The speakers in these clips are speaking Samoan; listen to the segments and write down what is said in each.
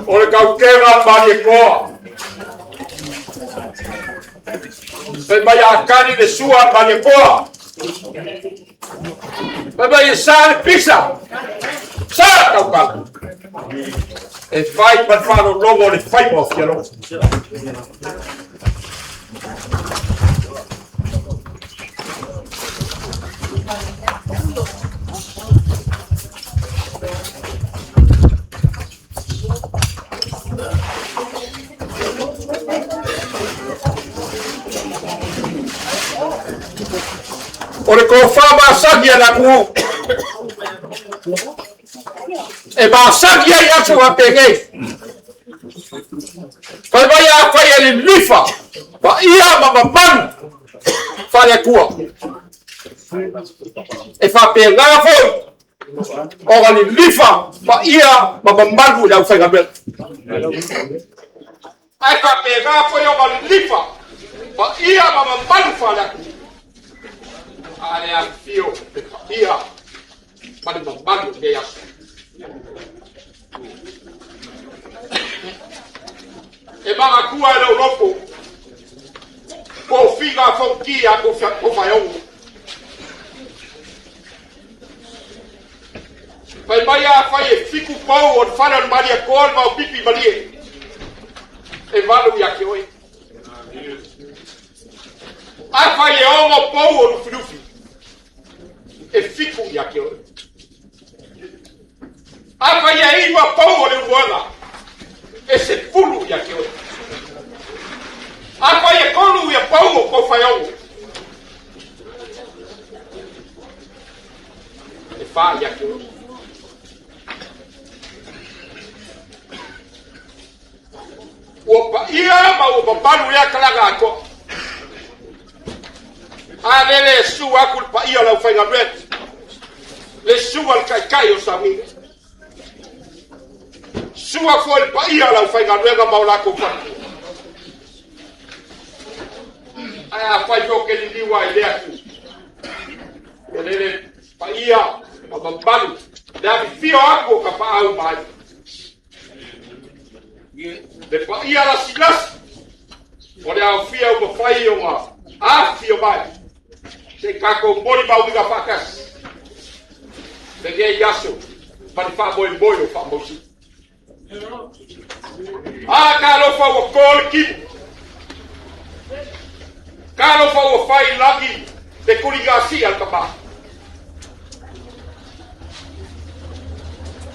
O le tautega a le Malietoa. Fai mai a kali le sua a le Malietoa. Fai mai e sa le pisa. Sa le tautala. E fai ma le faalologo le faiva o Fialogo. O le tofa masani a le atunuu e masani ai aso faapenei. Fai mai afai e lilifa paia ma mamalu faale-Atua, e faapena foi ona lilifa paia ma mamalu i le aufaigaluega. Ae faapena foi ona lilifa paia ma mamalu faale-atunuu, a le afifio le paia ma le mamalu o lenei aso. E manatua e lou loto tofiga fonoti a Tofaeono. Fai mai afai e 7 pou o le fale o le Malietoa le Vaopipi Malie, e 8 ia te oe. Afai e 6 pou o Lufilufi, e 7 ia te oe. Afai e 9 pou o le Uluaga, e 10 ia te oe. Afai e 3 ia pou o Tofaeono, e 4 ia te oe. Ua paia ma ua mamalu lea talaga atoa. A lele e su aku le paia o le aufaigaluega, le suga le taitai o Samuia. Sua foi le paia o le aufaigaluega ma o latou faletua. Ae afai foi ou te liliu ai i lea itu, e lele paia ma mamalu le afifio aku o tapaau ma aiga. Le paia lasilasi o le aofia ua mafai ona afifio mai se i tatou molimauina faatasi lenei aso ma le faamoemoe o faamausi. A talofa ua to le timu, talofa ua fai lagi le tuligasia al tama.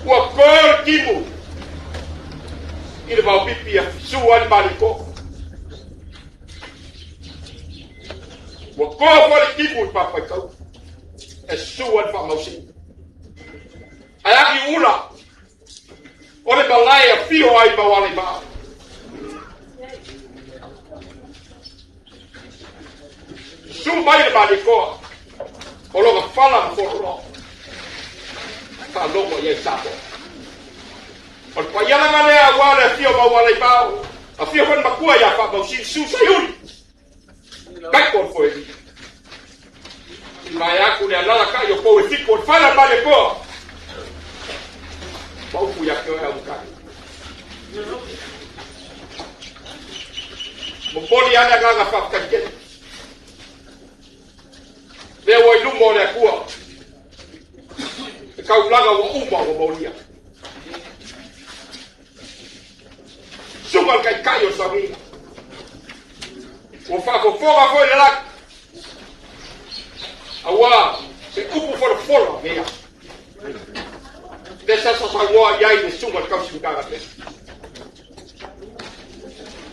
Ua to le timu i le vaopipi a sua le maliko. Ua to foi le timu i Papaikau e sua le faamausi. Ae agi ula o le malae afio ai ma Ualaivao. Susu mai le Malietoa o lona fala ma fololoa. Faalogo i ai Samoa. O le paialaga lea aua le afio ma Ualaivao, afio foi le matua ia Faamausili, susu Saiuli. Taiko o le foeli. I mai aku le alalatai o pou e 7 o le fala Malietoa. Ma upu ia te oe au matagi. Momoli lava le agaga faafetai tele. Lea ua i luma o le Atua. Le taulaga ua uma ua molia. Suka le taitai o Samuia. Ua faafofoga foi le lagi. Aua se upu folafola nei aso. Le sa saunoa i ai le suka le tausi Matagaluega.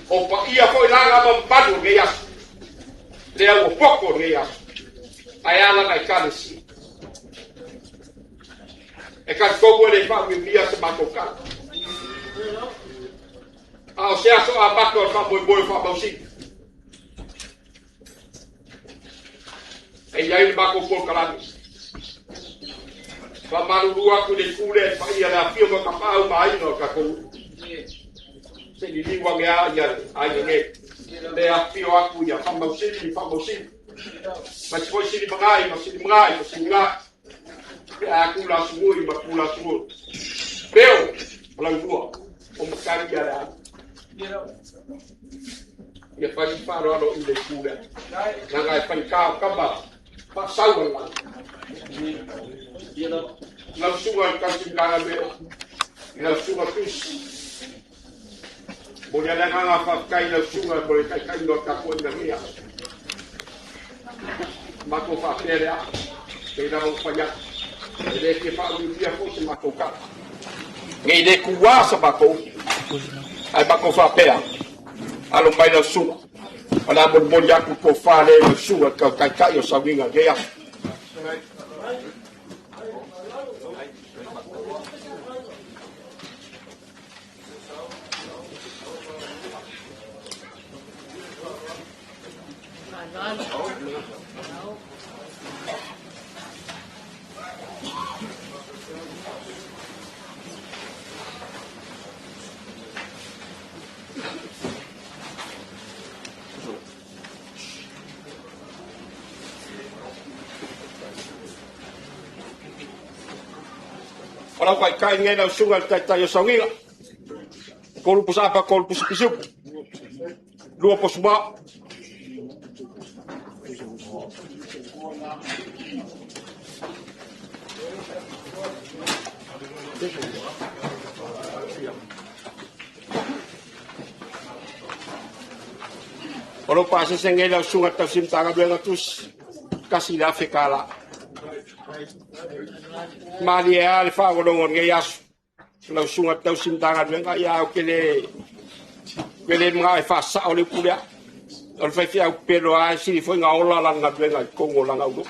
O paia foi laga ma mamalu o lenei aso. Lea ua poto o lenei aso. Ae a lana Ekalesia. E talitonu e le faaumiumia se matou tala. A o se aso amata o le faamoemoe o faamausili. E i ai le matou polokalame. Faamalulu atu i le itu lea i paia le afio ma tapaau ma aiga o tatou. Se i liliu ane a ia le aiga nei. Le afio atu ia faamausili, faamausili. Ma se foi sili magai, ma sili magai, ma sili magai. Pe a tula sugui ma tula sugui. Peo. O lau lua, o matagi ia le au. Ia fai si faaaloalo i le itu lea. Leaga e faigata o tama faasau o le lagi. Lau susuga i le tausi Matagaluega, i lau susuga Tusi, momoli le agaga faafetai i lau susuga mo le taitaiga o le tapuaiga i lenei aso. Matou faapea lea, pei lava ua fai atu, e le fia faaumiumia foi se matou tala. Nei le tuua sa matou upu, ae matou faapea, alo mai lau susuga, o le a molimoli atu le tofa lea i lau susuga i le taitai o sauniga i lenei aso. O lau taitai lenei lau susuga i le taitai o sauniga. 3 pusaapa, 3 pusa pisupo, 2 posuma. O lou pasese nei lau susuga tausi Matagaluega Tusi, $1,000. Malie lava le faalogologo i lenei aso lau susuga tausi Matagaluega, ia ou te le manao e faasao le upu lea. O le faifeau pepelo lava e sili foi ona ola lana galuega i totonu o lana atunuu.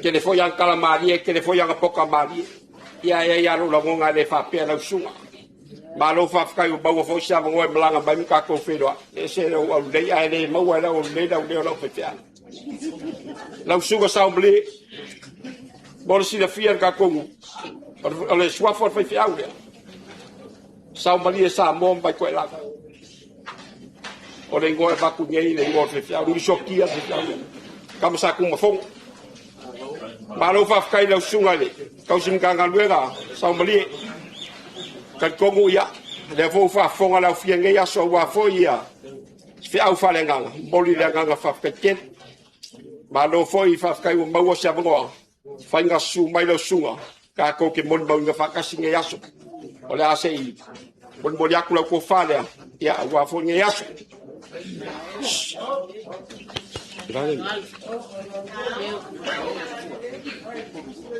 Tele foi ana tala malie, tele foi ana poka malie. Ia e i ai lava lou lagona e le faapea lau susuga. Malo faafetai ua maua foi se avanoa e malaga mai ma tatou feiloai. E ese lou aulelei ae le maua e le aulelei le aulelei o lau faifeau. Lau susuga Saomalie, mo le silafia e le tatou nuu, o le suafa o le faifeau lea. Saomalie Samoa ma Vaitoelau. O le igoa e avatu nei le igoa o le faifeau, le Nusokia le faifeau lea. Tama Sa Tumafono. Malo faafetai i lau susuga i le tausi Matagaluega Saomalie. Talitonu ia, lea foi ua faafofoga le aufia i lenei aso aua foi ia feau faaleagaga, momoli le agaga faafetai tele. Malo foi faafetai ua maua se avanoa, faiga susu mai lau susuga, tatou te molimauina faatasi lenei aso. O le a se i molimoli atu lau tofa lea, ia aua foi lenei aso.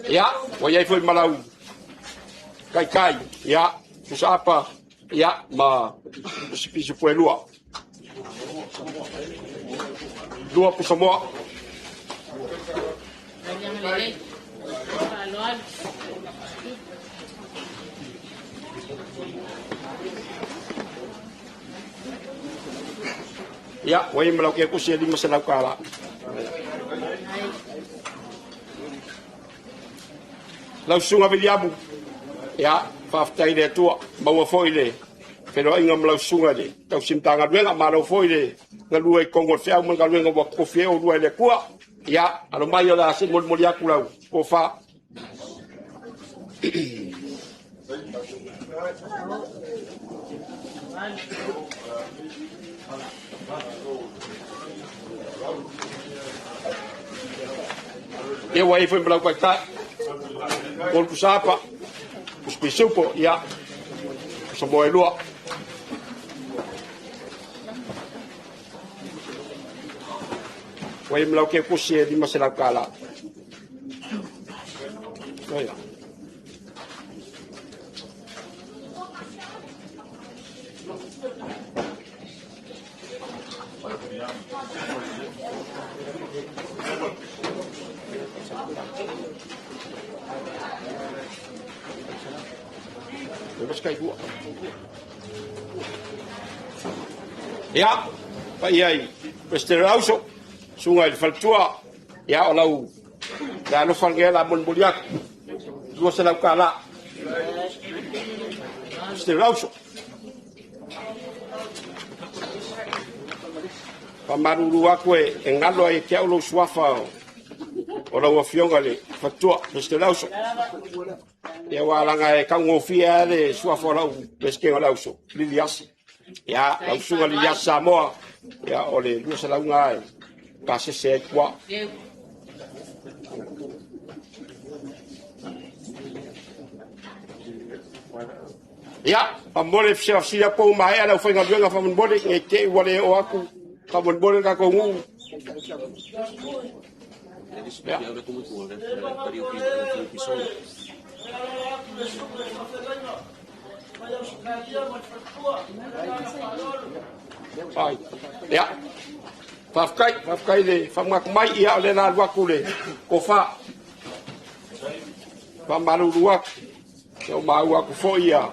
Ia, ua i ai foi ma lau taitai, ia, Tusaapa, ia, ma Pisipisi Puelua. 2 pusamoa. Ia, ua i ai ma lau kusi e $500. Lau susuga Viliamu, ia, faafetai i le Atua, maua foi le feiloaiga ma lau susuga i le tausi Matagaluega, malo foi le galue i totonu o le feau ma le galuega ua totofi ai oulua e le Atua. Ia, alo mai o le a se i molimoli atu lau tofa. Ia ua i ai foi ma lau taitai, Paul Kusapa, Pusipisupo, ia, Samoa e lua. Ua i ai ma lau kekusi e $500. Oia. Ia, paia i Peresetene o le Auso, susuga i le faletua, ia o lau le alofa lenei o le a molimoli atu, $200. Peresetene o le Auso. Faamalulu atu e galo ia te au lou suafa. O lau afioga le fatua, Pesete le Auso. Ia ua laga e taugofie lava le suafa o lau Peresetene o le Auso, Liliasi. Ia, lau susuga Liliasi Samoa, ia o le 200 lena e pasese ai tua. Ia, faamolemole fesili atu po ua maea le aufaigaluega faamolemole ne i te i ua le oo atu faamolemole le tatou nuu. Ia. Ai. Ia. Faafetai, faafetai le faamanatu mai. Ia o lea o le a alu atu le tofa. Faamalulu atu. Ia ua maua atu foi ia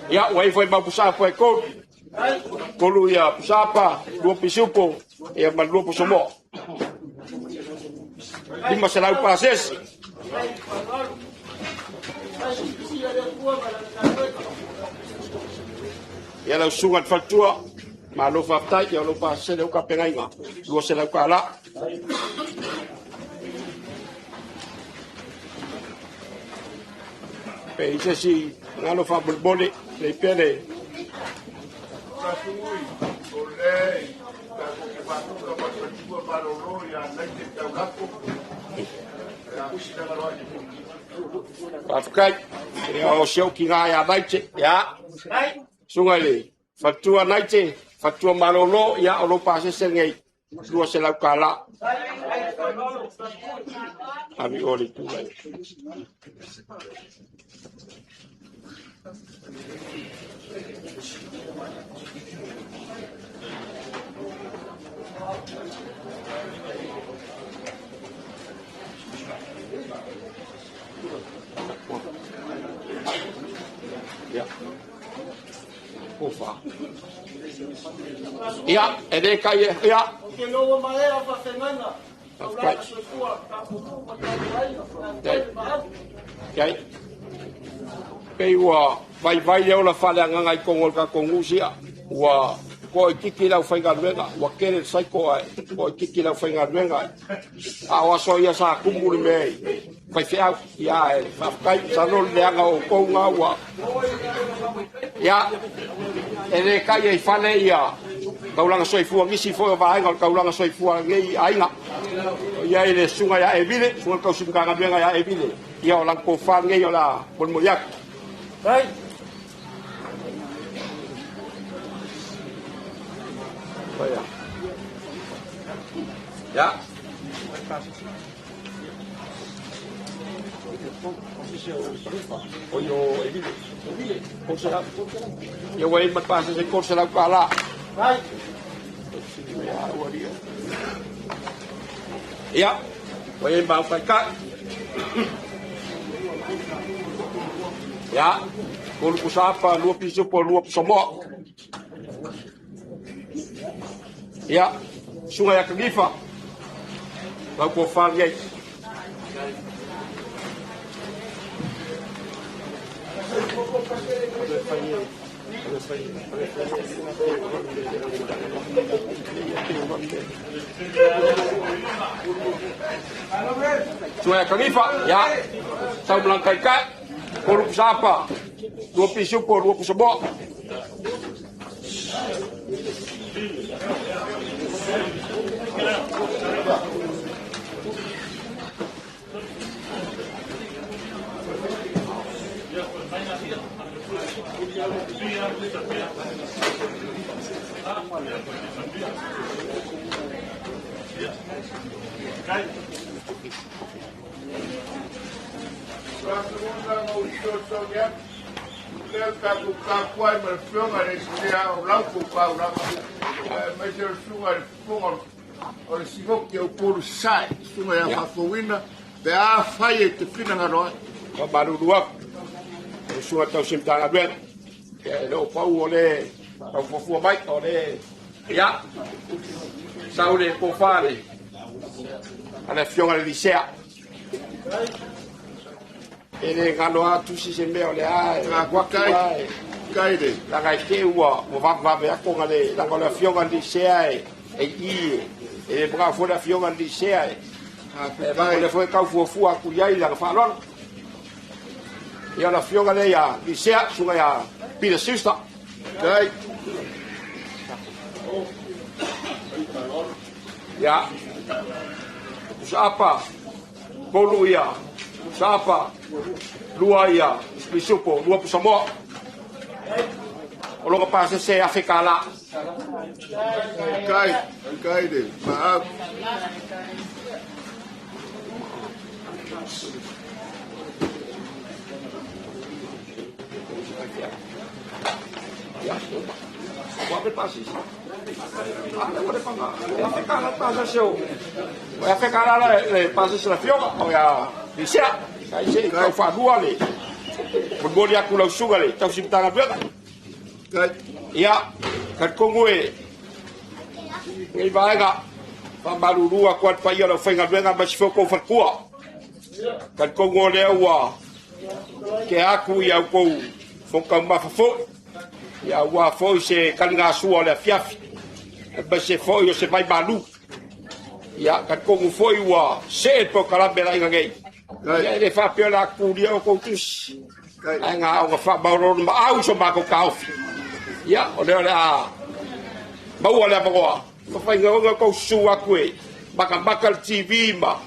Ia, ua i ai foi ma pusaapa e tolu. Tolu ia pusaapa, lua pisupo, ia ma lua pusamoa. 500 pasese. Ia lau susuga i le faletua, malo faafetai, ia o lou pasese lea ua tapenaina, 200 tala. Pe i se isi galo faamolemole, lei pea le Faafetai. Ia o si ou tina ia Naite. Ia. Susuga i le faletua Naite, faletua malolo, ia o lou pasese lenei, 200 tala. Ave i o le itu lai. Ia. Ofa. Ia, e le kai e, ia. Faafetai. Pei ua vaivai le ola faaleagaga i totonu o le tatou nuu sia. Ua toaitiiti le aufaigaluega, ua tele le saiko ae toaitiiti le aufaigaluega. A o aso ia sa tumu le mea i faifeau. Ia ae faafetai, masalo o le leaga o outou na ua... Ia, e le taia i fale ia taulaga soifua, nisi foi o vaega o le taulaga soifua a lenei aiga. O i ai le susuga ia Evile, susuga i le tausi Matagaluega ia Evile, ia o lana tofa lenei o le a molimoli atu. Ia. O i o Evile. Ia ua i ai ma le pasese $300. Ia, ua i ai ma au taitai. Ia, tolu pusa apa, lua pisupo, lua pusa moa. Ia, susuga ia Kanifa, lau tofa lenei. Susuga ia Kanifa, ia, sau ma lana taitai, tolu pusa apa, lua pisupo, lua pusa moa. Lea le tatou tapuai ma le afioga i le Esetea o lau taulaga, aemaise o le susuga i le Fofoga o le Sihoki o Upolu Sasae, le susuga ia Faafouina, pe afai e te finagalo ai. Faamalulu atu, o le susuga tausi Matagaluega, ia e le o pau o le tau fuafua mai, o le, ia, sau le tofa le. A le afioga le Lisea. E le galo atu si se mea o le a e atu a e Kai. Laga e te ua vavave atu ona le laga o le afioga le Lisea e i e le mga foi le afioga le Lisea e e le foi tau fuafua atu i ai laga faaaloalo. Ia le afioga lea ia Lisea, susuga ia Peter Schuster. Kai. Ia Usaapa Polu ia Usaapa lua ia Pisupo lua Pusamoa. O loga pasese $1,000. Kai. Kai de. Maaf. Ia, ua pe pasese. Ah, le ua le panga. E $1,000 pasese o. O e $1,000 le pasese la fioga o ia Lisea. Kai se tau whanua le. Molimoli atu lau susuga le tausi Matagaluega. Kai. Ia, talitonu e nei vaega faamalulu atu ai le paia o le aufaigaluega ma si foi o tou faletua. Talitonu o lea ua tea atu ia outou fono taumafa foi. Ia aua foi se taligasua o le afiafi. Aemaise foi o se vai malu. Ia, talitonu foi ua see le polokalame a le aiga nei. Ia, e le faapea o le a tulia o tou tusi. Kai. Ae na ona faamaololo maau so matou taofi. Ia, o lea o le a maua le avanoa. Mafaiga tou susu atu e matamata le TV ma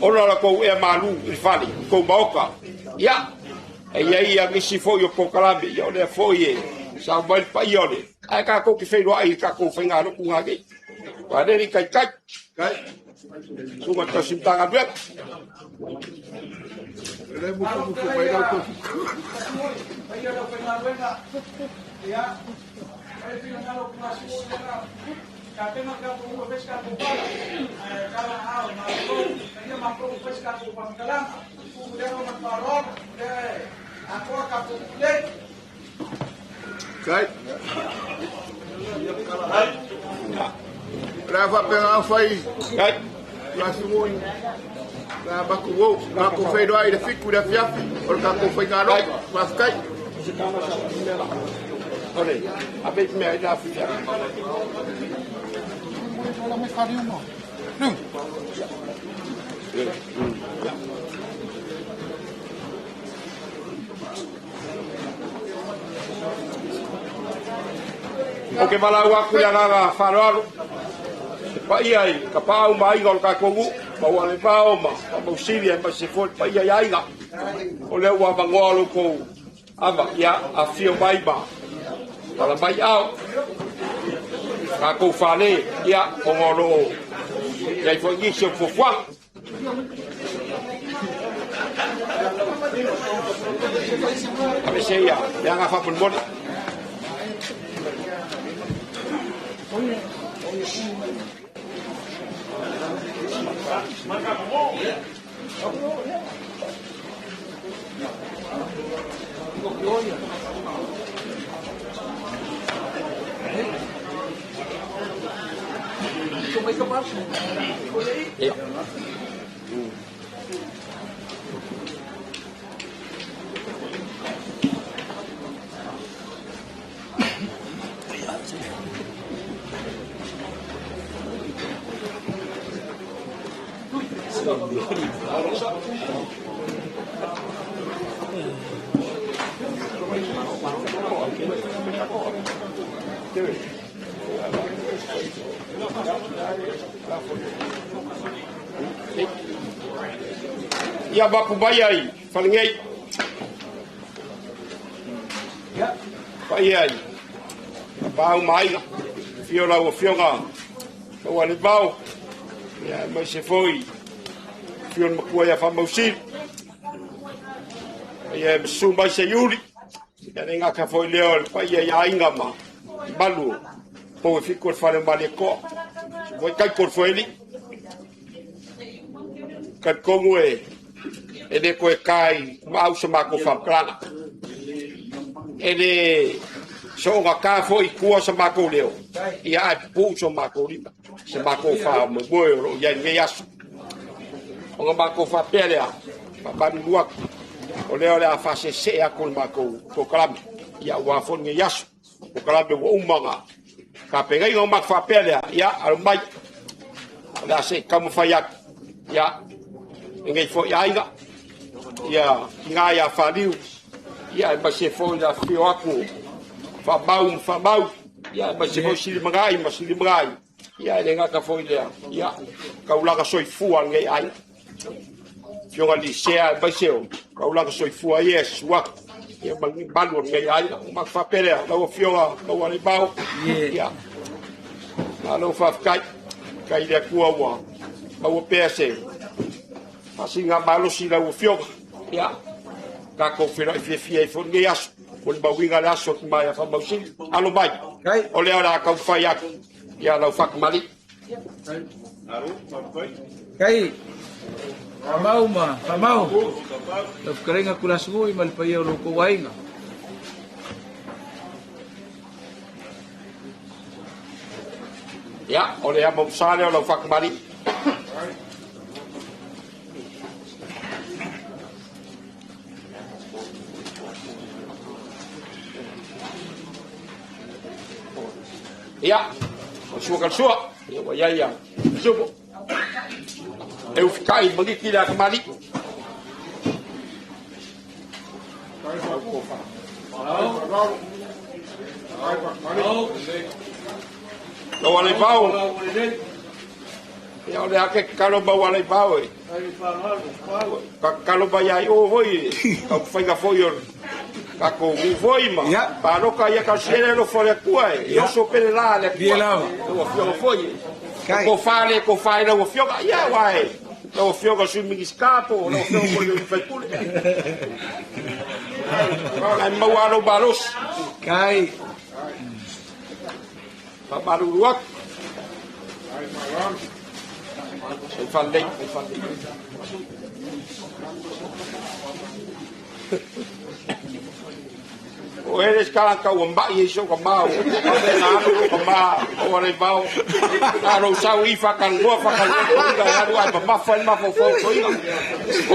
ona la tou ea malu i le fale, i tou maota. Ia, e i ai ia nisi foi o polokalame, ia o lea foi e sao mai le paia o le. Ae tatou te feiloai i le tatou faigalotu ngā nei. Ua le kai kai, Kai. susuga tausi Matagaluega. Le mufu mufu mai lau tofu. Paia lau faigaluega, ia, ai finagalo pulasiu lena, kapena ka ua fes ka pala, ai kala ao ma ko, ia ma ko fes ka pamkalanga, u le ma parol, le ako ka pu le. Kai. Le fa pe nga fai Kai. la sumui. La baku wo, la ko fai do ai le fiku le fiafi, o le ka ko fai ngalo. Ma kai. Se kama sa mela. Ole, a be mea i la fia. O ke malau aku le agaga faaaloalo. E paia i ka paau ma aiga o le tatou nuu, ma ua le vao ma faamausili ai ma se foi le paia i aiga. O lea ua avanoa lo tou ava, ia afio mai ma pala mai ao. Tatou fale, ia, ona o loo iai foi nisi o fuafuaga. Ave se ia, le aga faamolemole. Ia. Ia mapu mai ai, falengei. Paia ai, ka pau ma aiga, fio lau afioga, ua le vao, ia mai se foi, fio le makua ia faamausili. Ia masu mai se iuli, ia le ngaka foi lea o le paia i aiga ma malu, po e fiku le fale mali e koa. Foi kai ko foi Kai kongu e e le koe kai ma au sa mako whakalanga. E le so nga ka foi kua sa mako leo. Ia ai pu sa mako lima. Sa mako wha mo moe o ia ngai aso. Ona matou faapea lea, faamalulu atu, o lea o le a faasese atu le matou polokalame, ia aua foi lenei aso, polokalame ua uma ona tapenaina. Ona matou faapea lea, ia alo mai, o le a se i taumafai atu, ia, lenei foi aiga, ia tina ia Faliu, ia aemaise foi le afifio atu o Faamau ma Faamau, ia aemaise foi Silimagai ma Silimagai, ia e le gata foi i lea, ia taulaga soifua a lenei aiga. Afioga Lisea aemaise o taulaga soifua ia e susu atu, ia ma ni malu o lenei aiga. Ua matou faapea lea, lau Afioga Maualaivao, ia, malo faafetai, faafetai i le Atua ua maua pea se faasiligamalosi i lau Afioga, ia, tatou feiloai fiafia ai foi lenei aso, molimauina le aso o Maia Faamausili. Alo mai, o lea o le a taumafai atu ia lau faakamali. Kai, Faamau ma Faamau, lau fetalaiga Tulasugui ma le paia o lo outou aiga. Ia, o le amo sa lea o lau faakamali. Ia, o sua ka sua, ia ua iai ia supo. E ufikai magiki le akamali. Lau alei vao. Ia o le ake kalo mau alei vao e. Ka kalo mai ai o foi ka faiga foi o tatou nuu foi ma paloka ia ka siele lo fo le Atua e oso pele la le Atua. Lau Afioga foi e ko fa le ko fa i lau Afioga ia wa e lau Afioga Sui Minisita po o lau Afioga foi le sui usufono. Ai maua alo malosi. Kai. Faamalulu atu. Fai faalelei, fai faalelei. O ele se tagata ua mai ai so ka ma na alu lo ka ma o ale vao na lou sau i fakalua fakalua toiga e alu ae mamafa ai le mafaufau toiga o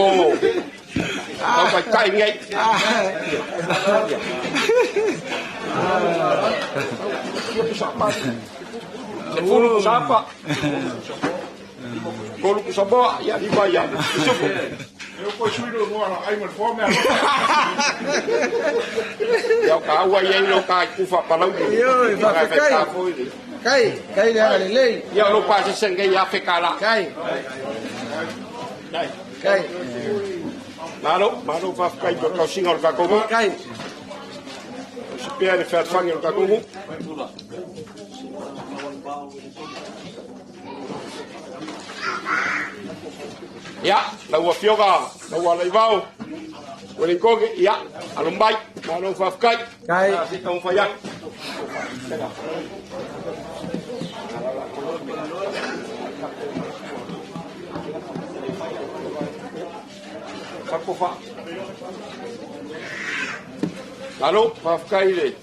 lau taitai nei. 10 pusapa, 3 pusamoa, ia 5 ia pisupo. Eu ko sui lo ngoa ai ma fo mea. Ia o ka ua iai lo ka kufa palauni. Io, faafetai. Kai, kai le agalelei. Ia o lo pa se senge ia fe kala. Kai. Kai. Malo, malo faafetai mo tausiga o le tatou nuu. Kai. O se pea le fealofani o le tatou nuu. Ia, lau Afioga, lau Alaivao, Ueligole, ia, alo mai, malo faafetai. Kai. Se taumafai atu. Fakofa. Malo, faafetai le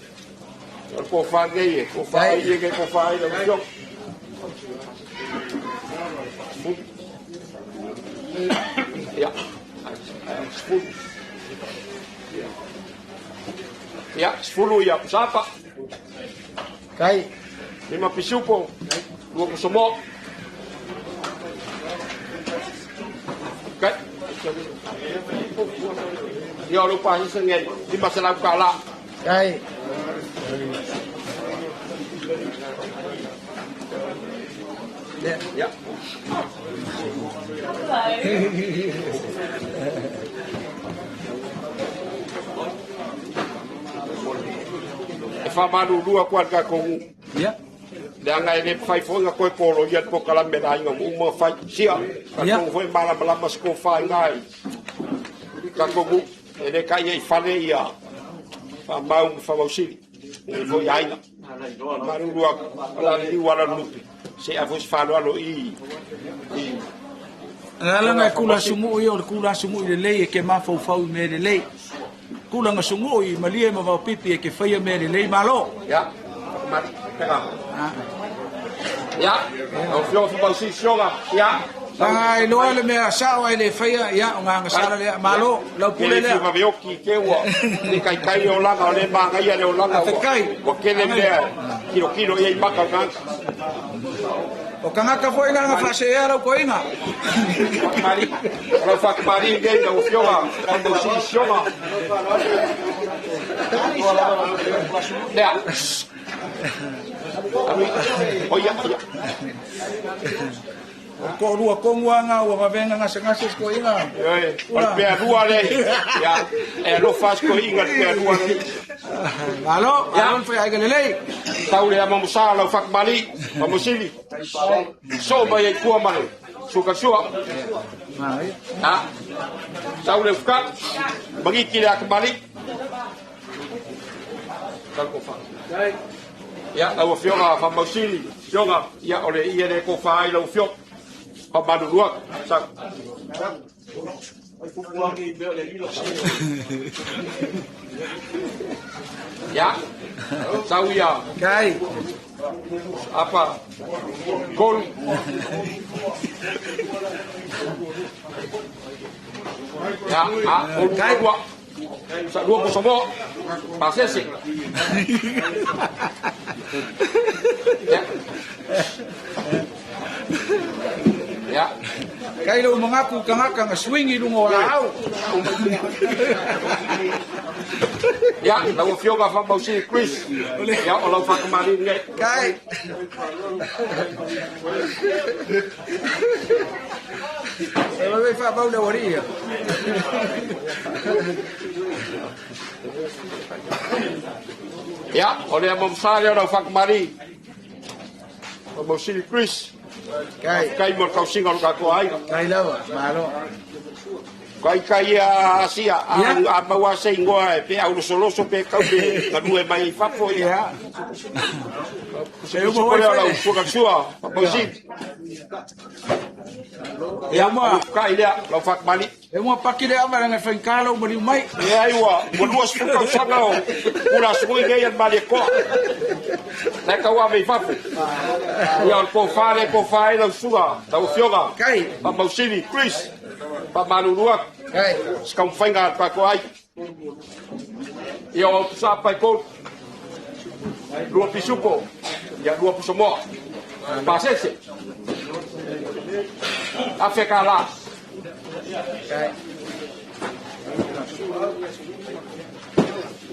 o le kofa nei e, kofa ai e, kofa ai lau Afioga. Ia, 10. Ia, 10 ia pusapa. Kai. 5 pisupo, 2 pusamoa. Kai. Ia o lou pasese nei, $500 tala. Kai. Ia. E faamalulu atu a le tatou nuu. Ia. Leaga e le mafai foi ona toe poloia le polokalame a le aiga ua uma ona fai. Sia, tatou foi malamalama se tofa i ina i tatou nuu. E le taia i fale ia Faamau ma Faamausili, nei foi aiga. Malulu atu, o le a liliu ala o le lupe. Se a foi se faaaloalo i Alaga e kula sumuu ia o le kula sumuu i lelei e ke mafaufau i mea lelei. Kulaga suguu i malie ma vaopipi e ke faia mea lelei malo. Ia, mali, pega. Ia, lau Afioga Faamausili Sioga, ia, Langa iloa le mea sao ai le faia ia o nganga sala lea malo lau pule lea. Ke le oki ke ua ni kai kai o langa o le magaia le o langa ua kele mea kilo kilo ia i maka o nganga. O kangaka foi langa faasea lau koinga. Mari, lau whakamari ngei lau fioga, lau silisioga. Lea. Oia, oia. O ko lua konguanga ua vavenga gasegase se koiga. Ioe, o le pealua le. Ia, e alofa se koiga le pealua le. Malo, malo le faiaiga lelei. Tau le amamusa lau whakamari, pamusili. So mai ai tua ma le sukasua. Ha. Tau le fuka. Mangiki le akamali. Tau ko wha. Ia, lau afioga whamausili. Fioga, ia, o le ia le ko wha ai lau afioga. Whamanurua. Sau. Ia. Sau ia. Kai. Apa. Kolu. Ia, a, kolu Kai. lua. Sa lua pusa moa. Pasese. Ia. Ia. Kai lau mangaku kangaka nga swing i lunga o la au. Ia, lau afioga whamausili Chris. Ia, o lau whakamari ngai. Kai. E vai whaapau le wari ia. Ia, o le amamsa lea o lau whakamari. Whamausili Chris. Kai. Kai mo le kausiga o le tatou aiga. Kai lava, malo. Kai kai ia asia, Ia. a maua se ingoa e pe aulosoloso pe kau pe galue mai i fafo ia. Ia. Se uma foi lea o lau suakasua, whamausili. E uma, Ia, kai lea, lau whakamari. e uma paki le ama langa whaikalo maliu mai. Ia ai ua, ua 20 tausaga o pula sui nei an mali koa. Lai kau ave i fafo. Ia o le pōwhā le pōwhā ai lau suga, lau afioga. Kai. Whamausili, Chris. Whamalurua, Kai. se kaumafaiga a le tatou ai. Ia o autusa pai kolu. Lua pisupo, ia lua pusamoa. Pasese. Afe ka la. Kai.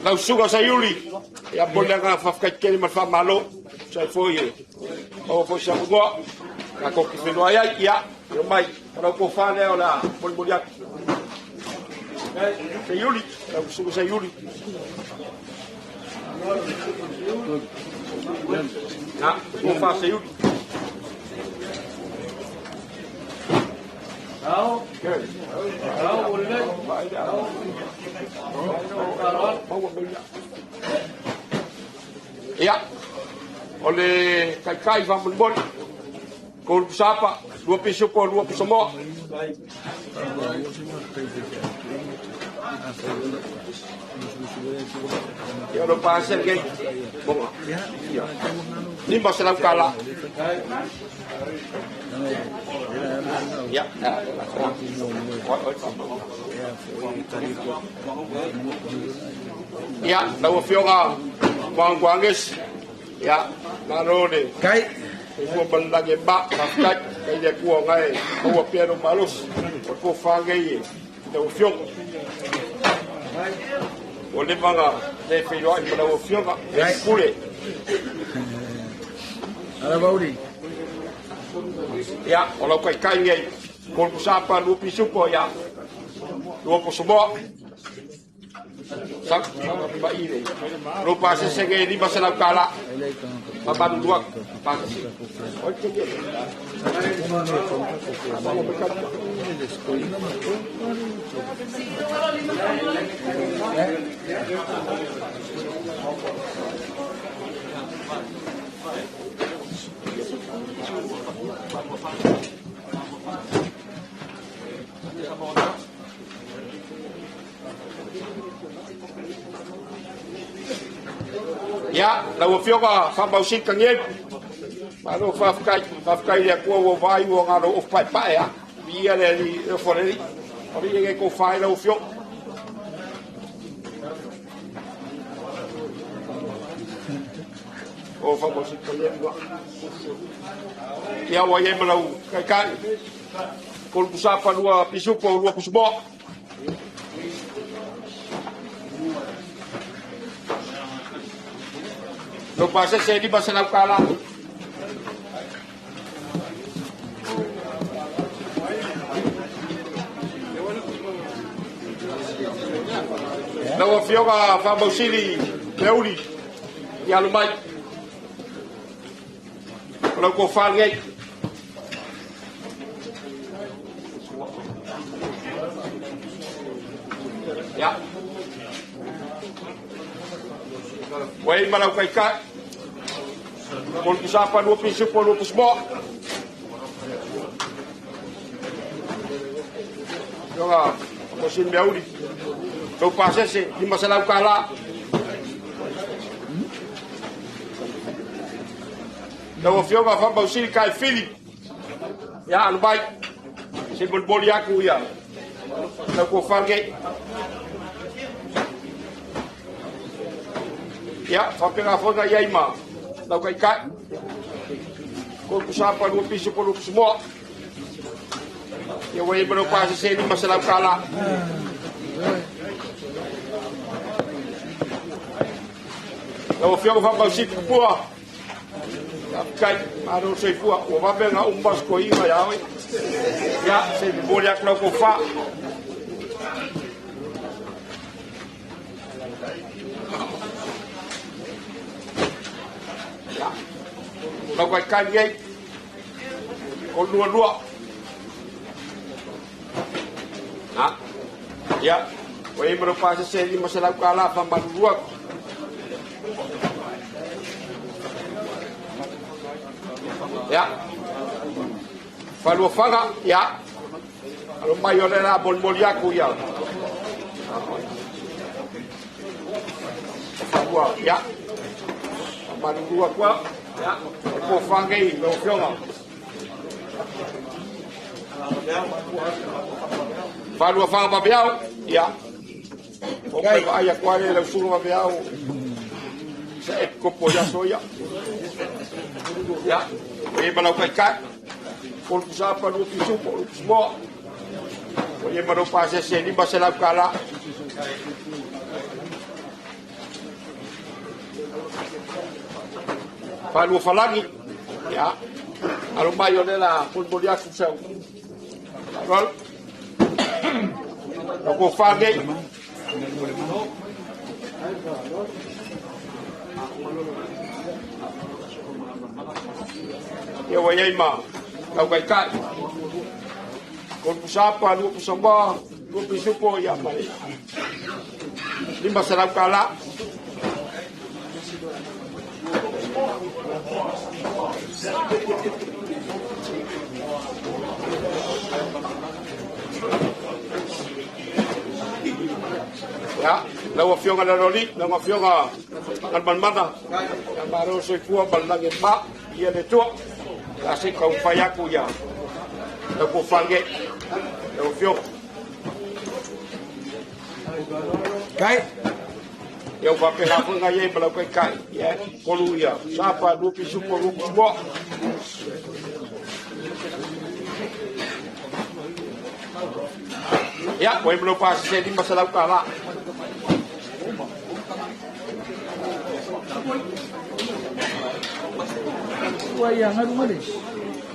Lau suga sa iuli. Ia mo le aga whawhakaikele ma le whamalo. Sai foi e. O foi sa mungoa. Ka koki whenua ai ai. Ia, ia mai. O lau pōwhā lea o la molimoli atu. Sa iuli. Lau suga sa iuli. Na, pōwhā sa iuli. Ia, o le kaikai whamolimoli. Kolu pusapa, lua pisupo, lua pusamoa. Ia lo pasel kei. Bonga. Ia. Lima selau kala. Ia. Ia, lau afioga Maanguanges. Ia, malo le. Kai. E fua malalagi e ma, whaftai, kai le kua ngai, maua pea no malosi, o po whangai e, lau afioga. O le manga, le whailoa i ma lau afioga, e pule. Ala bauri. Ia, o lau kai kai ngai, kolu sapa, lua pisupo, ia, lua posomoa. Sa, pa i le. Lua pa se senge, lima se lau kala. Mamanu lua, pa se. Oi te ke. Ia, lau afioga whamausin kangen. Malo faafetai, faafetai i le Atua ua vaai ua na lou ofu paepae a. Viia le Alii, le ofu a le Alii. O le e tofa ai lau afioga. O faamausi paia ua. Ia ua i ai ma lau taitai. Kolu pusapa lua pisupo lua pusumoa. Lau pasese e $500. Lau afioga Faamausili Leuli, ia alu mai. O lau tofa lenei. Ia. Ua i ma lau taitai. Kolu pusapa lua pisupo lua pusumoa. Afioga Faamausili Leuli, lau pasese $500. Lau afioga Faamausili Kaefili, ia alu mai. Se molimoli atu ia lau tofa lenei. Ia, faapena foi na i ai ma lau taitai. Kolu pusapa lua pisupo lua pusumoa. Ia ua i ai ma lau pasese e $500. Lau afioga Faamausili Tupua, faafetai, malo le soifua, ua vave ona uma se toeaina ia oe. Ia, se i momoli atu lau tofa. Ia, lau taitai lenei, kolu lua lua. Ha? Ia, ua i ai ma lau pasese e $500 faamalulu atu. Ia, faluafaga, ia, alo mai o le la molimoli atu ia. Falua, ia, faamalulu atu au. Ia, o le tofa lenei lau afioga. Faluafaga vaveao, ia, o kai vaai atu ai lau susuga vaveao. Sa e kopo ia soia. Ia, o i ma lau taitai. Kolu pusapa lua pisupo lua pusumoa. O i ma lau pasese e $500. Falua falagi, ia, alo mai o le la molimoli atu sau. Alo. Lau tofa lenei. Ia ua i ai ma lau taitai. Kolu pusapa, lua pusamoa, lua pisupo, ia ma le $500. Ia, lau afioga Laloli, lau afioga Almalmana, ia malo soifua ma le lagi e ma, ia le Atua. Ia se i taumafai atu ia lau tofa lenei, lau afioga. Kai. Ia ua faapena foi na i ai ma lau taitai. Ia, kolu ia sapa, lua pisupo, lua pusumoa. Ia, ua i ma lau pasese e $500. Ua ia ngalu ngale.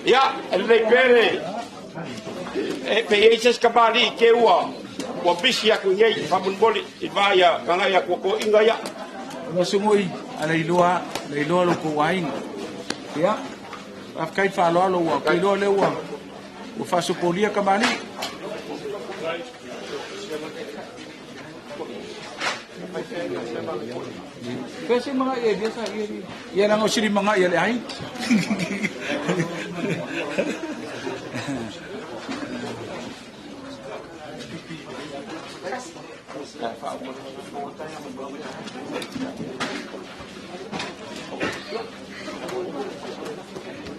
Ia, e lelei pea le e pe i ai se isi kamali'i te ua ua misi atu i ai faamolemole i va ia tagai atu a toeaiina ia. O sumui a le iloa lo kou aiga. Ia, faafetai le faaaloalo ua ou iloa lea ua faasopolia kamali'i. Fea se magai e biasa ia ni. Ia leaga o sili magai a le aiga.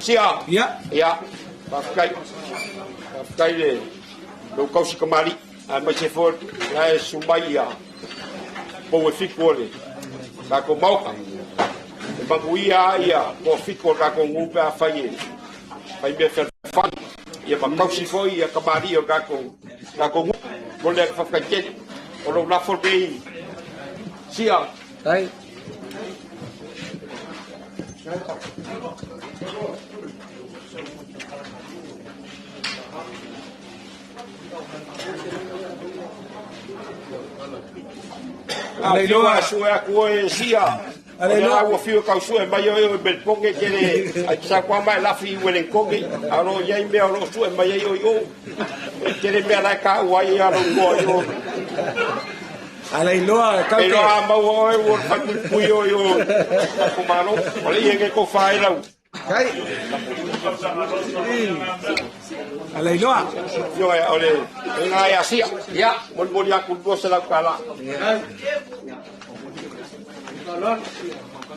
Sia. Ia. Ia. Faafetai. Faafetai le lou tausi kamali'i aemaise foi la e susu mai ia pou e fitu o le tatou Maota. E manuia lava ia toafitu o le tatou nuu pe afai e fai mea fealofani ia ma tausi foi ia kamali'i o le tatou nuu. Mo le faafetai tele. O lou lafo lenei. Sia. Ai. Afio sue aku oe sia. Alelo ua fiu kau sue mai oe o Melbourne ke le ai sa kwa mai lafi i Wellington a lo iai mea o lo sue mai ai oi o. E tele mea la ka ua ai a lo ngoa i o. Aleiloa kau E ke. loa maua oe ua fai pui pui oi o. Ko malo. O le ie ke ko fai lau. Kai. Aleiloa. Ioe o le ngai asia. Ia, moli aku 200 tala.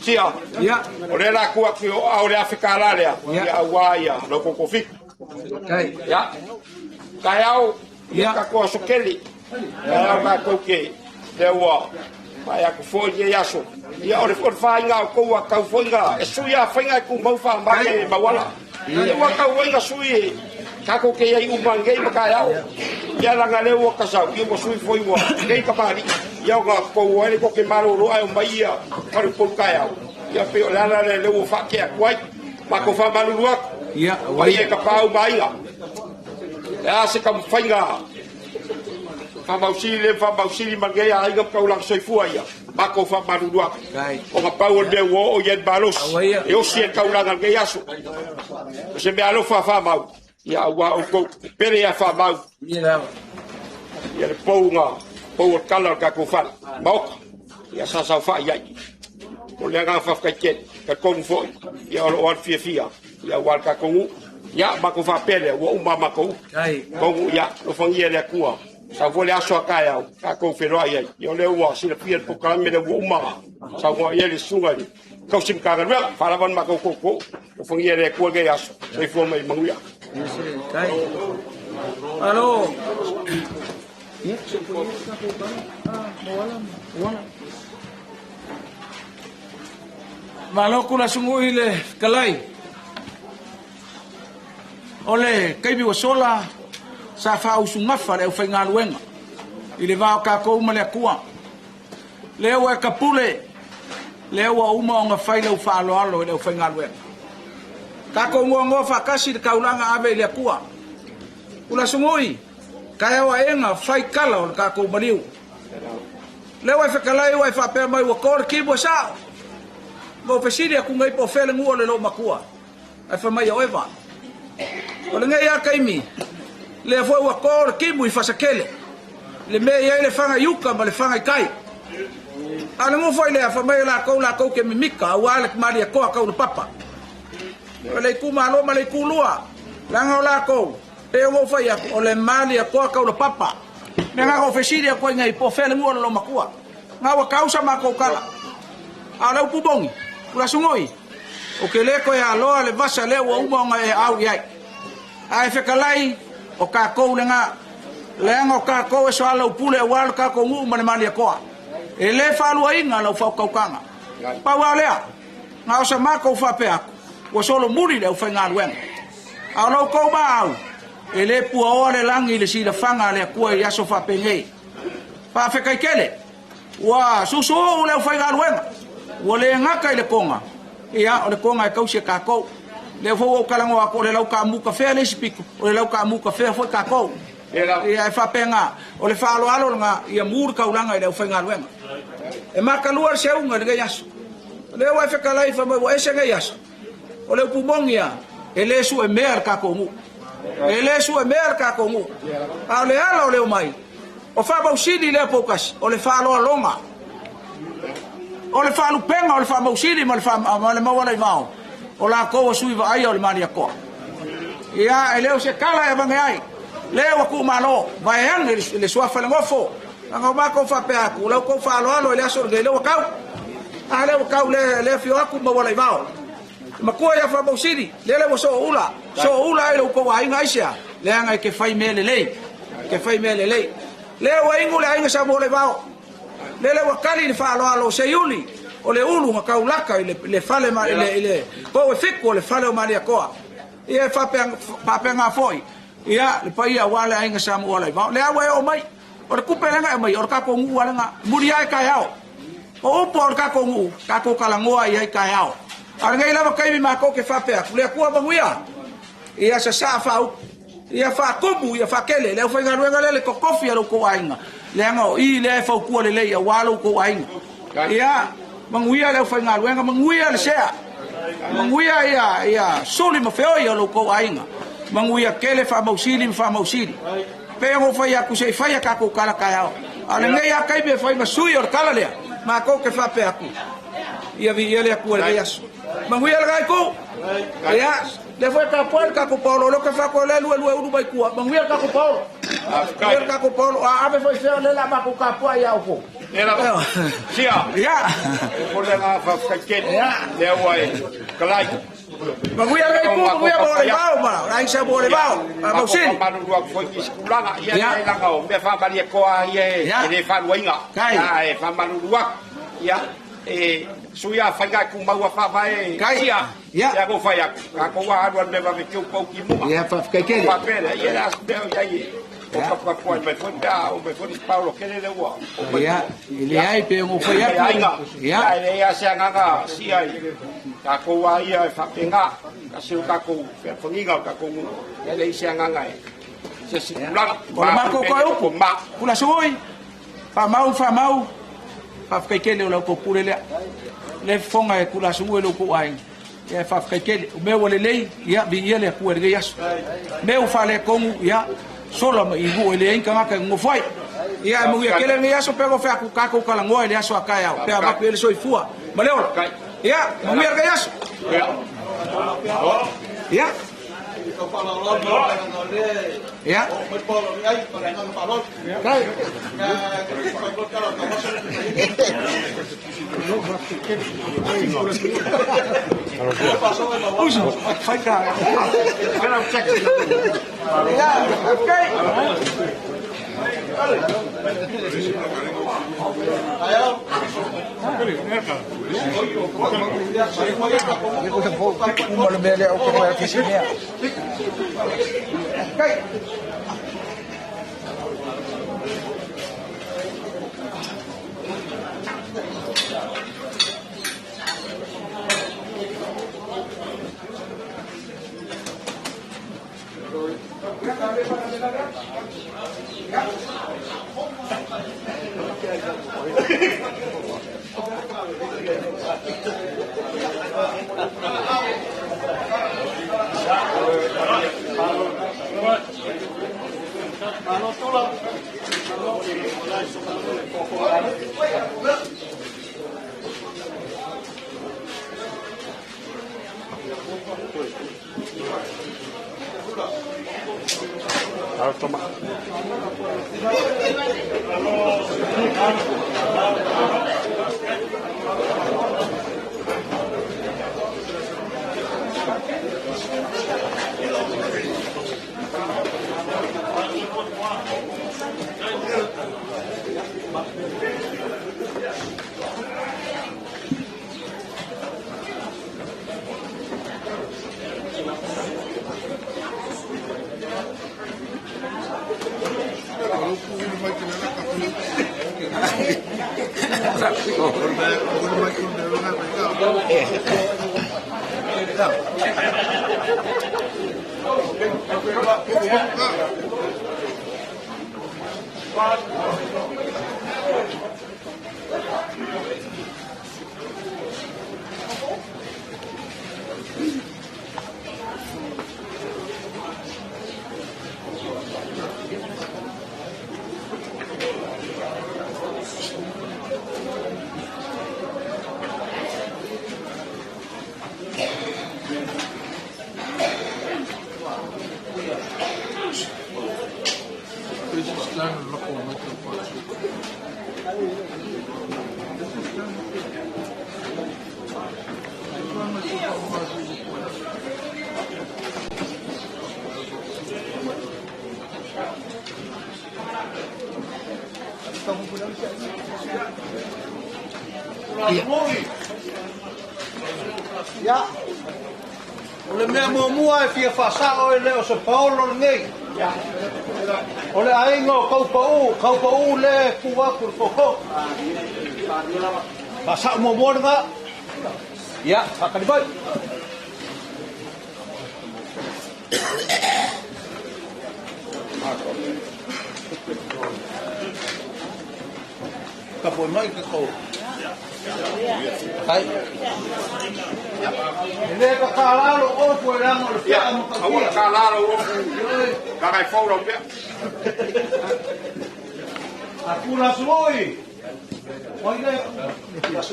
Sia. Ia. O le la kua ki o au le Afrika la lea. Ia. Ia aua ia lo koko fiku. Kai. Ia. Kai au. Ia. Ka koa sokeli. Kai au ka kau ke. Le ua. Mai aku foi i aso. Ia o le whainga o koua kau whainga. E sui a whainga e ku mau wha mai e mawala. Ia ua kau whainga sui e. Kako ke iai uma ngei ma kai au. Ia langa le ua kasau. Ia ua sui foi ua. Ngei ka pari. Ia o ngā kou ai ko ke maro roa e o mai ia. Paru polu kai au. Ia pe o le ala le le ua whakea kuai. Ma ko wha malulu aku. Ia. Mai e ka pau mai ia. E a se ka whainga. Whamausili le whamausili ma ngei a inga kau lang soifua ia. Ma ko wha malulu aku. Kai. O ka pau o le mea ua oo i e malosi. Aua ia. E osi e kaulanga ngei aso. O se mea alofa whamau. Ia aua o kou pere ia whamau. Ia lava. Ia le pou ngā, pou o kala o kākou whale. Maoka. Ia sa sau wha iai. O le ngā whawhkai tele. Ka kongu foi. Ia o lo oan fia fia. Ia ua ka kongu. Ia mako wha pere. Ua uma mako. Kai. Kongu ia. Lo whangia le akua. Sa fo le aso a kai au. Ka kou wheroa iai. Ia o le ua sila pia le pokalame le ua uma. Sa ngua ia le sunga i. Kau sim ka galuega. Whalawan mako koko. Lo whangia le akua ngei aso. Soifua mai manuia. Kai. Alo. Malo kula sungui le kalai. O le kaimi ua sola sa faausugafa le aufaigaluega i le va o kakou ma le Akua. Lea ua e kapule, lea ua uma ona fai lau faaaloalo i le aufaigaluega. Takou goagoa faatasi le taulaga ave i le Akua. Ula sugui, taeao aega fai tala o le tatou maliu. Lea ua e fetalai ua e faapea mai ua to le timu e sao. Ma ua fesili atu nei po o fea le nuu o le loomatua. Ae fai mai ia oe va. O lenei lava taimi, lea foi ua to le timu i Fasatele, i le mea e i ai le faga i uka ma le faga i tai. A o le nuu foi lea, fai mai e latou, latou te mimika aua le Malietoa taulapapa. O le itumalo ma le itulua, leaga o latou, pei ona ou fai atu, o le Malietoa taulapapa. Mea na ou fesili atu ai nei, po o fea le nuu o le loomatua. Na ua tau sa matou tala. A o le upu moni, ula sugoi, ou te le toe aloa le vasa lea ua uma ona e au i ai. Ae fetalai, o tatou lena, leaga o tatou e soalaupule aua lo tatou nuu ma le Malietoa. E le faaluaina lau faautautaga. Pau lava lea, na o sa matou faapea atu, ua solomuli le aufaigaluega. A o lo outou maau, e le puaoa le lagi i le silafaga a le Atua i aso faapenei. Faafetai tele, ua susuuu le aufaigaluega, ua le gata i le toga, ia o le toga e tausi e tatou. Lea foi ua ou talanoa atu o le lautaamu kafea le isi pito, o le lautaamu kafea foi tatou. Ia e faapena, o le faaaloalo lena ia mu le taulaga i le aufaigaluega. E matalua le seuga i lenei aso. O lea ua e fetalai fai mai ua ese nei aso. O le upu moni lava, e le sue mea le tatou nuu. E le sue mea le tatou nuu. A o le ala o le omai, o faamausili lea poukasi, o le faaaloaloga. O le faalupega o le faamausili ma le mauala i vao, o latou o sui vaaia o le Malietoa. Ia, e le o se tala e avane ai, lea ua tuumalo, vaeane le suafa i le nofo. Leaga o matou faapea atu, o la outou faaaloalo i le aso lenei, lea ua tau. A lea ua tau, lea afio atu mauala i vao. Matua ia Faamausili, lele ua sooula, sooula ai lo outou aiga aisea, leaga e te fai mea lelei, te fai mea lelei. Lea ua inu le aiga Samoa-o-le-vao, lele ua tali le faaaloalo o Seiuli, o le ulu na taulaka i le fale ma i le pou e fitu o le fale o Malietoa. Ia e faapena foi, ia le paia aua le aiga Samoa-o-le-vao. Lea ua e oo mai, o le tupe lea na e aumai, o le tatou nuu lava lena, muli ae taeao. O upu o le tatou nuu, tatou talanoa i ai taeao. A o lenei lava taimi matou te faapea atu, le Atua manuia, ia sasaa faaupu, ia faatumu, ia faatele le aufaigaluega lea le totofi a lo outou aiga, leaga o i lea e fautua lelei aua lo outou aiga. Ia manuia le aufaigaluega, manuia le sea, manuia ia suli ma feoi o lo outou aiga, manuia tele faamausili ma faamausili. Pei ona ou fai atu, se i fai a tatou tala taeao. A o lenei lava taimi e fai ma sui o le tala lea, matou te faapea atu, ia viia le Atua i lenei aso. Manuia lena itu. Ia, lea foi e tapuai le tatou paolo, o lea ou te fai atu o lea e luelue ulu mai tua. Manuia le tatou paolo. Manuia le tatou paolo. A ave foi fea o lea o le a matou tapuai ia outou. Ia lava. Sia. Ia. E mo le agaga faafetai tele. Ia. Lea ua e talai. Manuia lenei itu, manuia mo le vao ma le aiga mo le vao. Faamausili. Malulu atu foi i nisi tulaga. Ia, e leaga o mea faamalietoa ia e le faaluaina. Kai. Ia, e faamalulu atu. Ia, e sui a faiga e tumau a faavae. Kai. Sia. Ia. Ia, ko fai atu. Tatou a alu a le mea vave teu pau ki mua. Ia, faafetai tele. Faapea lea, ia le a se mea o i ai e. O kapukapu ai mai foi pe a o mai foi ni paolo kele le ua. O mai Ia, e leai pe ona ou fai atu. Aiga. Ia. Ia, e leai lava se agaga sia i tatou a ia e faapena. Tasi o tatou feafagiga o tatou nuu. Ia e leai se agaga e se isi tulaga. O le matou toe upu, Pulasui, faamau, faamau, faafetai tele o la outou pule lea. Le fofoga e Pulasui e lo outou aiga. Ia, faafetai tele. O mea ua lelei, ia, viia le Atua i lenei aso. Mea ua faaletonu, ia, sola mai i nuu e leai ni tagata e nonofo ai. Ia, e manuia tele lenei aso, pe ona fai atu tatou talanoa i le aso a taeao, pe avatu i ai le soifua ma le ola. Ia, manuia lenei aso. Ia. Ia. Kai. Uso, fai ka. Ia, okay. Uma le mea lea o te moe atu i mea. Kai. Ia. O le mea muamua e fia faasao e le o se paolo lenei. O le aiga o Kaupaū, Kaupaū lea e tu atu i le foto. Faasao muamua lena. Ia, faatali mai. Tapuai mai tatou. Kai. E le takalalo ofu e leaga o le Ia, fea ma aua le tautia. kalalo ofu. Laga e fau lau pea. A kula sui. Oi le.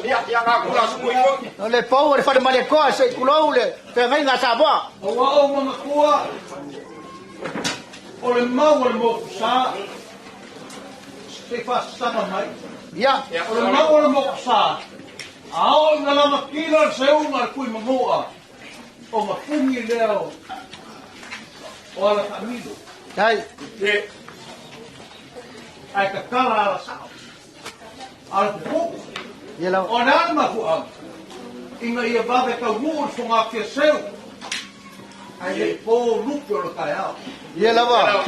Ia, ia ngā kula sumu i foi. O le pau o le fale malekoa se i kulou le feagaiga a Samoa. Aua o mamatua. O le mau o le moku sa. Se fasasaga mai. Ia, Ia, O le mau o le moku sa. A o ina lamakila le seuga le kui mamoa. O mafungi lea o. O ala taamilo. tai. E, Ae tatala ala sao. Ala pupu'u. Ia lava. O le a le mafuaaga ina ia vave taunuu le fogafiaseu ae le i po lupe o le taeao. Ia lava.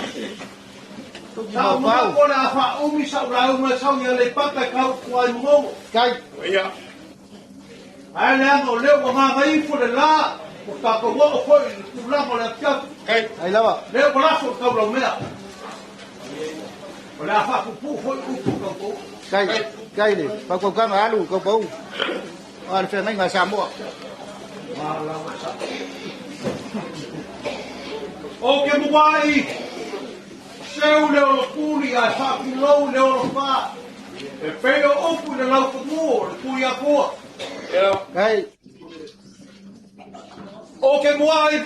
Tuki Sa ou maupau. manatu o le a faaumi sa'u lauga e sau i Aleipata e tau ai Magogo. Tai. ia, Ae leaga o lea ua gagaifo le lā ua tatou oo foi i le tulaga o le afiafi. kai, Ai lava. Lea ua lafo le taulaumea. O le a faapuupuu foi upu o taupou. Tai. Tai le. Paukaukaga alu kaupau. O le feagaiga a Samoa. O ke muai seu le o puli ae faapulou le o fa. E pei o upu i le laufanua o le tui atua. ia, Tai. O ke muai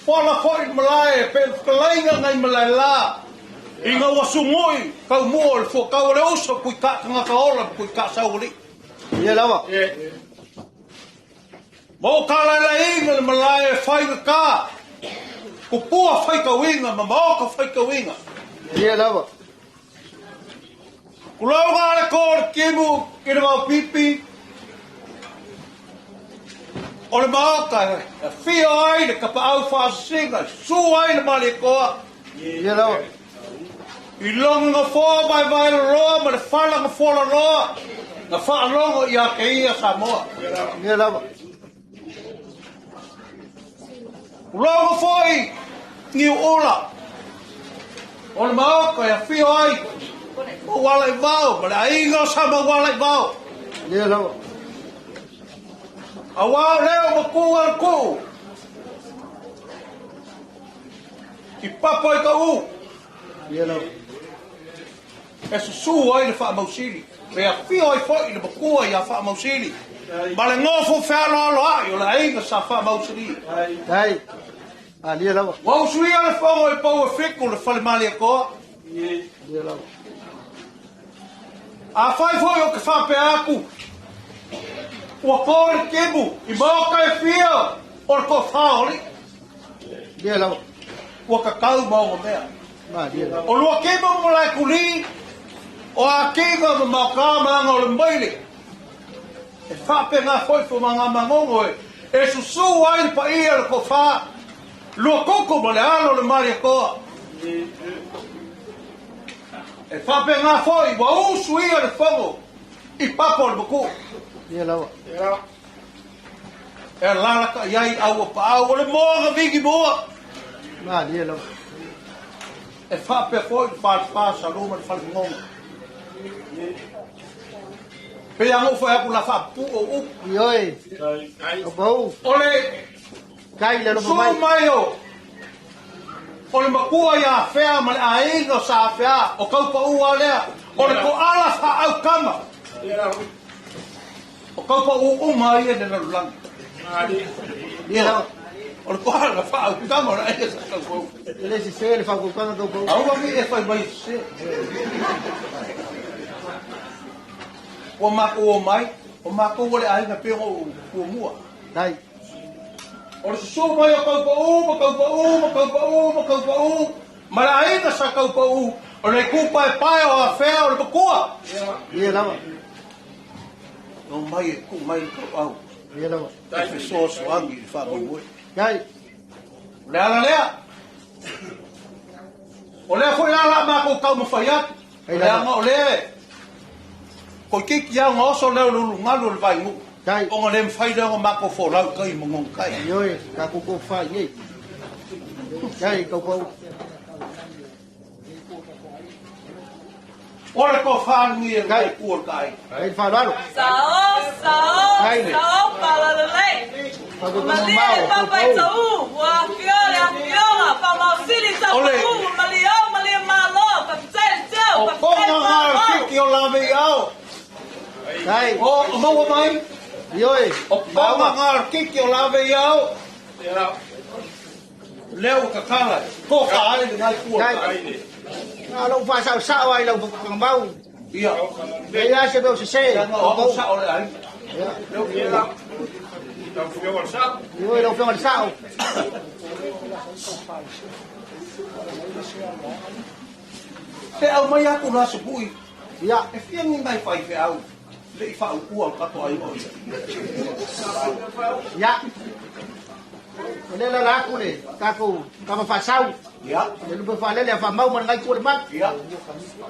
pola foi i malae e pei o fetalaiga nai malae la. Ina ua sugoi taumua o le fuakau o le uso kui ka tagata ola ma kui ka saualii. Ia lava. e, Ma o kalaelaiga le malae e faigata. Kupua faitauina ma maoka faitauina. Ia lava. Kulauga le ko le kimu ki le maupipi. O le maoka e fia ai le kapaau faasasiga, su ai le malekoa. Ia lava. I loga gafoa vaevae loloa ma le fala gafoa loloa. Na faalogo ia te ia Samoa. Ia lava. Kulauga foi niu ula. O le maoka e afio ai o ala i vao ma le aiga o sa mau ala i vao. Ia lava. Auā o lea o makua le kuu. I papa i ka u. Ia lava. E susū ai le faamausili. E afio ai foi le makua ia faamausili. Ma le gofo fealoaloa'i o le aiga sa faamausili. Tai. Alia lava. Ua usuia le fogo i pau e fiku le falemaliakoa. Ia lava. Afai foi o ke faapea atu. Ua kō le timu i maoka e fia o le toafā o alii. Ia lava. Ua tatau ma oga mea. Malie lava. O lua timu ma malae kulī o akiga ma maoka ma aga o le maile. E faapena foi fomagamagogo e e susū ai le paia le toafā. Lua koko ma le alo o le maliakoa. E faapena foi ua usu ia le fogo i papa o le makuu. Ia lava. ia, E lalaka i ai au o paau o le moa ga vigi moa. Malie lava. E faapea foi le falefa sa luma le falefagogo. Pe ia gou fai atu la faapupuu o upu. Ioe. kai, Kaupau. O le Tai le loma sū mai. mai o. O le makua ia afea ma le aiga o sa afea o kaupaʻu a lea. O le koala faaaukama. ia, O kaupaʻu uma ia le lalolagi. mali, Ia lava. O le koala faaukama o le aiga sa kaupaʻu. E le sese le faukaukaga kaupau. Aua mi e fai mai se. Ua makou o mai, o makou o le aiga pe o fuamua. Tai. O le susū mai o kaupaʻu ma kaupaʻu ma kaupaʻu ma kaupaʻu ma le aiga sa kaupaʻu. O le kupa e pae o afea o le makua. Ia lava. No mai e ku mai le au. Ia lava. E fesoasoani i le faamoemoe. Kai. O le ala lea. O lea foi la la makou taumafai atu. Leaga o lea toeitiiti lava ona oso lea o le ulugalu o le vainuu. Kai. Ona le mafai lea ona matou folau i tai i Magogotai. Ioe, tatou tofa i nei. Kai, taupau. O le tofa lenei e le Atua o le taai. Kai le faaaloalo. Sao, sao, Kai. sao, palalelei. Faatotoga Malie mamao, le papa i taupau. tau, ua afio le afioga, faamausili Ole. taupau, malio, malie malo, faafetai le teu, O faafetai ponga le ngā o malo. fiki o lave i ao. Kai. O maua mai. Ioe. O ponga ngā o kiki o lave i ao. Lea ua kakala. Tofa ai le ngai kua. Kai. A lou faasaosao ai lau fagamau. Ia. E ia se mea o sese. Leaga o au sao le ai. Ia. Ioe, lau afioga i le sao. Te au mai aku la sepui. Ia. E fia ni mai whai wheau. Le i whaukua o kato ai o ia. Ia. O lea la la aku le tatou tama faasau. Ia. Le lupe faalele a faamau ma le ngai tua le malu. Ia.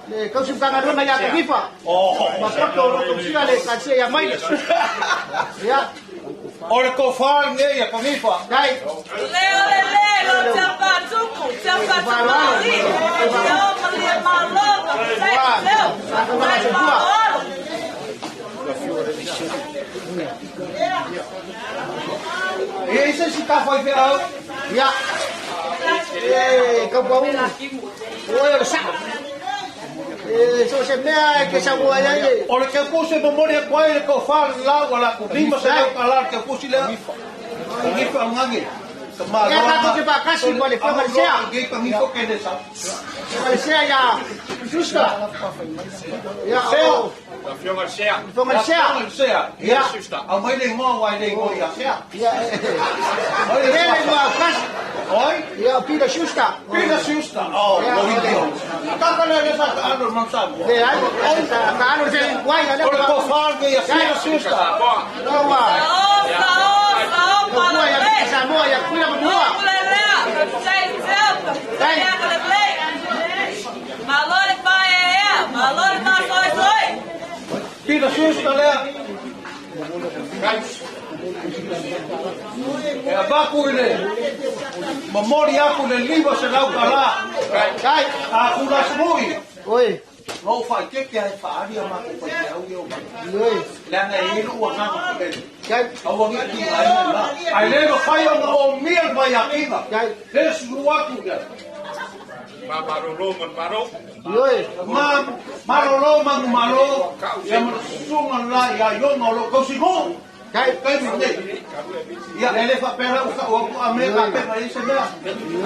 Le kausi matagaluega ia Kalifa. Oh. Ma poto o lo tausia le ekalesia ia Maile. Ia. O le tofa lenei ia Kanifa. Kai. Leo le le, lo tiapa tupu, tiapa tupu, malio, malie malo, faafetai le teu, faafetai le faaaloalo. Ia i se si ka whai wheau. Ia. E kaupau. O oe o le sao. E so se mea e ke saunoa ai le. O le keukusi momoli atu ai le tofa le lau a latou lima se lau kalā le keukusi lea. Kanifa o gage. Ka malo. Ia tatou te faatasi ma le afioga i le Sea. Nei Kanifa ke le sa. Afioga i le Sea ia Schuster. Ia o. Afioga i le Sea. Afioga i le Sea. Afioga i le Sea. Ia. Au mai le igoa uae le igoa ia Sea. Ia. Ai le Le le igoa o kasi. Oi. Ia o Peter Schuster. Peter Schuster. Oh, Ia. lo indio. Kaka le le sa ka alo man sa mo. Le ai. Sa ka alo se uai le. O le tofa lenei ia Peter Schuster. Ua. Sao, sao, sao, Ua ia palalelei. Samoa ia Tutuila ma Manua. Lelea, faafetai le teu, faafetai agalelei. Malo le paeaea, malo le masoesoe. Peter Schuster lea. E avaku i le momoli aku le 500 kalā. Kai. A kula smui. Oi. Lou faakeke ai faaalia matou faifeau ia o matou. Oi. Leaga e i ai lou agaga pele. Kai. Aua ne i tiga ai le la. Ae lē mafai ona omia le vaiakiga. Kai. Le sulu atu ia. Ioe. Ma malolo manumalo ia ma le susuga lelā iā Iona o loo tausinuu. Kai. Taimi lenei. Ia e lē faapea lau sa'u atu a mea tapena i ai se mea.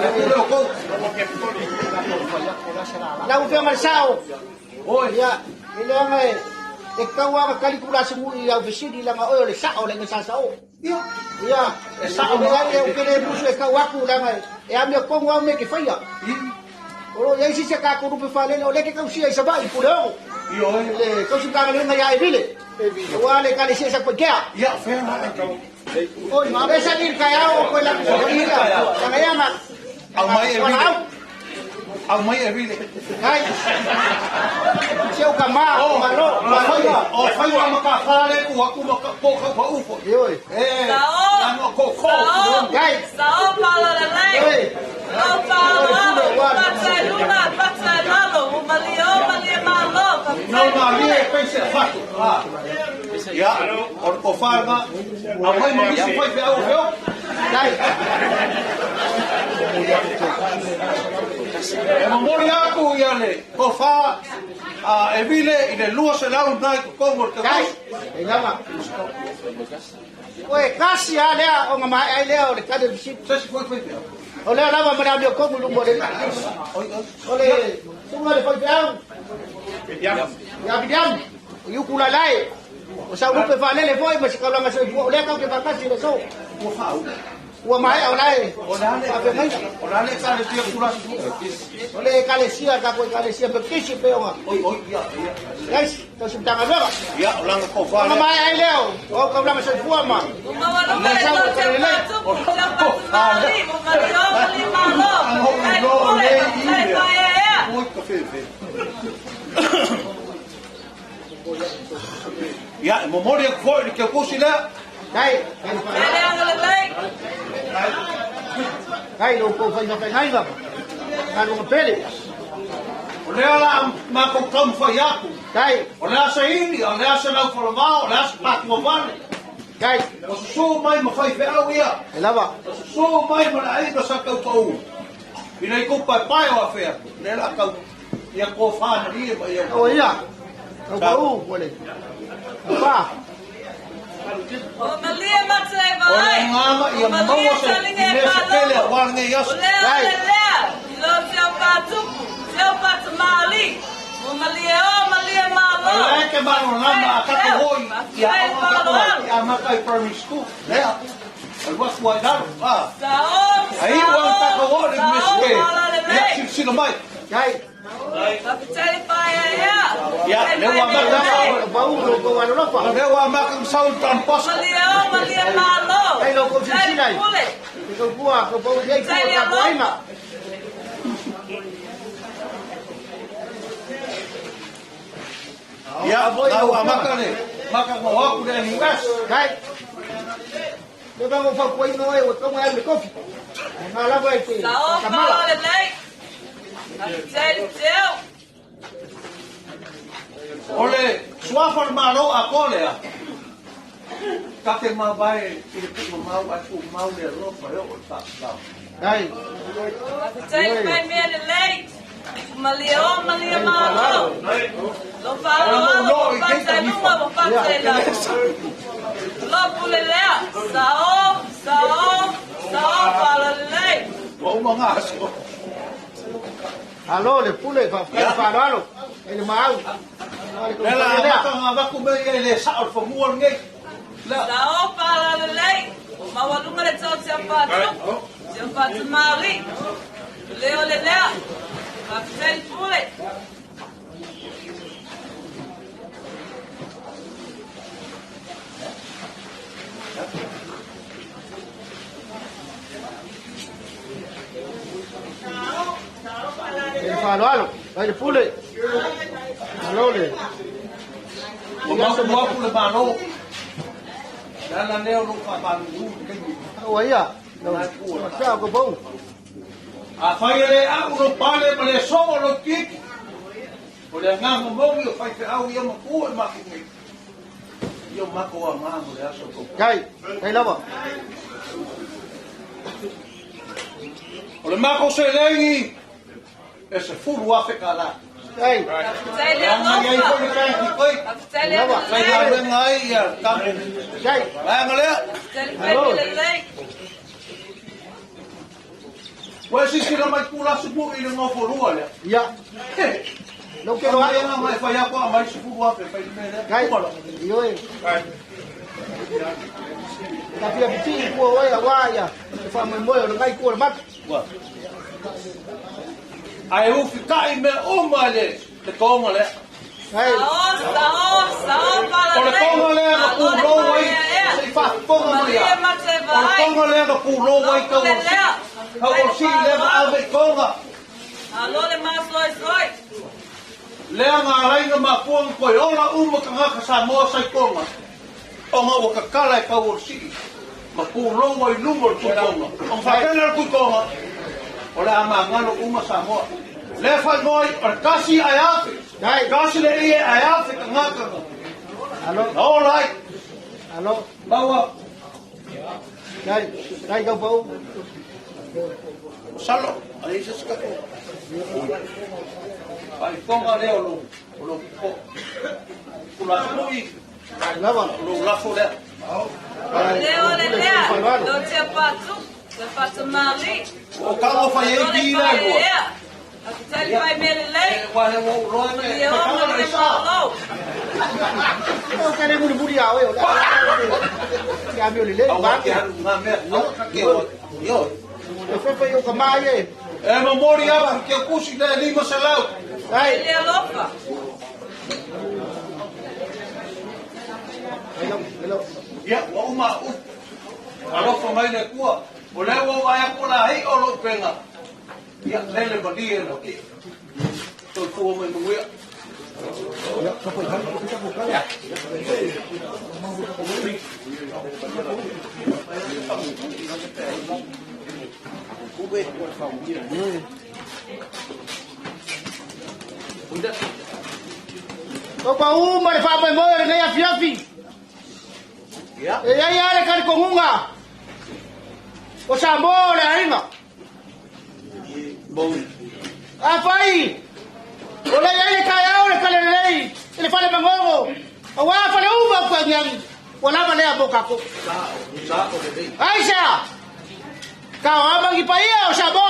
Ae pule outou. Lau afioga i le sao. Oi. Ia, e leaga e e tau lava tali tulasimu i au fesili leaga oe o le sao le gasasao. Ia. Ia, E sao leai e ou te le musu e tau atu leaga e amio tonu au mea e te faia. O loo i ai se isi a tatou lupe faalele o lea e te tausia i Savaii i Puleono. Ioe. Le tausi Matagaluega ia Evile. Aua le Ekalesia i Satupaitea. Ia o fea la Oi, lea sa i le taeao o koe latou Savaii ia. Leaga ia na. Aumai e Vile. Aumai e Vile. Kai. Se o ka ma, o malo, malo ia. O faiga ma ka fale ku aku ma ka po ka pa ufo. Ioe. E. Sao. Langa ko ko. Sao, Kai. sao, palalelei. Oi. Lau faaaloalo, pata i luna, pata i lalo, ua malio, malie malo, No faafetai le ma lie pule. pese fatu. Ah. Ia, o le tofa aumai ma nisi faifeau o feo. Kai. E momoli aku ia le tofa a e Vile i le 200 nai totonu o le Kai. tausi. E lava. Oe, kasi a lea o nga mae ai lea o le tali o le fesili. Se isi foi faifeau. O lea lava ma le amio tonu i luma o le Oi oi. O le susuga le faifeau. Ia Viliamu. O Iuku Lalae. O Saurupe Faalele foi ma se taulaga soifua. O lea tatou te faatasi i le aso. Ua faau. Ua maea o lae. O le ale Faafeagaiga. O le ale ekalesia tulasi. O le ekalesia, tatou ekalesia Baptisi pei ona. Oi oi ia ia. Guys, tausi Matagaluega. Ia o lana tofa Ona lea. maea ai lea o o taulaga soifua ma. Ua maualuga le tau Tiapatupu, Tiapatumaali, ua malio malie malo, faafetai le pule, faafetai le paeaea. Oi ka fefe. Ia, e momoli atu foi i le keukusi lea. Dai, dai, Faafetai le agalelei. dai, lo kou faiga feagaiga. Galuega pele. O lea la a matou taumafai atu. Dai, O le a se ini, o le a se laufalavao, o le a se patuavale. dai, O susū mai ma faifeau ia. e lava. O susū mai ma le aiga sa taupau. Ina i kou paepae o afea. Lea la tau ia kofā malie ma ia. O ia. Tau pau, ua le. Pa. Ua malie matai O le vaai. agaga ia Ua malie maua se taliga e mea se pele malo. auā lenei O aso. lea o le lea, i lo Tiapatupu, Tiapatumaali, ua malie o malie malo. O lea e te malolama a tatou oi ia Faafetai le aoga tatou ai faaaloalo. i amata i primary school. Lea. Alu atu ai lalo. Ah. Sao, Ai ua tatou o le sao, Universite. Ia faalalelei. silasila mai. Dai, Faafetai le paeaea. Ia, Faafetai lea ua le amata. lelei. pau lo kou alolofa. O lea ua amata ona sau le Don Bosco. Malie o malie malo. Ai lo kou Faafetai silasila le ai. pule. Te kau pua, kau pau i ai Faafetai kua le tatou alofa. aiga. Ia, la ua amata le maka ona o atu le NUS. Dai. Le bango fa kua ino e ua tonga ai le kofi. Ngā lava e te Sao, kamala. faalalelei. Faafetai le teo. O le suafa o le Malo atoa lea. Ta te mavae i le tuumamau ae tuumau le alofa e oo i le faasavao. Dai, Faafetai le fai mea lelei. Malie o malie malo. Lo faaaloalo, ua fatai luma, ua fatai lalo. Lo pule lea. Sao, sao, sao, faalalelei. Ua uma gā aso. alo le pule fa Ia. fa alo. E le maau. Lea la amata ona avatu mea ia e lē sao le fanua lenei. Lea. Sao, faalalelei. Ua maualuga le tau Tiapatupu, Tiapatumaali. O lea o le lea. Faafetai le pule. E le fa alo. Vai le pule. Alo le. Ua mapu atu le Malo. Le ala lea o lou faamalulu i le taimi. Ua ia. Sa ko pau. Afai e lē a'u lou pale ma le sogo lou kiki. O le agaga moni o faifeau ia mapua i matou nei. Ia o matou agā mo le aso tou. Dai, dai lava. O le matou seleni e 10,000 kālā. Dai, Faafetai le E aga i ai alofa. foi le kanki koe. Faafetai le Lava. agalelei. Faigaluega ai ia tatou. dai. Vaega lea. Faafetai le fai mea lelei. Ua e silasila mai tulasi pui i le nofolua lea. Ia. He. Lo ke Ke lo mai ai. ana mai fai atu a mai 10,000 fai le mea lea. Dai. Uma loa. Io e. Ka pia piti kua oe a wā ia. Te wha moe moe o le ngai kua le mata. Ua. Ae ufita'i mea uma i le le toga lea. Dai, Sao, sao, sao, O le faalalelei. toga lea na Malo le pulou ai paeaea. se'i faafofoga mai Malie a. matai O le vaai. toga lea na pulou ai Lo tau o pule le lea. sii. Tau o le sii lea na ave i toga. Alo le masoesoi. Lea na alai na mafua ona toe ola uma tagata Samoa sa i toga. Ona ua tatala e tau o le sii. Ma pulou ai luma o le tuitoga. Ona faapena le tuitoga. O le a magalo uma Samoa. Lea faaigoa ai o le tasi ae afe. dai. Tasi le ie ae afe tagata. Alo, Na ola ai. alo. Maua. Dai, dai kau pau. Salo. Ai se se tatou. Faaifoga lea o lou o lou po. Tulasui Lava. o lou lafo lea. Lea o le lea. Lo Tiapatu, Tiapatumali. O tago fai ai Malo le ki la lua. paeaea. Faafetai le fai mea lelei. Ua he ua uloa me Malie o faitaga malie le sa. malo. O ke le muli muli a oe o le. Ke a mi o le le Au ba. ke alu ngā mea. Au ka ke o. Io. E fefe i o ka mai e. E momori au ke kusi le 500. Ai. Le alofa. Ia, ua uma u. Alofa mai le kua. O le ua ai aku la hei o lou penga. Ia, lele mali e no ki. Toi fua mai munguia. O pa uma le fa mai mo le nei afiafi. Ia. E ai ale ka kongunga. O sa mo le ainga. Bom. A fai. O le ai ka au le kale lei. Le fale mangongo. O wa fale uma ko ngang. O la ma le a boka ko. Sa, sa o le nei. Ai sa. Ka o ama ki paia o sa mo.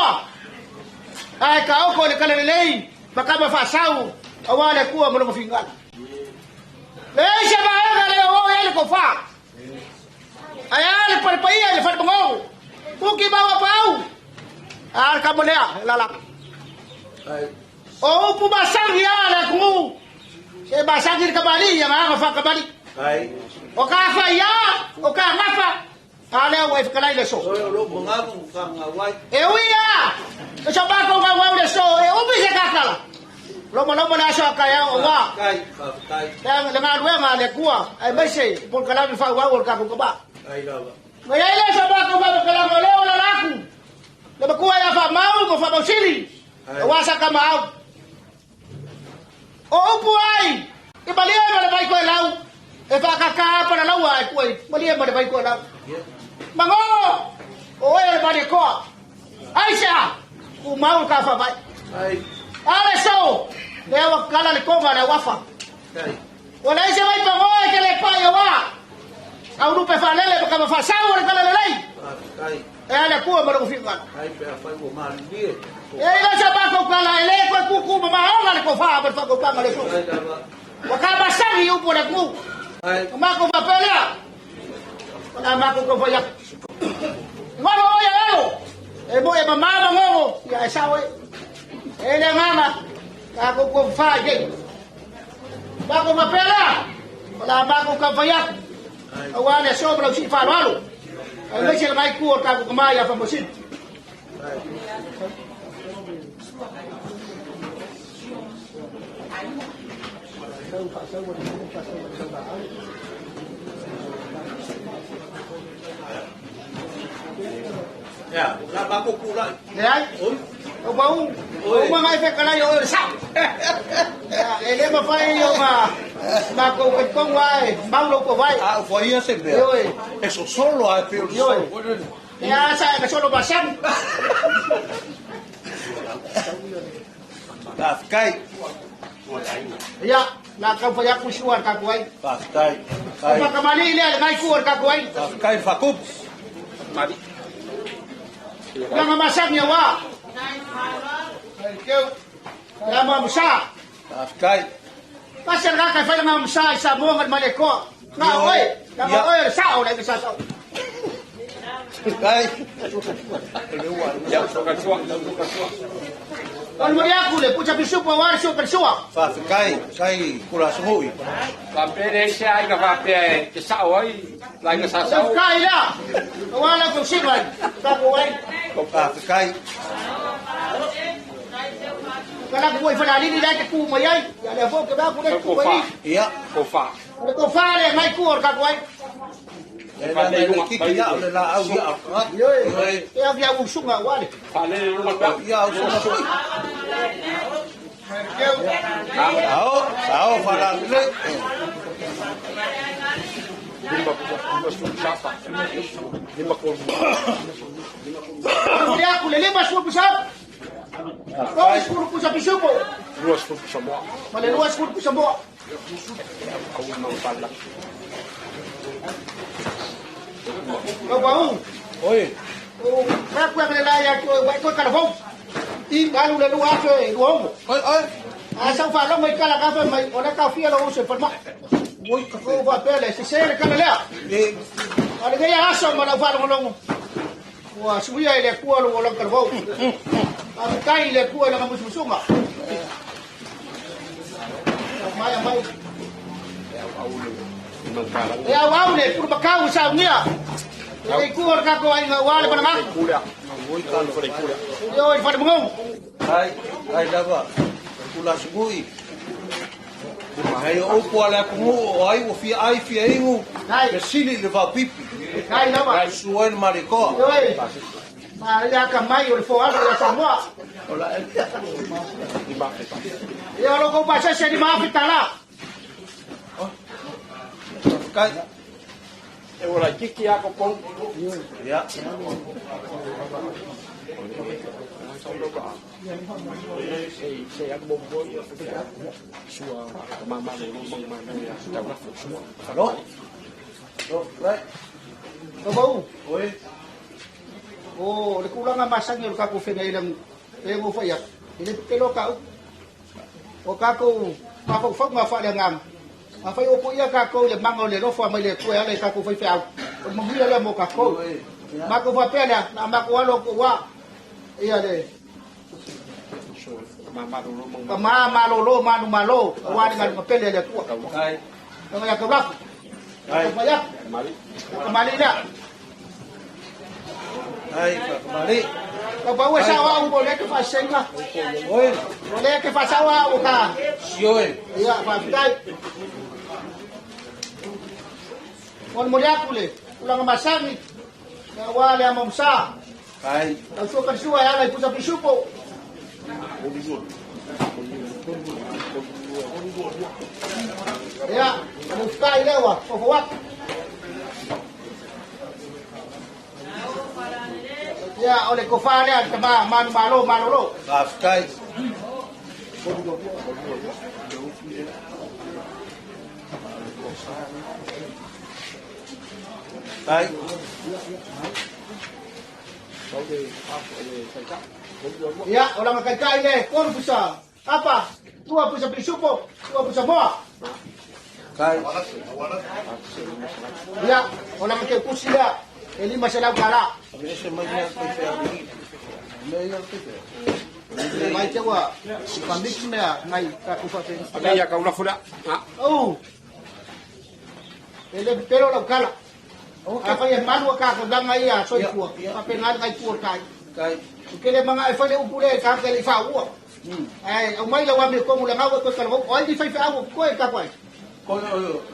Ai ka o ko le kale lei. Makama fa sau. O wa le kua mo le finga. Le sa ba ga le o le ko fa. Ai ale fale paia le fale mangongo. Uki bawa pau. Al ka mo lea la la. Ai. O upu masangi ala kungu. Se masangi le kabali ya nga fa kabali. Ai. O ka fa ya, o ka ngafa. Ale o e kalai le so. Oi o lou mangamu ka ngā wai. E uia. E so ba ko nga wa le so, e upi se ka kala. Lomo lomo le aso ka ya o wa. Kai, kai, Le le nga lue nga le kua. Ai mai se pol kala mi fa wa o ka ko ba. ai lava. Ma ya ile so ba ko ba kala mo le o la laku. Le ba kua ya fa mau mo fa mausili. Ai. O wa sa ka mau. O upu ai. E malia ma le vai ko e lau. E fa ka ka pa la laua e kua. Malia ma le vai ko e lau. Ia. Mango! O e le mani koa. Ai sea! U mau ka fa vai. Ai, Ale so! Le awa kala le konga le wafa. kai. O le se vai pango e ke le pa ia wa. Au rupe fa lele pa ka fa sau le kala le lei. Kai, E ale kua ma le kufinga. kai pe a fai ua malilie. E ila sa ba ko kala e le ko kuku ma maonga le ko fa ma fa ko kanga le so. Ai lava. Wa ka masangi upo le ku. Ai, O mako fa pelea. O la mako ko fa ya. Ngoro o ya elo. E mo e mama ngongo ya e sawe. E le nganga ka ko ko fa ye. Mako ma pelea. O la mako ka fa ya. O wa le sobra o si fa lo alo. E le se ngai ku o ka ko ma ya fa mo sin. ia, la mako kula. Le ai. Oi, O ba u. O ma ngai fe kala yo o sa. E le ma fa yo ma ma ko ko kong wai, mau lo ko wai. a fo ia se mea. Ioe. E so solo a pe o Ioe. solo. Ya sa ka solo basang. Kai, Ya, la ka fa ya ku suar ka ku ai. kai, kai. Pa kamali le ngai ku ka ku ai. Kai fakup. Mari. Ya ma masang ya wa. Ya ma musa. Kai. Pasal ka kai fa ma musa isa mo ngal male ko. Nga oi, nga Ya. oi sa o le sa sa. Kai. Ya, soka sua, soka sua. Al mo ya ku le pucha pisu pa war su per sua. Kai, kai kula sungui. Fa pere se ai ka fa pe te sao ai, lai ka sa Sa sao. kai la. Wala ko sibai. Ka ku ai. Kai. Kala ku ai fa li la ke ku mai ai. Ya le fo ke ba ku le ku mai. Ia. Ko fa. Le ko fa le mai ku or ka ku ai. E la le kiki ia le la au ia. Ioe. E avia u sunga wale. Fa le lu ma. Ia au sona sui. Ao, ao fa la le. Lima lima su sapa. Lima ko. Ia ku le lima su ku sa. Ko su ku sa pisupo. Lua su sa mo. Ma le lua su ku sa mo. Au ma pala. Ko ba u. Oi. O ka ku le la ya ko wa ko ka fo. I galu le lua fe lu homo. Oi, oi. A sa fa lo mai kala ka fa mai o le ka fia lo se fa ma. Oi ka O faapea le sesē le tala lea. A o lenei aso ma lau faalogologo, ua suia e le Atua lou olaga talavou. Faafetai i le Atua i lana musumusuga. Aumai, aumai. E auau le pulumakau i saunia. E le itu o le tatou aiga aua le manamanu. Ioe i le falemagou. Ai, ai lava, tulasugui. Ai o upu a le atunuu o ai ua fia ai fia inu, fesili i le vaopipi. Ai lava. Susu ai le Malietoa. Ioe. Ma le atamai o le foaga ia Samoa. Ia o lo kou pasese $5,000. Kai. E ua laititi a ko. Ia. Se aku mo ia sua mama le mo mama ia tau la sua. Alo. Lo, right. Ko Oi. O le tulaga masani o le tatou fegaila e ua fai atu, e le pepelo ka'u. O tatou mafaufauga faaleagaga, afai o poia tatou i le maga o le alofa mai le Atua e ala i tatou faifeau, o le manuia lea mo tatou. Matou faapea lea, na matou alo atu auā ia le tamā malōlō manumalo auā le galuega pele a le Atua. Ai. Taga ia taulafu. Ai. Fai atu. Kamali lea. Ai, kamali. Ka pau e sao au o le ke faasega. Oi. O le ke faasao au ka. Sioe. Ia, faafetai. O le moli atu le tulaga masani, aua le amamsa. Ai. Tau sua ka sua e ala i pusa pisupo. Ia, o le ufukai lea ua fofo atu. Ia, o le kofā lea le tamā manu malo malolo. Faafetai. Ai. Ia, o langa kaikai le, kolu pusa apa, tua pusa pisupo, tua pusa moa. Kai. Ia, o langa ke kusi lea, e $500. Ese mai mea kai fea. Mea ia kai fea. Mai te ua, pamiki mea, ngai tatou faapena. Ame ia kau la fula. Oh. E le pepelo lau kala. Afai e malu a kako langa ia soifua. Faapena le ngai tua kai. Kai. O kele manga e fai le upu le ka ke le fa ua. Ai, au mai lau ame kongu le ngau e koe kala. O ai di fai fe au koe ka koe. Ko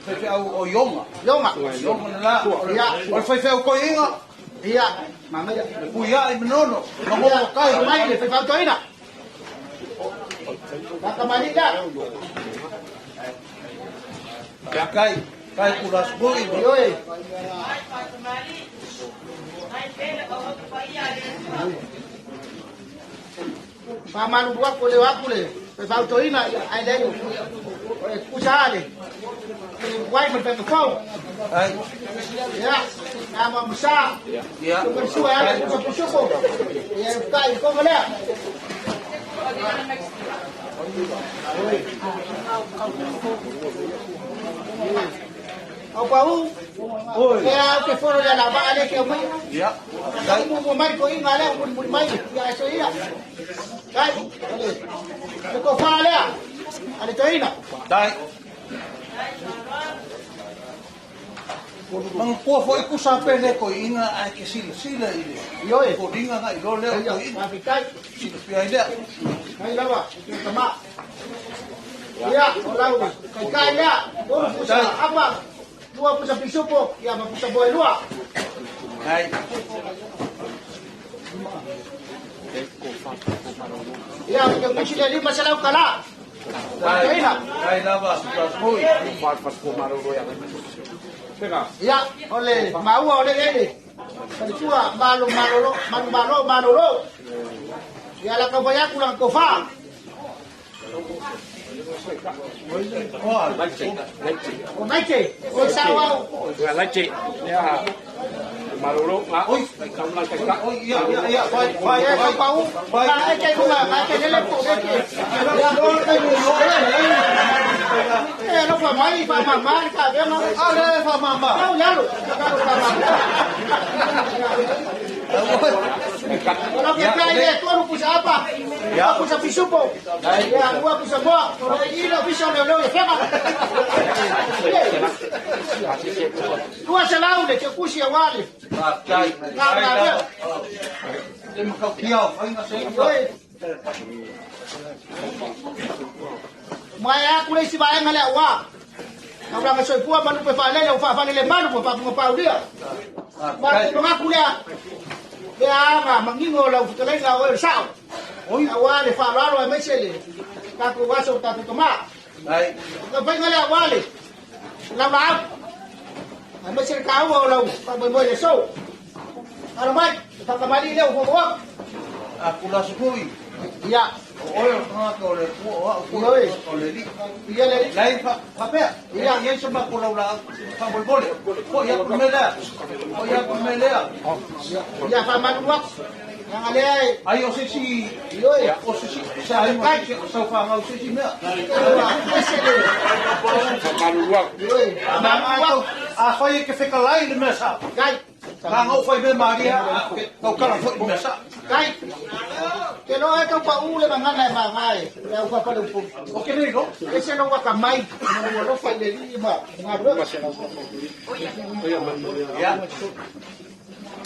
fai fea o ionga. Ionga. Ionga na la. Ia. O le fai fea o koi inga. Ia. Mama ia. Le pui ai manono. Mango Ia, kai. mai le fai fautoina. Kakamali la. Kai. Kai kula sboi. Ioe. Pamalu bua ko le waku le. Fai fautoina ai le. O le kusa le. Wai ma fai fau. Ai. Ia. Na ma musa. Ia. Ko sua ya ko pusuko. Ia kai ko le. Au pau. Oi. Ia ke foro ya la ba le ke mai. Ia. Kai mo mo mai ko inga le mo mo mai. Ia so ia. Kai. Le ko fa le. Ale toina. Dai. Mang pua foi ku sa pele ko inga ai ke sila sila i le. Ioe. Ko ringa nga i lo leo ko inga. Faafetai. Sila pia i lea. Kai lava, ke tama. Ia, o lau, kai kai lea. Olu pusa apa? Dua pusa pisupo, ia ma pusa boy lua. Ai. Ia, ke musi le $500 kala. Dai. Toina. Dai lava kula sboi. Ia, o le maua o le ele. Palitua malo malolo, manu malo malolo. Ia la ka vai aku la ko fa. Oa. O naite, o sa wa. Ia laite. Ia. Malolo. Oi. Kau la kai ka. Oi, ia, ia, ia, fai, fai, Ia fai. ka pau. Fai. Ka e ke lunga, ka ke lele po ke. Ia, E alofa mai, faamāmā le taavega. A lea e faamāmā. Tau i lalo, tau faamāmā. O lau fekai lea, 3 pusa apa, 2 pusa pisupo, ia, 2 pusa moa, o le i le ofisa o leoleo i Afega. 200 le teukusi auā le. Faafetai. Galuega. Le matautia o faiga se Ioe. Maea aku le isi vaega lea auā. Taulaga soifua ma lupe faalele o faafalele malu ma faafugapaulia. Ma ku lea. Lea aga manino o lau fetalaiga o oe o le sao. Auā le faaaloalo aemaise le tatou aso o tatou tamā. O ka faiga lea auā le laulaau. Aemaise le taua o lau faamoemoe i le aso. Alo mai, le faakamali'i lea ua fofo atu. A kula sukui. Ia. O oe o le tagata o le Atua, o au foi o le tagata o le Alii. Ia le Alii. Leai faapea. Ia. E i ai se matou laulaau faamolemole. Foi atu le mea lea. Foi atu le mea lea. Ia faamalulu atu. Leaga lea e. Ai o se isi Ioe. o se isi se aiga o saufaagau se isi mea. Ese le. Ioe. Faamalulu atu. Afai e te fetalai i le mea sao. Kai. Leaga ou fai mea malie a ou te tautala foi i le mea sao. Kai. Te loa e tau paʻū le gagana e māgā e le au faafaleupolu. O ke nei lo. Ese lou akamai ma lou alofa i le alii ma galuega. Ia.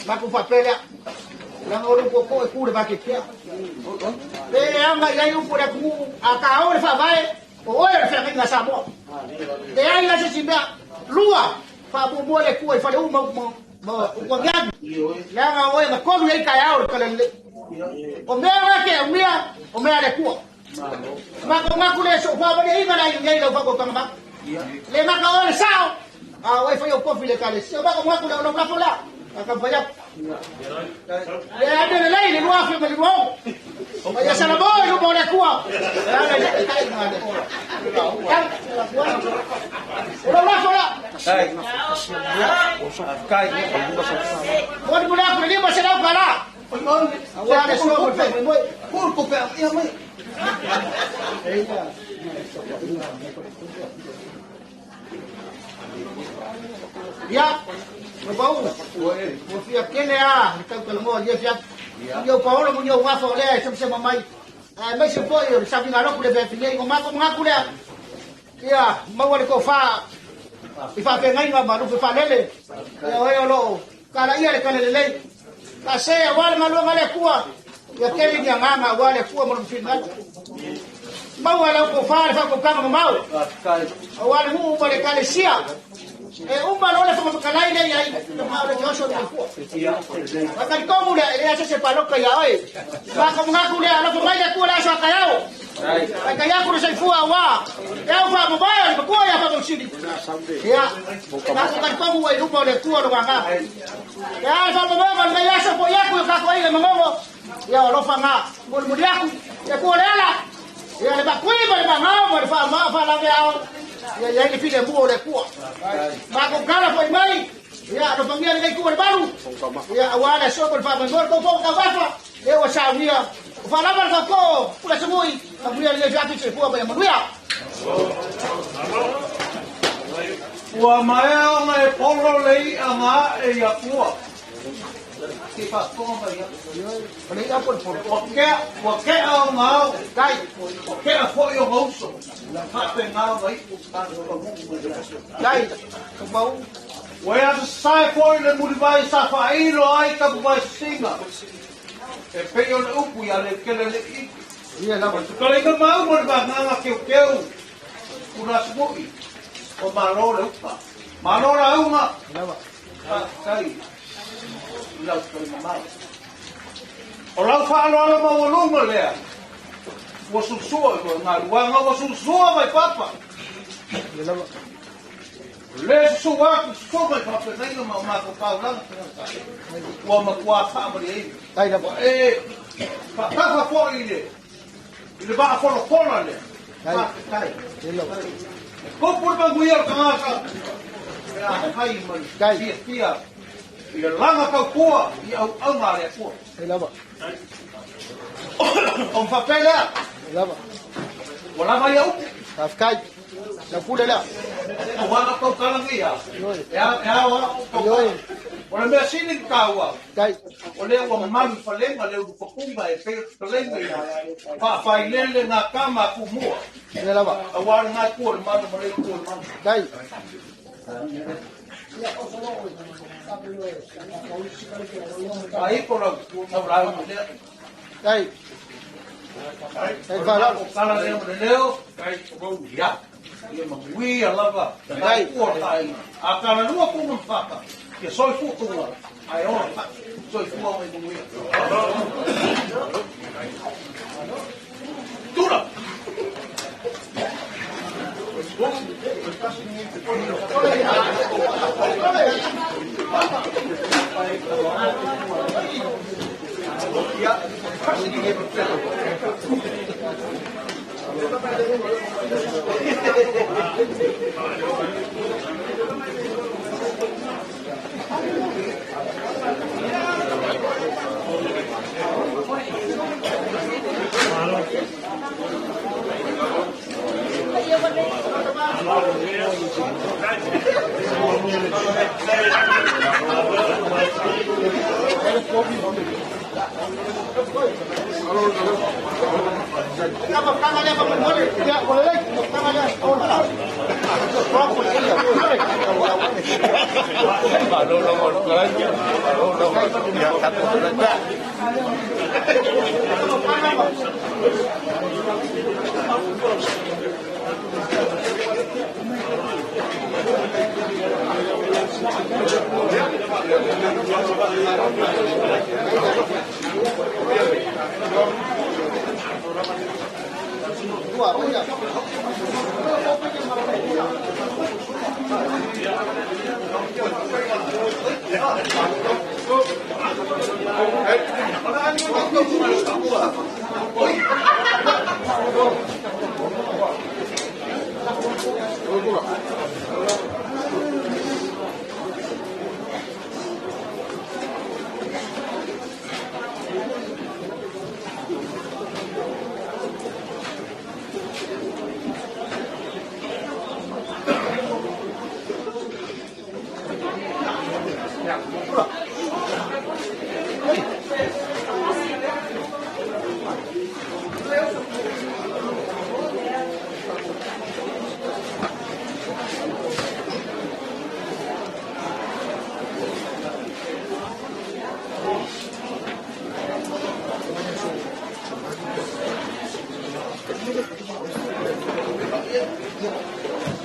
Matou faapea lea. Leaga o lou tootoo e tu le vaketea. Pe aga i ai upu o le atunuu, a taao le faavae, o oe o le feagaiga a Samoa. Leai la se isi mea. Lua, faamuamua le Atua i fale uma ma upu agiagi. Leaga o oe na tolu i ai taeao o le Talalelei. O mea na te aumia, o mea a le Atua. Matou gatu le soofua maliaiga le ai i ai lau faatautaga mata. Le mata oe le sao, a oe fai au kofi i le ekalesia. O matou gatu le o lau lafo lea, a taumafai atu. Le ane lelei le 2026. Ma ia salamo i luma o le Atua. E ala i le taitaiga a le Atua. O lau lafo lea. Faafetai. Molimoli atu le $500 tala. Aua le soa mo le faamoemoe. Tuu le tupe ia mai. Ia, Lopauu, ua fia tele lava le tautalamoa i lenei afiafi. Muniau paolo, muniau gafa o lea e semasema mai. Aemaise foi o le safiga lotu le feafi nei. O matou manatu lea, ia maua le tofa i faafeagaiga ma lupe faalele. Ia o e o loo talaia le talalelei. Tase aua le galuega a le Atua, ia tele ni agaga aua le Atua ma lona finagalo. Maua lau tofa le faautautaga mamao aua le nuu ma le ekalesia. E uma loa le Fofoga Fetalai lea i ai, ma o le te oso i le soifua. Ua talitonu lea, e leai se isi e palota ia oe. Ma manatu lea, alofa mai le Atua i le aso a taeao. Taitai atu le soifua aua e au faamomoe o le matua ia Faamausili. Ia, tatou talitonu ua i luma o le Atua lona agaga. Ia, le faamomoega o lenei aso, foi atu i o tatou aiga i Manono. Ia, o alofa na, mulimuli atu, le Atua o le ala. Ia, le maakui ma le maagao ma le faalaveao. Ia i ai le filemu o le Atua. Matou tala foi mai, ia, alofagia lenei itu o le malu. Ia, aua le aso ma le faamoemoe, le tou fono taumafa, lea ua saunia. O faalava le tootoo o Pulasemui, manuia lenei afiafi, soifua ma ia manuia. Ua maea ona e polo le i'a na a'e i Atua. Se i faafofoga mai ia. O le i'a po o le polo. Ua tea ona ao, Kai. ua tea foi ona uso. Faapena ona iu tatou taunuu mai le aso. Kai. Taumau. Ua e asasae foi le mulivai sa faailo ai tapuvaesisiga. E pei o le upu ia Lekele le Ivi. Ia lava. O le fetalaiga mau ma le vagaga keukeu Pulasumu'i o Malo le uta. Malo lauga. Lava. Faafetai i lau fetalaiga mau. O lau faaaloalo maualuga lea ua susua i galuega ua susua mai papa. Ia lava. O le susu atu susu mai faafeagaiga ma o matou taulaga tagata ua matua faamalieina. Tai lava. Ua e faatafa foi i le i le vaafolafola lea. Tai. Faafetai. Ia lava. E tupu le manuia o le tagata pe a fai ma le Tai. fiafia i le laga tautua i auauna a le Atua. Ia lava. Ona faapea lea, Ia lava. ua lava ia upu. Faafetai. La pule lea. Aua kau kalangia. E a o. O le mea sili taua. Tai. O le ua mamalu falega le ulu papunga e pei falega ia. Faafailele ngā kama kumua. Lea lava. Aua le ngā kua le mana ma le kua le mana. Tai. Ai ko lau tau lau ma lea. Tai. Tai whalalo. O kala lea ma le leo. Ia. Ia manuia lava. Tai kua tai. A kala lua kuma mfaka. Ia soifua tunga. Ai ora. Soifua mai manuia. Tula!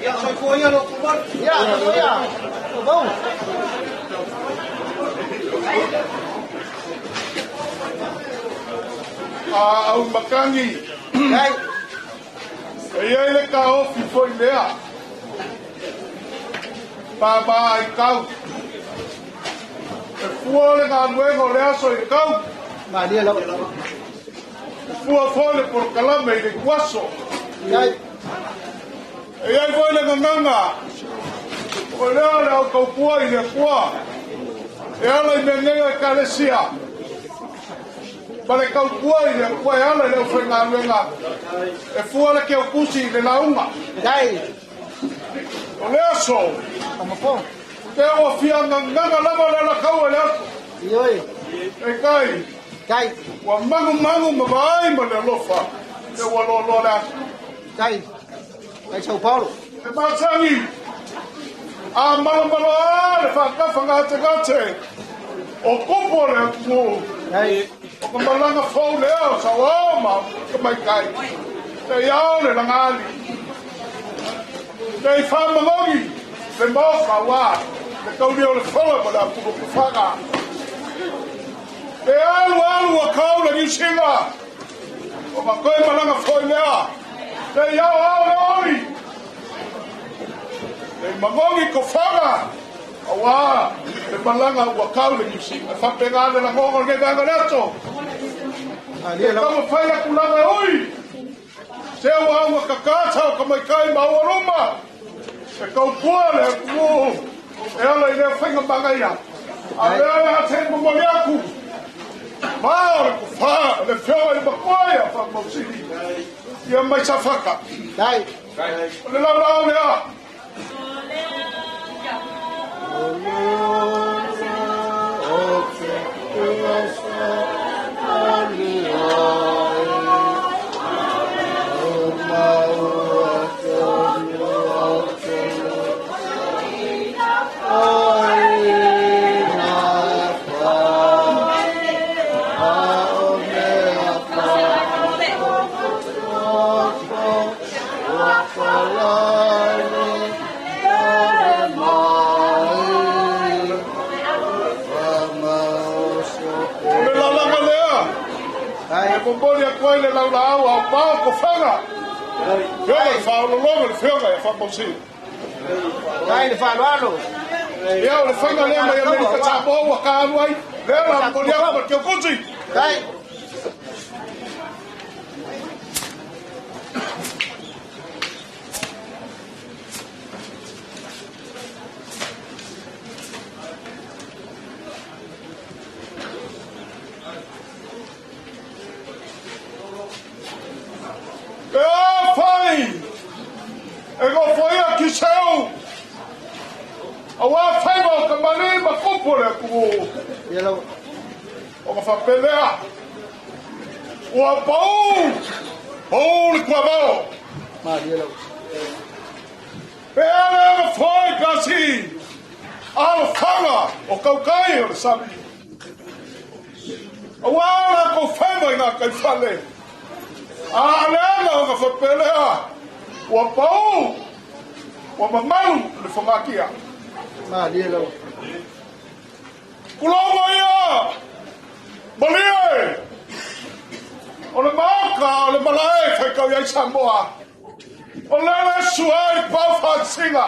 Ia, soifua ia lo kumar. Ia, ia. Bom. A au makangi. Tai. E ia le ka ofi foi lea. Pāpā ai kau. E fua le ngā nuenga o le aso i le kau. Malia lava. E fua foi le porokalame i le kuaso. Tai. E iai foi le gagaga. O lea le au kaupua i le Atua. E ala i mea nei o ekalesia. Ma le kaupua i le Atua e ala i le aufaigaluega. E fua le keopusi i le lauga. Tai. O le aso. Amafo. Te ua fia gagaga lava le alakaua i le aso. Ioe. E kai. Tai. Ua magumagu ma vaai ma le alofa. Te ua loaloa le aso. Tai. Tai São Paulo. E masagi. A malamalo a le whaakafa ngā te. O kupo le atu. Tai. O ka malanga fau lea o sa wao ma ka mai kai. Te iao le langali. Te i whamangogi. Le maoka wā. Le kauri o le whala ma le apuka puwhanga. Te alu alu a kau le niusinga. O ka koe malanga fau lea. Te iao ao le ori. Te mangogi ko whanga. Awa, te malanga ua kau le niusinga. Whapenga le langongo le vanga le ato. Malia Te lava. kama whai aku langa oi. Se ua ua kakata o ka mai kai ma ua ruma. E kaupua le atu. E ala i lea whainga mangaia. A lea le hate momoli aku. Mao le kuwha, le whioa i makoia wha mausini. Ia mai sawhaka. Tai. O le laulaau lea. O le lalaga lea. E momoli atu ai le laulaau a o pao kofaga. Fioga le faaolologa le fioga ia faamausili. Ai le faaaloalo. Ia o le faiga lea mai Amerika Samoa ua ka alu ai. Lea la momoli atu ma le tiukuti. Ai. E afai e gofoia kiseu auā faiva o kamali'i ma tupu o le atunuu Ia lava. ona faapelea ua paū paū le tuavao Malie lava. pe a le agafoai kasi alofaga o kaukai o le sami auā o lakou faiva i gataifale a aleaga ona faapelea ua paū ua mamalu le fogatia. Malie lava. Tulou ia malie o le maoka o le malae faitau ai Samoa. O le le sua i pau faasiga.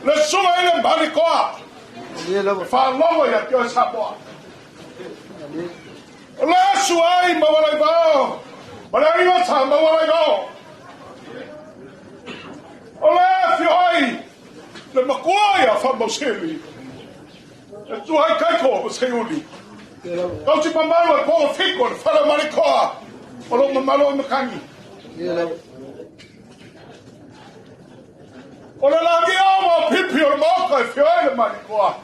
Le suga i le malikoa. Malie lava. E faalogo ia te oe Samoa. Malie. O le sua i mawalai vao. Ma le aiga sa mawalai vao. O le afio ai le makua ia whamausili. E tua ai kaiko o Seiuli. Ia lava. Kau ti mamalu e pō fiko le whala marikoa. O lo mamalu o makangi. Ia lava. O le lagi au ma pipi o le maoka e fio ai le marikoa.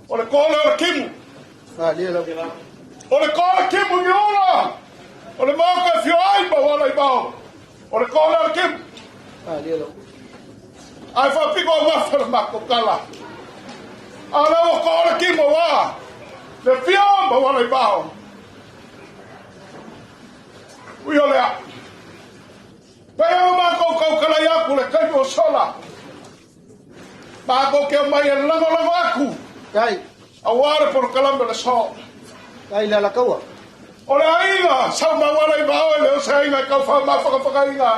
O le kōle o le kimu. Malie lava. O le kōle kimu i ora. O le maoka e fio ai ma wala i mao. O le kōle o le kimu. Malie lava. Ai whapiko o wafa le mako kala. A le o kōle kimu wā. Le fio ma wala i mao. Ui o lea. Pei o mākou kau kala i aku le kaimi o sola. Mākou ke mai e lango lango aku. Ai. A ware por kalame le so. Ai le alakaua. O le aiga, sau mawala i mao e le o se aiga kau wha ma whakawhakainga.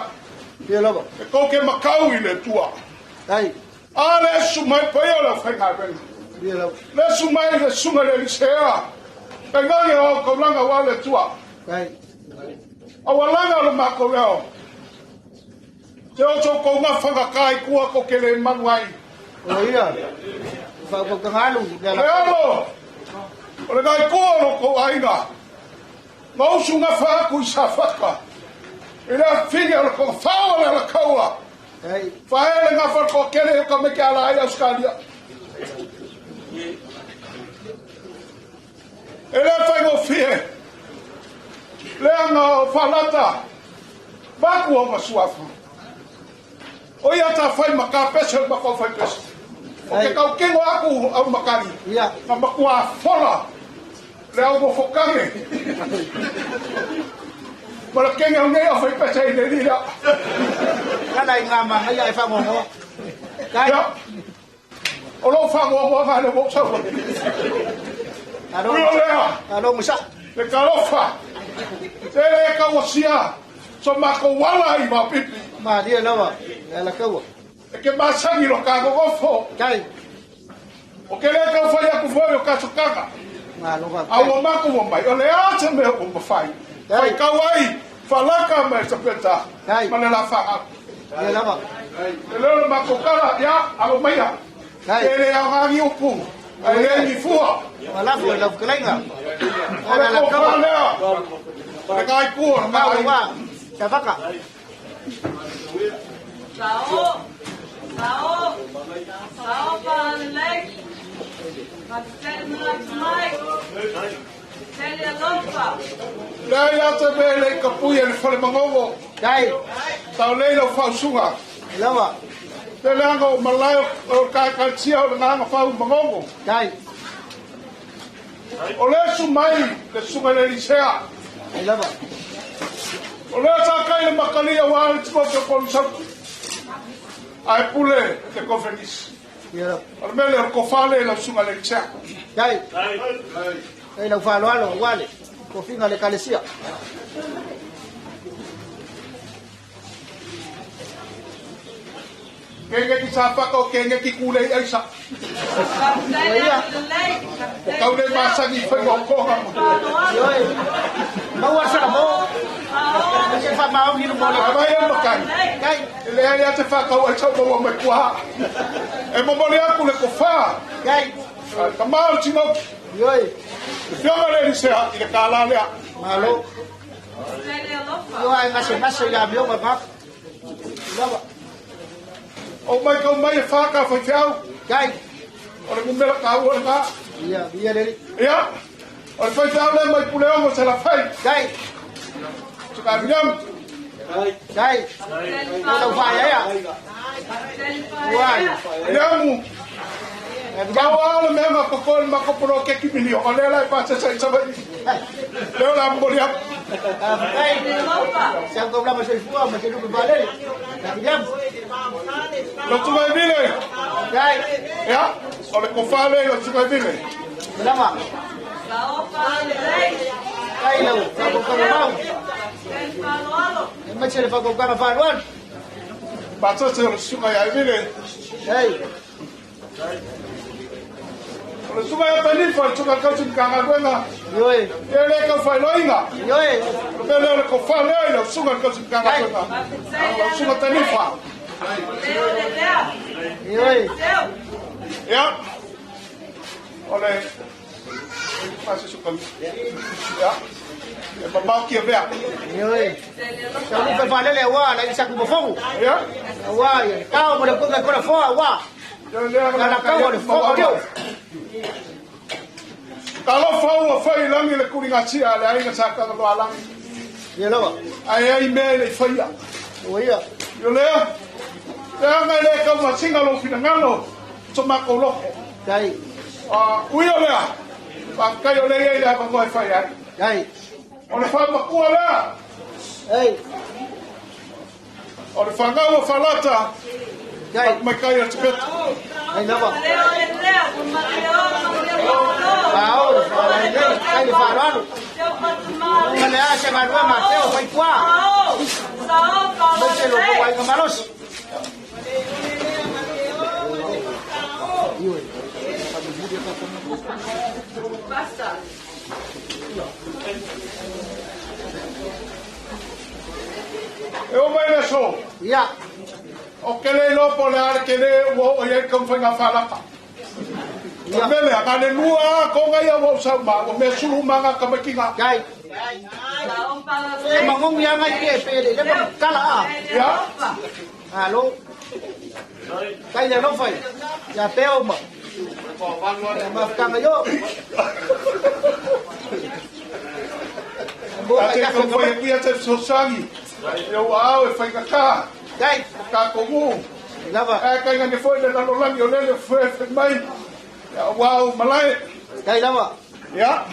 Ia lava. E kau ke makau i le tua. Ai. A le su mai pai o le whainga venga. Ia lava. Le su mai le sunga le lisea. Pengange o kaulanga wa le tua. Ai. A walanga le mako leo. Te o tō kau ngā whakakai kua ko ke le manu ai. O ia. Whaakakangalu. Le Le alakaua. alo, o le ngai kua lo kou aiga. Ngā usu ngā whaaku i sa whaka. I le whini o le kong whao le alakaua. Ai. Whaele ngā wharko kere o ka meke ala ai Australia. E le whaingo whie. Le anga o whalata. Maku o masuafa. O ia ta whai maka pese o maka o whai pese. O ke kau kengo aku au makari. Ia. Ka makua fola. Le au mo fokange. Ma le kenge au nei au whai pese i le lila. Kana i ngā manga ia e whangongoa. Ai. Ia. O lo whangoa moa ngā le mo saua. Alo. Ui o lea. Alo musa. Le kalofa. Te le kawasia. So mako wala i mapipi. Malie lava. Le alakaua. E ke masangi lo ka gogofo. Ai. O ke le kau whai aku foi o kasokanga. Malo A ka. ua mako ua mai. O le ata mea ua mawhai. Whai kau ai. Whalaka mai sa peta. Ai. Ma le la wha Ia lava. E leo le mako kala. Ia, alo maia. Ai. E le au ngangi upu. Ai le ni fua. Malafu e lau kalainga. O le kau lea. Le ngai kua. Ngā wa. Sa whaka. Sao, sao, sao fa'alelei. Faafetai le manatu mai. Faafetai le alofa. Lea ia te me le kapui e le fale mangogo. Dai. Tau lei lau fausuga. Lava. Te leanga o malae o kakaltia o le nganga fau mangogo. Dai. O le su mai le suga le lisea. Lava. O le sa kai le makalia wa le timo te kolu sautu. Ai pule te konferenisi. Ia. O le mele o kofale lau suga le lisea. Dai. Dai lau fa'aloalo aua le tofiga le ekalesia. Kenge ki sāpaka o kenge ki kūlei aisa. Faafetai le agalelei. O kau nei masani i whainga o koha mo. Ioe. Maua sala mo. Se fa'amaogi le mo le. A vai e makai. Dai. E lea ia te whakau ai tau maua mai kuaha. E momoli aku le kofā. Dai. Ka mao tinoki. Ioe. Le fioga le Elisea i le kālā lea. Malo. Faafetai le alofa. Ioe gasegase ia amioga ma. Lava. O mai kau mai e whāka whai te au. Dai. O le ngumela ka ua le ngā. Ia, ia le. Ia. O le whai te au le mai puleongo se la whai. Dai. Tuka miam. Dai. Faafetai le O lau fa'aea. Faafetai le Uai. fa'aea. Miamu. Kau ao le mea ngā koko le makoporo ke ki milio. O lea lai pāsesa i sabai. Leo la mboli aku. Faafetai. Le alofa. Sau kau lama soifua ma se lupe valele. Tafiamu. Lo tunga i vile. Dai. Ia. O le kofā le lo tunga i vile. Lava. Sao fa'alelei. Dai lau fa'akaukaga mau. Faafetai le fa'aloalo. E maise le fa'akaukaga fa'aloalo. Pāsesa o le sunga ia i vile. Dai. O le sunga ia tanifa, le sunga kausi ni kāngaluenga. Ioe. Ia le kau whailoinga. Ioe. O le mea lea o le kofā lea i lau sunga kausi ni kāngaluenga. Faafetai le Lau sunga tanifa. Leo le lea. Ioe. Teu. Ia. O le pāsesa o kausi. Ia. E mamao kia mea. Ioe. Faafetai le alofa. Sau lupe valele aua la isaku mofogu. Ia. Aua ia kao mo le kunga kola foa aua. Ia lea La la kau o le fogo leo. Ka lofa ua whai langi le kuri ngatia le ainga sa kanga loa langi. Ia lava. Ai ai mea le whaia. Ua ia. Yo lea, te anga le kau masinga lo finangalo, so mako loko. Dai. Uio lea, whakai o lea i le hapangoa i whai ai. Dai. O le whamakua lea, Ei. o le whangau o whalata, Dai. mai kai a te petu. Ai lava. Leo le lea. Maleo, maleo, malo. Fa'ao le fa'alelei. Kai le fa'aloalo. Teu fatumali. Uma le a se galua ma teo fai kua. Sao, sao Maise lo fa'alelei. ko ai malosi. Ioe. Basta. E o mai le so, Ia. o ke le lopo le are ke le ua o iai kau whainga whalapa. O mele, a ngane lua ko ngai au au sau ma, o mea sulu manga kamakinga. Dai. Sao E fa'alelei. mangongi anga i ke pe le le kala a. Faafetai le alofa. Alo. Kai le alofa i. Ia peo ma. Mafukanga yo. Bo A ka te ya kau ko whai kuia te sosangi. E o au e whainga kā, Dai. o kā kongu. Lava. E kai ngane foi le lalolangi o lele fue fue mai. Ia wau malae. Dai lava. Ia.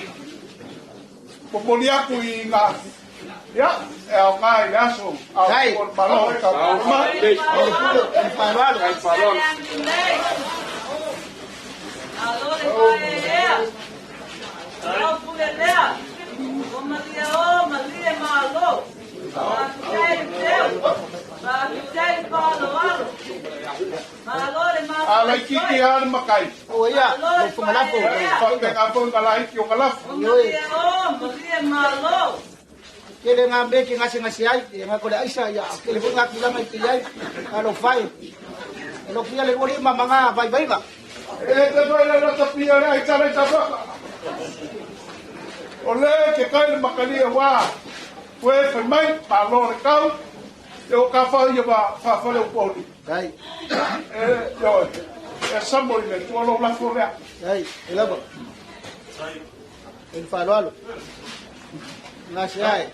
Popoli aku i ngā. Ia, e au ngā i le aso. Au Dai. o le malo e kau ma. Le fa'aloalo. Faafetai le agalelei. Alo le fa'aea. Sao pule lea. O malia o, malia malo. Faafetai le teu. Faafetai le fa'aloalo. Malo le A lai kiki a le makai. O ia. Le fumalafo. Whake ngā fo ngā laiki o ngā lafu. O malia o, malia malo. Ke le ngā me ke ngase ngase ai. E ngā kole aisa ia. Ke le ngā kilanga i te ai. Alo fai. E lo pia le ori ma manga vai vai ga. E te toi le rata pia le ai tala i tawaka. O le ke kai le makali e wā. Kue whai mai, malo le kau. E o ka fa ia va fa fa le upoli. Ai. E yo e sambo le tu lo la fo lea. Ai, e lava. E fa lo alo. Ngasi ai.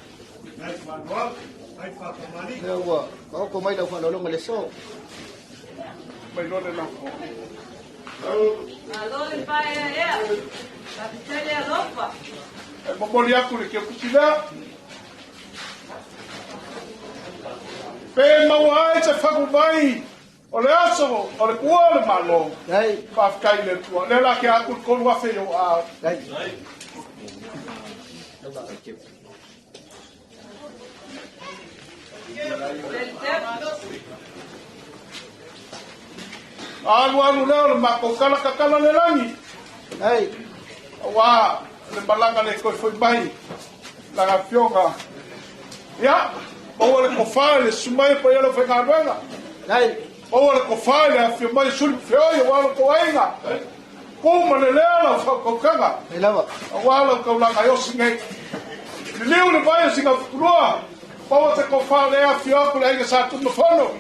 Le ua, o ko mai lau fa lo le so. Mai lo le la fo. Malo le pai ea. Faafetai le alofa. E momoli aku le ke kusila. Pe maua ai te whaku mai o le aso o le kua o le malo. Ai. Whawhikai le tua. Le la ke aku le kolu afe o a. Ai. Alu alu leo le mako kala kakala le langi. Ai. Awa le malanga le koi foi mai. Langa fionga. Ia. Maua le kofa le sumai pa ia le whaingaluenga. Ai. Maua le kofa le awhia mai suli whioi o walo koainga. Kuma le lea lau whakaukanga. E lava. Awa lau kaulanga i osi nei. Liliu le vai o singa fukulua. Maua te kofa le awhia aku le ainga sa tuna whano.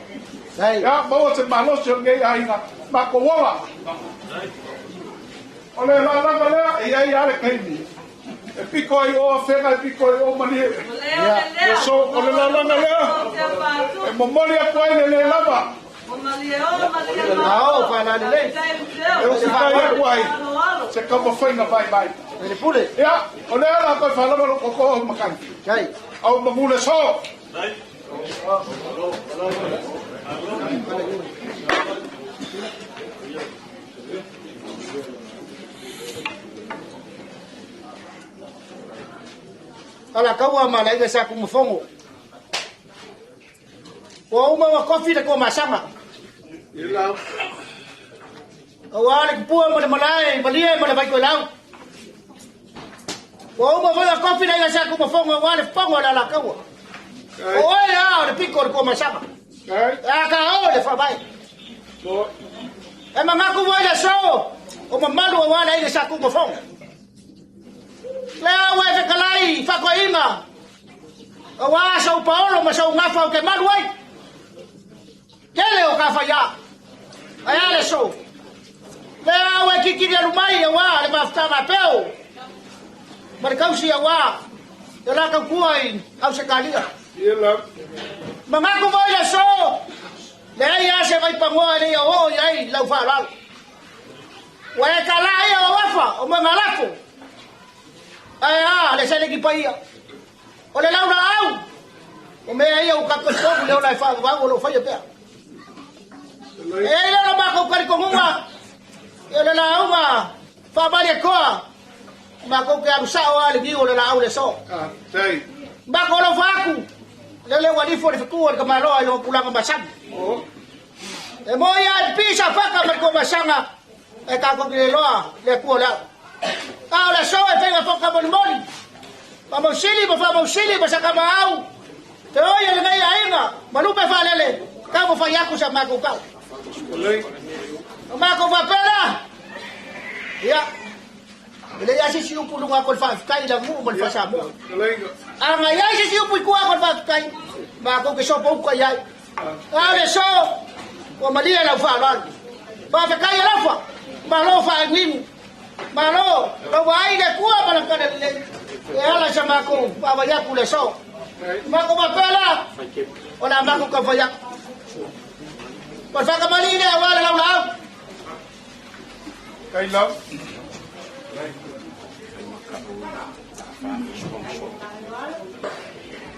Ai. Ia, maua te malosi o ngei ainga. Mako wola. O le lalanga lea, e ai ale kaimi. E piko ai o awhenga, e piko ai o manie. Lea. So, o le lalanga lea. E momoli aku ai le le lava. Ao fa la le. E o kai aku ai. Se ka mo whainga vai mai. E le pule. Ia, o le ala koe whalama lo koko o makani. Ai. Au mangule so. Ala kaua ma la sa ku mofongo. O uma wa kofi le ko masanga. Ila. O ale pua mo le malai, malie mo le vai ko lau. O uma wa kofi le sa ku mofongo o ale fongo la la kaua. O e a le piko le ko masanga. Ai. A ka o le fa vai. So. E mangaku voi le so. O mamalu o ale ile sa ku mofongo. Lea ua e fekalai fakoaiga auā sau paolo ma sau gafa o ke malu ai. Tele o kafaiā ae a le so. Lea ua e kikili alu mai auā le mafutaga peo ma le kausi auā e la kaukua i ausekalia. Magaku foi le so. Leai a se vaipagoa e leia oo i ai lau faaaloalo. Ua e kalā ia o afa o magalafo. Ae a le seleki paia. O le laula au. O mea ia o kakositoku leo lai whaavau o lo whaia pea. E ai leo mako karikogunga. E le launga whaamari e koa. Mako ke aru sao a le giu o le lau le so. Mako lo whaaku. Le le walifo le whakua le kamaloa i lo pulanga masanga. E moi a pisa whaka mariko masanga. E kako ki le loa le kua leo. A o le so e whenga whaka moni moni. Whamausili ma whamausili ma sakama au. Te oi e le ngai ainga. Malupe whalele. Ka mo whai aku sa mako kau. O mako whapera. Ia. Ele ia sisi upu lunga ko le whaafkai la ngu mo le whasamoa. A ngai ai sisi upu i kua ko le whaafkai. Mako ke sopo uka iai. A o le so. O malia lau whaaloalo. Whaafekai e laufa. Malo whaangimu. Malo. Lau ai le kua malangkana lelei. E ala sa mako whawayaku le so. Mako mapela. O la mako ka whayaku. O le whakamali le awala lau lau. Kai lau.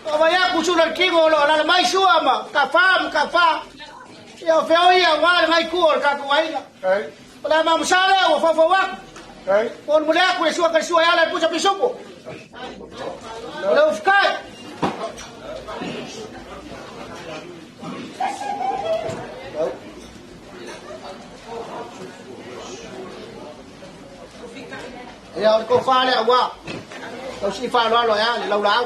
O whayaku suna le kingo lo la mai sua ma. Ka wha ma ka wha. Ia o whio ia wale ngai kua o le kaku waina. O la mamusale o whawhawaku. O le mule aku le sua ka sua e ala e pusa pisupo. O le ufukai. Ia o le kofā le aua. Tau si whaaloalo ea le laula au.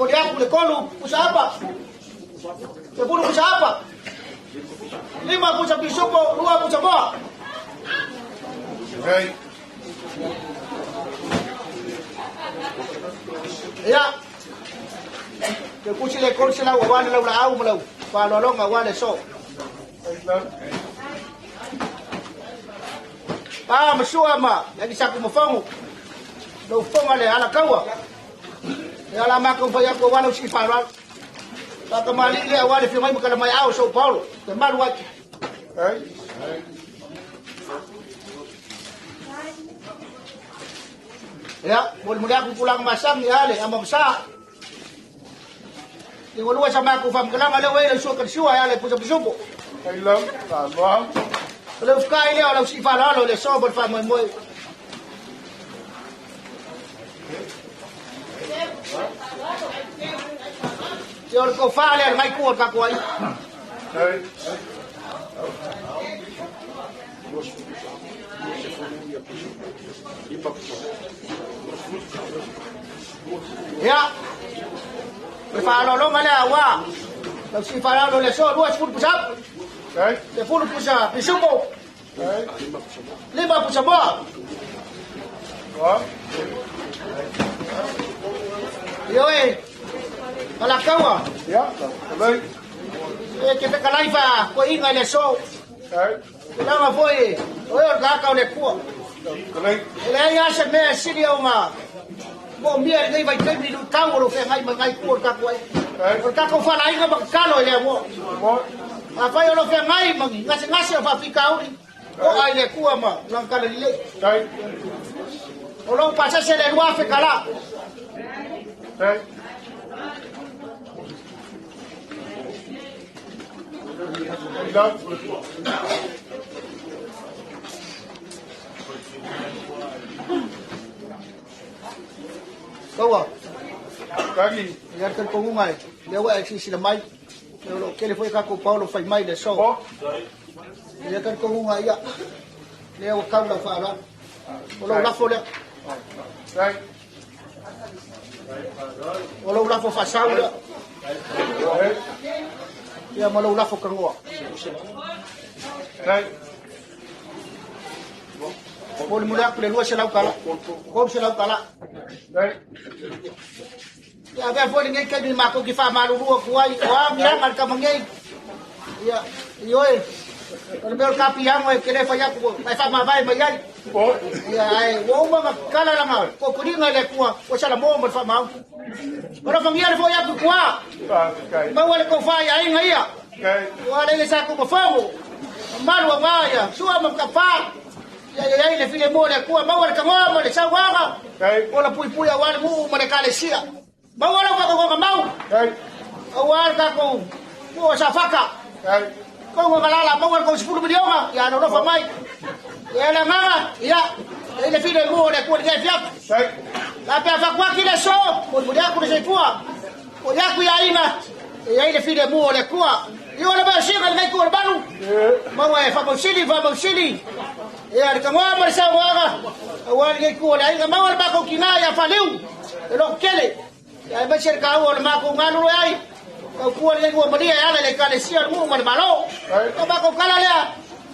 Molimoli aku le 3 pusa apa. 10 pusa apa. 5 pusa pisupo, 2 pusa moa. Hey. Ya. Ke kusi le korsi lau awane lau la au malau. Whalolonga wane so. Ah, masua ma, yaki saku mafangu. Lau fonga le alakaua. E ala maka umpa yaku awane usi whalwal. Taka mali le awane fi mai makala mai au São Paulo. Te malu ati. Ya, muli aku pulang masang ya le ama msa. Ni walua sama aku fam kalanga le wele sua kan sua ya le pusa pusupo. Ai lam, ta lo. Le ufka ile ala usi fa lo le so bol fa moi moi. Yo ko fa le mai ku ka ko ai. Ai. Ya. Le fa lo lo ngale awa. Lau si fa lo le so dua sepuluh pusa. Ai. 10 pusa pisupo. Ai. 5 pusa boa. Wa. Yo e. Malakawa. Ya, alai. E ke te kalaifa ko inga le so. Ai. Lama foi. O ka ka le kua. Alai. Le ia se me siri o ma. Mo mia nei vai te mi lu tau lo fe ngai mai kua ka ko ai. O ka ko fa la inga ma kalo le mo. A fai o lo fe ngai mangi ngase ngase o fa fika uri. O ai le kua ma lang kala le. Ai. O lo pasa se le lua fe kala. Ai. Kawa. Kagi. Ia te kongunga e. Lea e sisi le mai. Lea lo kele foi kako Paulo fai mai le so. Ia te kongunga ia. Lea o kaula whaara. O lau lafo lea. O lau lafo whasau lea. Ia ma lau lafo kangoa. Moli muli aku le lua se lau kala. Kom se lau kala. Ia vea foi ngai kai mi mako ki fa malurua kuai. O a mianga al kamangei. Ia ioe. O le mea o kapi yango e kele fa yaku. Mai fa mavai mai ai. Ia ai wo uma kala langa. Ko kuringa le kua. O sala mo mo fa mau. Ora fangia le foi yaku kua. Maua le ko fa ia inga ia. O ale le saku mo fogo. Malu ngaia. Sua mo ka fa. Ia ia le file mo le kua maua le kangoa mo le sauaga. O la pui pui a wale mu mo le kalesia. Maua le waka mau. O wale kako o safaka. Kongo kalala maua le 10 miliona. Ia no rofa mai. Ia le nganga. Ia le file mo le kua le fiap. La pe fa kwa ki le so. Mo mo le ku le seifua. O ya ku ia ina. Ia le file mo le kua. Ia le ba singa le ku le balu. Maua e fa mausili fa mausili. Ia le kangoa mo le sauaga. Aua le ku le ainga maua le mako kina ia faliu. E lo kele. Ia mai se ka o le mako ngalu ai. Ka ku le ku maria ia le kalesia le mu mo le malo. Ka mako kala lea.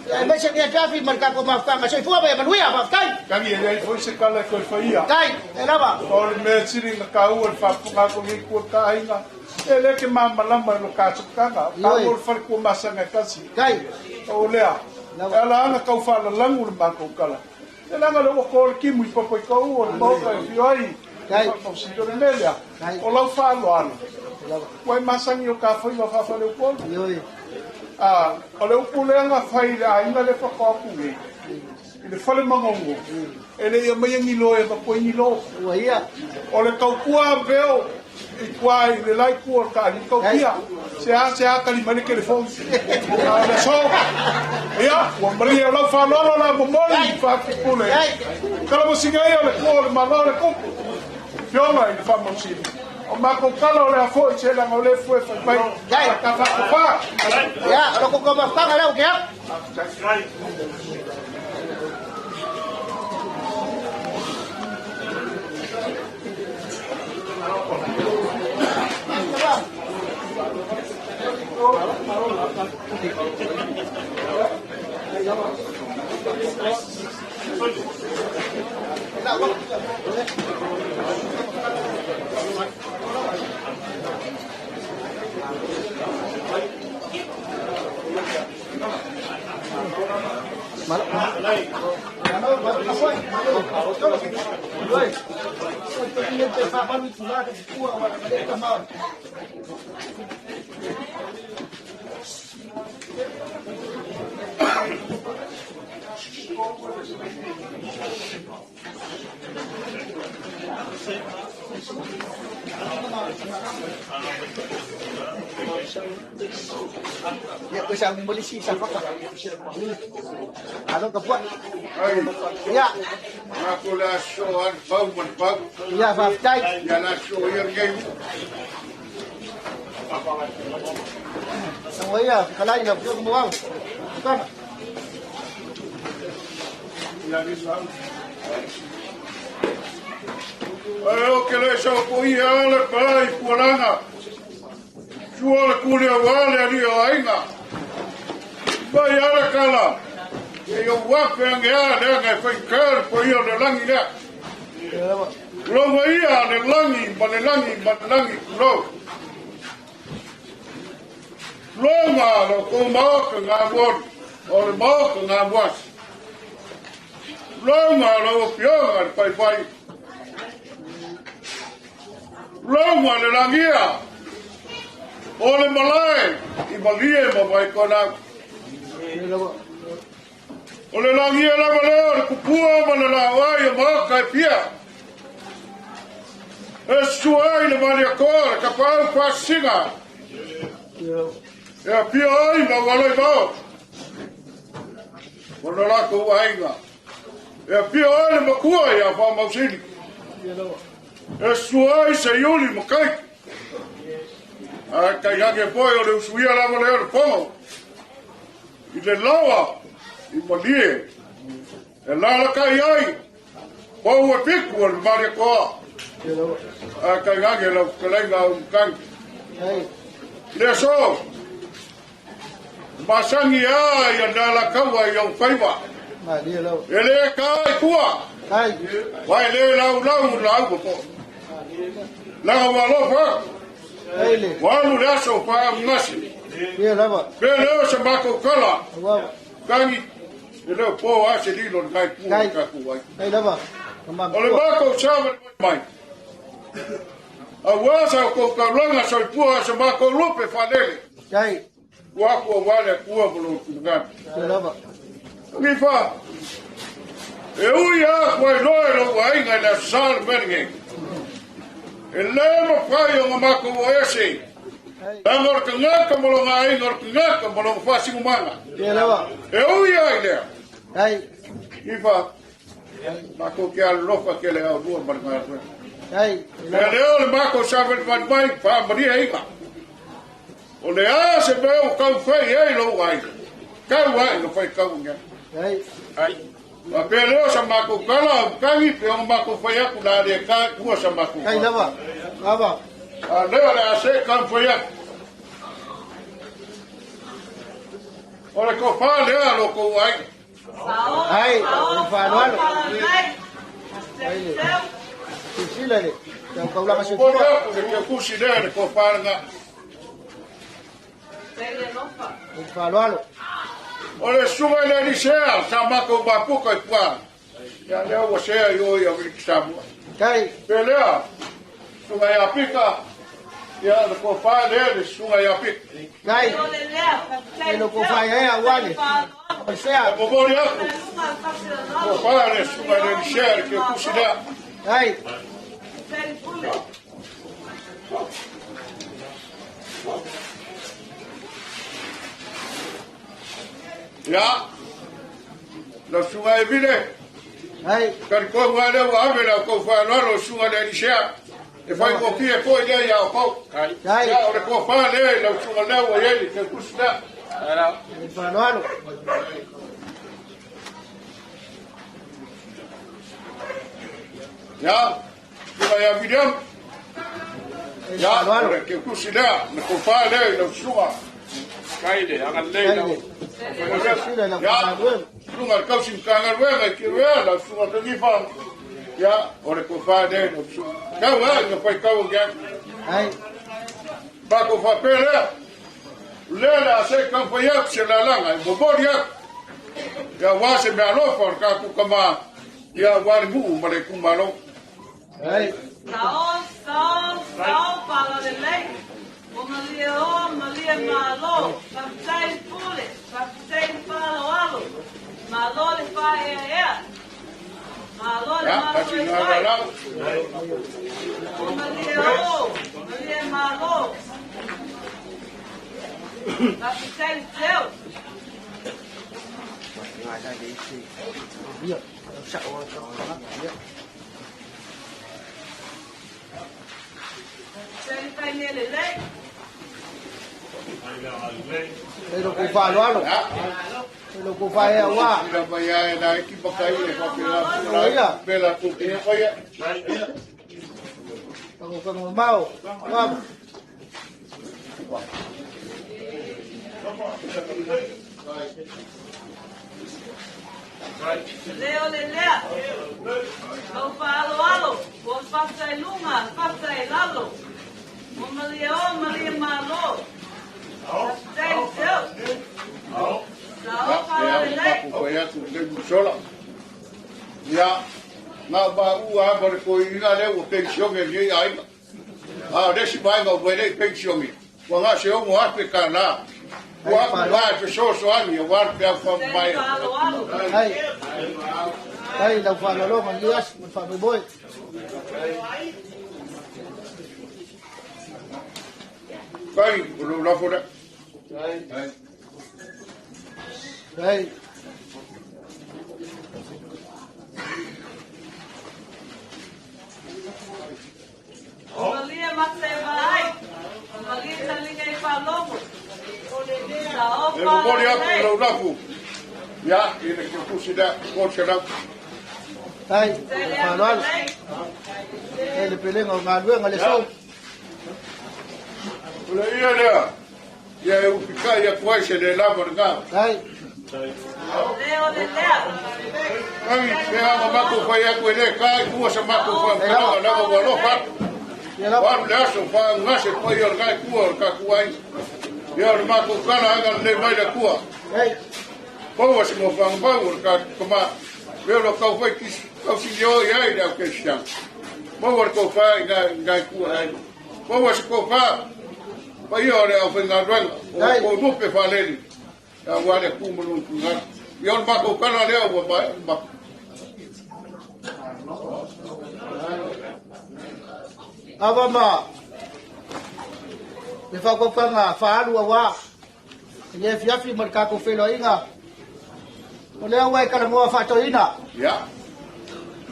Ia mai se ke kafi mar ka ko mafka ma se fua ba manuia ba kai. Kagi e foi se kala ko faia. Kai, e lava. O le mea siri na ka u le fa ko ni ku ka ainga. E le ke mamalama lo ka tsukanga. Ka o le fa ku masanga kasi. Kai. O lea. Ala ana kau whala langu le mako kala. E langa le wako le kimu i papai kau o le maoka e whioi. Whakausito le melea. O lau whaalo alo. Wai masangi o ka whai wa whawha le upolu. O le upuleanga whai le ainga le whakaoku e. I le whale mangongo. E le ia mai ngi loe ma koe ngi lo. O le kaukua veo i kua i le lai kua ka ali kaukia. Se a kali mani telefoni. A le so. Ia, ua malia lau whalolo la momoli i whakupule. Kala mo singa ia le kua o le malo le kupu. Fionga i le whamausili. O mako kala o le afo i se langa o le fue whai mai. Ka whakawha. Ia, o loko ka mawhanga leo ke au. Ya, ko sa molisi sa papa. Alo ka buat. Ya. Aku la so an pau man pau. Ya, faftai. Ya la so yer gei. Oh ya, kalai na ko mo wau. Kama. Ya ni sa. Ai o ke le so ko ia le pai pualanga. Sua le kule wale ali o ainga. Mai ala kala. E o wape ange a le anga e whai kare po ia le langi lea. Longa ia le langi, ma le langi, ma le langi kulou. Longa lo kou maoka ngā mwoni, o le maoka ngā mwasi. Longa lo opionga le pai pai. Longa le langia. O le malae, i malie ma vai kona. O le langia lava lea, o le kupua ma le laoai o maoka e pia. E sua ai le maliakoa, le kapau pasiga. E a pia ai ma waloi mao. Ona lako ainga. E a pia ai le makua ia whamausili. E sua ai se iuli makaiki. A kai hake poe o le usuia lava lea o le pongo. I le lawa, i malie. E lala kai ai, pau e piku o le mariakoa. A kai hake lau kalenga au mkangi. Le so, masangi a ia nala kaua i au whaiwa. E le kai kua. Vai le lau lau lau po. Langa walofa. Walu le aso pa ngasi. Pe leo se mako kala. Kangi e leo po a se lilo ngai pu ka ku ai. O le mako sa mai. A wasa ko kaulanga so pu a se mako lupe fanele. Ua ku wale ku mo ku ngani. Ni fa. E ui a ko loe lo ai ngai la sal menge. E le mo pai o mako o ese. Langa o te ngaka mo longa ai o te ngaka mo longa fasi manga. E ui ai lea. Ifa, mako ke alofa ke le au lua maranga. E leo le mako savel mai mai fa maria ika. O le a se mea o kau whai ei lo ai. Kau ai no whai kau nga. A pe leo sa mako kala o kangi pe o mako whai aku la le ka kua sa mako. A leo le a se kau whai aku. O le ko wha lea lo kou ai. Ai, o wha Sila le. Tau kaulanga se tua. O le kusi lea le ko wha nga. O wha O le sunga i le Elisea, sa mako mapuka i pua. Ia lea ua sea i oi au i Samoa. Pe lea, sunga i Apika, ia le ko wha lea le sunga i Apika. E lo ko wha ea wale. O sea. E momori aku, ko wha le sunga i le Elisea le ke kusi lea. Ia, la sunga e vile. Kari kohu a leo ave lau kou whaaloalo sunga le Elisea. E whai ko pia koe lea ia o kou. Ia o le ko wha lea i lau sunga leo o iei ke kusi lea. Ia, sunga ia William. Ia, o le ke kusi lea, le ko wha lea i lau sunga. Kai le agalelei lau Sila lau Ya. faigaluega. Susuga i le tausi Matagaluega i Tiavea, lau susuga Tanifa. Ia, o le tofa lea i lau susuga. Tau a ina faitau ake atu. Ai. Matou faapea lea, o lea le a se i taumafai atu se lalaga e momoli atu, ia aua se meaalofa o le tatou tama, ia aua le nuu ma le itumalo. Ai. Sao, sao, sao, faalalelei. Ua malie o, malie malo. Faafetai le pule, faafetai le faaaloalo. Malo le faaeaea. Malo le Ia, tasi na masoesoe. lalau. Ua malie o, malie malo. Faafetai le teu. Ia, sao ia. Faafetai le faimea lelei. E lo kou faaaloalo. E lo kou faaea ua. Sila mai ai na e ki makai e faapena pela tu te faia. Pagopago mamao. Vamos. Leo le lea. Lau faaaloalo. Ua fasa i luga, fasa i lalo. Ua malie o, malie malo. Faafetai le teu. Sao Ia, e faalalelei. au fai atu le musola. Ia, na ba ua ma le koiga le ua pensione ni ai. A le si mai ngau le pensione. Ua ngā se ongo ape ka la. Ua ua te so so ani o war pe au fa Faafetai mai. le faaaloalo. Ai. Ai lau faaaloaloga i lenei aso ma le faamoemoe. Kai o lo lafo le. Ai. Ua malie mata e vaai. Ua malie taliga i faalogo. Sao E momoli atu faalalelei. lau lafu. Ia, i le kusi lea, ko se lau. Ai, Faafetai le faaaloalo. agalelei. E le pelega o galuega le so. O le ia lea. Ia e upikai atu ai se le lava le ngā. Ai. Leo le lea. Ai, pe ama matou fai atu e le kai kua sa matou fai lava lava ua alofa atu. Ia lava. Waru le aso wha ngase pai o le ngai kua o le kaku ai. Ia o le matou kala anga le mai le kua. Ai. Paua se mo whangapau o le kaku kama. Mea lo kau whai kis, kau sini o i ai le au kesiang. Paua le kau whai ngai, ngai kua ai. Paua se kau wha. Pai o le au whai ngā ruenga. O ko nupe whaleli. Ia ua le kumalun ku ngā. Ia o le matou kala lea ua mai. Ava ma le faaopoopoga faaalu auā i le afiafi ma le tatou feiloaiga. O lea ua e kalagoa faatoina. Ia.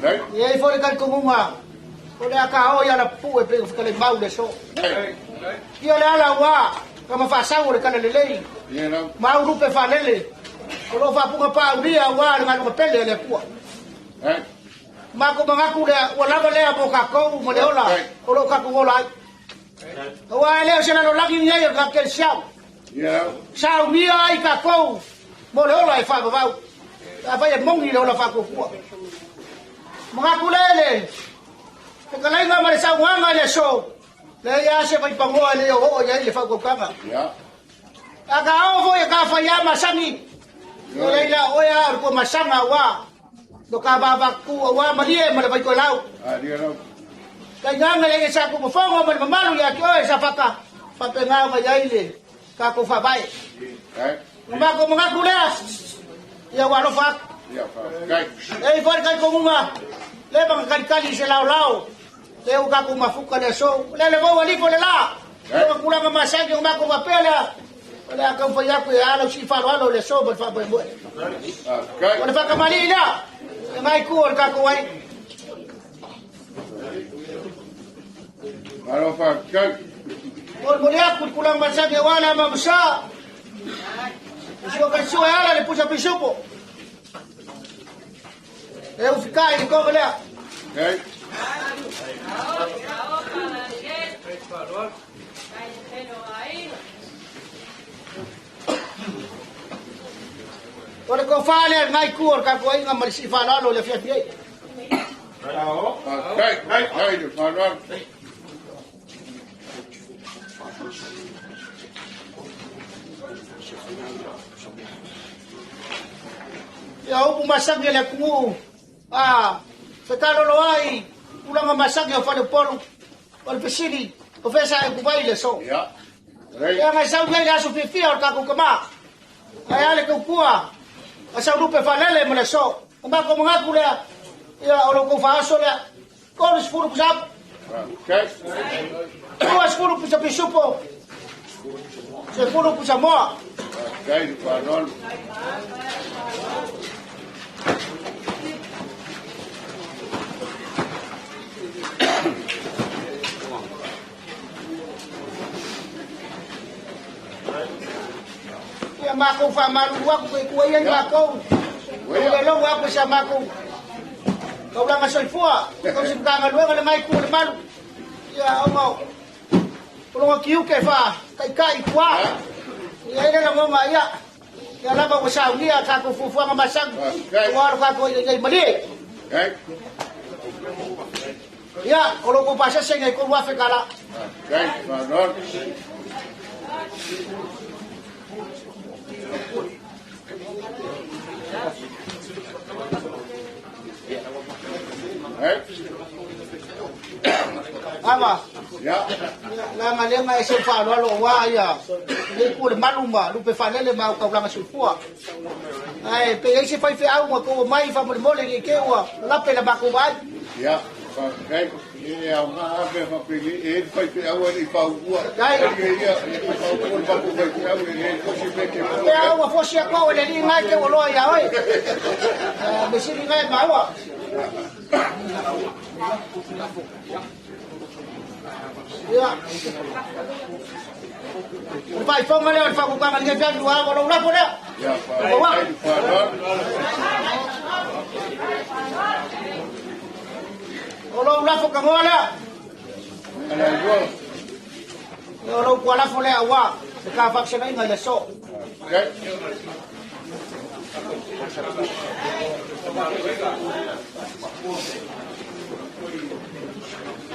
Nei. E ai foi le talitonuga o le a kaō ia lapupuu e pei o fekalaimau le aso. Nei. Ia le ala auā kama faasau o le talalelei Ia lau. ma au lupe faalele o loo faapuga paaulia auā le galuga pele a le Atua. Nei. Mako mangaku lea ua lava lea mo kakou ma le ola o loo kakou ola ai. Auā e leo se lalolagi ni ai o le kakelesiao. Ia lau. Saumia ai kakou mo le ola e faavavau. Afai e mogi le ola faakofua. Mangaku lele fekalaiga ma le sauaga i le aso. Leai a se vaipagoa e le oo i ai le faakaukaga. Ia. A ka oo foi e ka fai a masani. O leila oe a o le kua masaga auā. No ka vavaku auā malie ma le vaikoelau. A ia lau. Taigaga le e sa ku mafogo ma le mamalu ia te oe sa faka. Faapega mai ai le tatou faavae. Nei. O mako mangaku lea. Ia ua alofa atu. Ia wha. Kai. E i foi le talitonuga. Le makalikali se laolao. Le u tatou mafuka le aso. Le le vou alifo le la. Le makulaga masani o mako faapea lea. O le a taumafai atu e ala usii faaaloalo le aso ma le faamoemoe. Kai. O le faakamalii lea. E ngai ku o le tatou ai. Alo wha. Kai. O le moli atu le tulaga masani auā le amamasa. O sua kalisua e ala le pusa pisupo. E ufikai le koga lea. Nei. Sao, sao, faalalelei. tofa lea lenei itu o le tatou aiga ma le sii faaaloalo i le afiafi nei. Faafetai, faafetai le faaaloalo. Ia upu masani a le atunuu, a fetalolo ai tulaga masani o faleupolu, o le fesili, o fea sa e utuvai i le aso? Ia. Ia ngai sau nei le aso fiafia o le tatou tama. Ae a le tautua a sau lupe faalele ma le aso. O matou manatu lea, ia o lo outou faaoso lea. 30 pusa apu. 20 pusa pisupo. 10 pusa moa. Ia makou faamalulu atu pe tua ia i makou. O le logo atu i sa makou taulaga soifua, tausi Matagaluega le mai itu o le malu. Ia ona o lona tiute faataitai i tua. Ia i le lagona ia, ia lava ua saunia tatou fuafuaga masani, aua lo tatou ai malie. Ia, o lo outou pasese nei $3,000 tala. Ava, leaga lea na ese faaaloalo aua ia lenei itu o le malu ma lupe faalele ma au taulaga soifua. Ae pe i ai se faifeau na tou omai faamolemole ne i te i ua lape la matou vaai. Ia, faafetai. E aoga lava mea faapeni, e i ai le faifeau ae le i faaulua. Dai. Ia, ia, e le i faaulua le matou faifeau, e leai foi se mea e te maua Pe ai. a ua fosi atu au e le alii na e te ua ia oe. Me sili na e maua. Ia. O le faaifoga lea o le faakukaga i lenei afiafi ua ava lou lafo lea. Ia, faafetai le faaaloalo. O lou lafo tagoa lea. Ala i lua. Ia, o lou tualafo lea aua le ta faafesalaiga i le aso. Faafetai.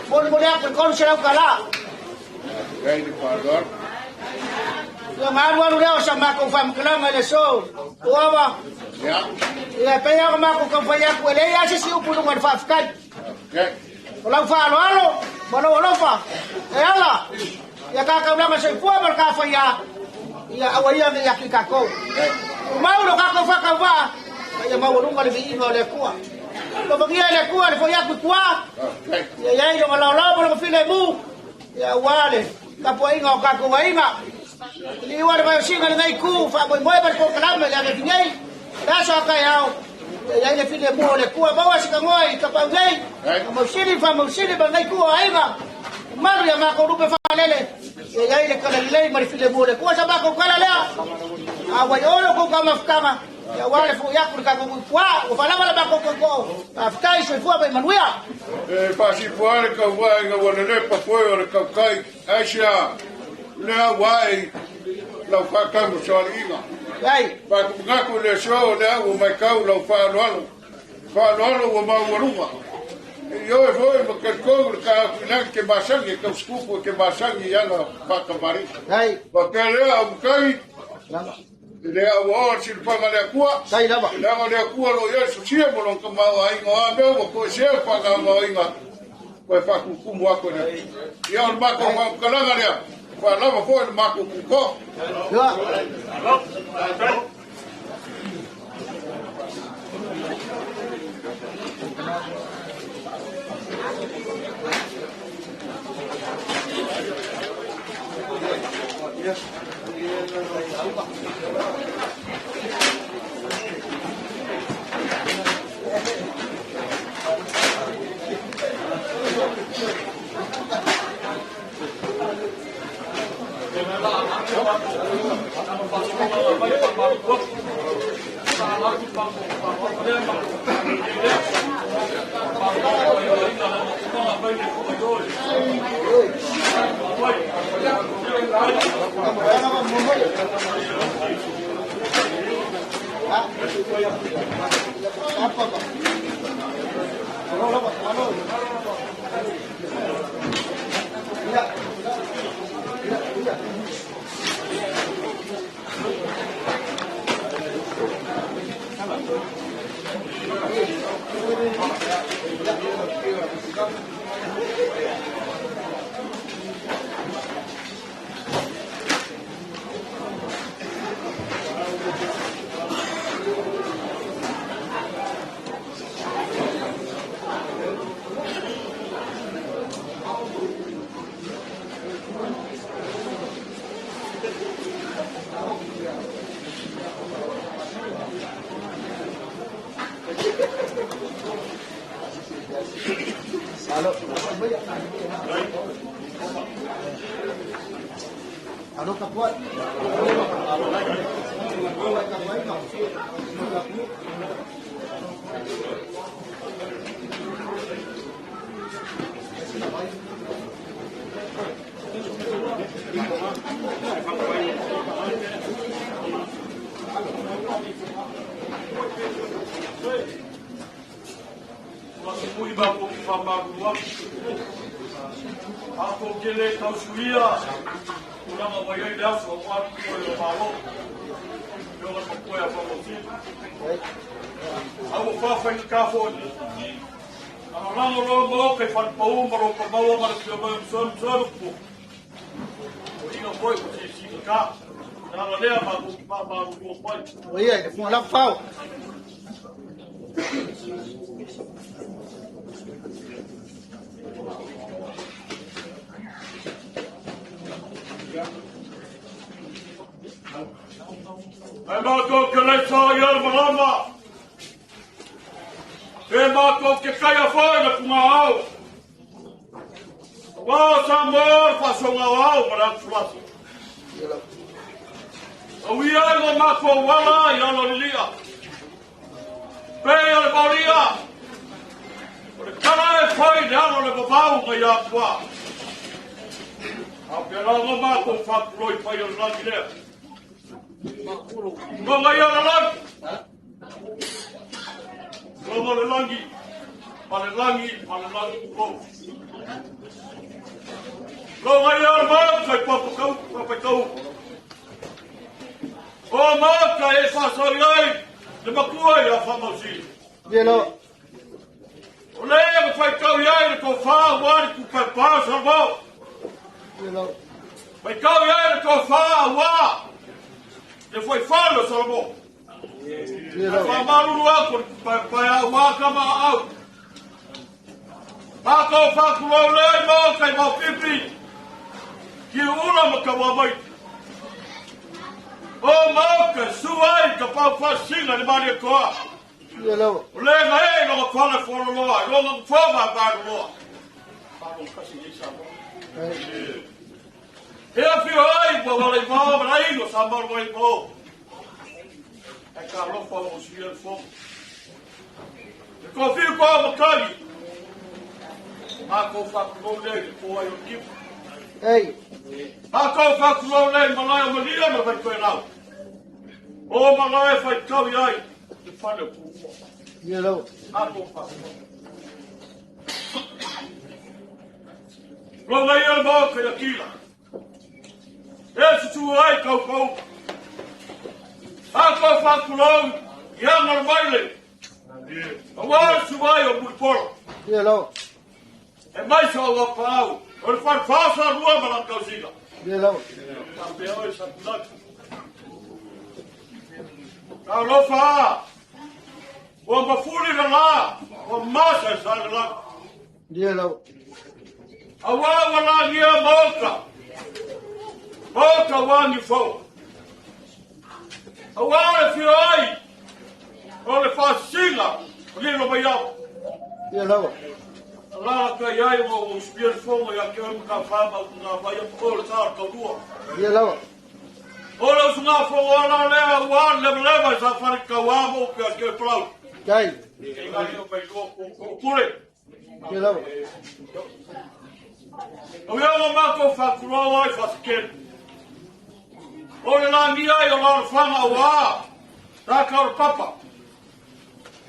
Molimoli atu le $300 tala. Faafetai le faaaloalo. Ia na alu alu lea o sa matou faamatalaga i le aso. O ava. Ia, Ia pei ona matou taumafai atu e leai lava se isi upu i luga o le faafetai. faafetai. O lau faaaloalo ma lou alofa e ala ia ta taulaga soifua ma le ta faia, ia aua ia ne i atu i tatou. Tumau lo tatou faatauvaa, ma ia maualuga le viiga o le Atua. Lofagia e le Atua le foi atu i tua, Faafetai. ia i ai lona laolao ma lona filemu, ia aua le tapuaiga o tatou aiga. Liua le vaiosiga lenei itu, faamoemoe ma le polokalame le afiafi nei, le aso a taeao, ia i ai le filemu o le Atua. Maua se tagoa i tapau nei, faamausili, faamausili ma lenei itu o aiga. Malu ia matou lupe faalele, ia i ai le talalelei ma le filemu o le Atua. Sa matou tala lea, a ua i o lo tou taumafataga, ia aua le foi atu le tatou nuu i tua, ua faalava le matou tootoo. Faafetai, soifua ma ia manuia. E faasipoa le tauvaa ina ua lelepa foe o le tautai, aisea lea ua ae i lau faatamasoaliiga. Ai. Faatumanatu i le aso o lea ua matau lau faaaloalo, faaaloalo ua maualuga. E ioe foi ma talitonu le taofi i lagi ke masani e tausitupu e ke masani i ala faakamali'i. Ai. Faapea lea au matai, Lava. e le auaoa le silafaga a le Atua. Tai lava. Leaga o le Atua o lo o i ai le sosia ma lona tamaoaiga o a mea ua toesea le faagaogaoiga toe faatumutumu atu e le Atua. Ia o le matou faamatalaga lea, faalava foi le matou tuto. Ia.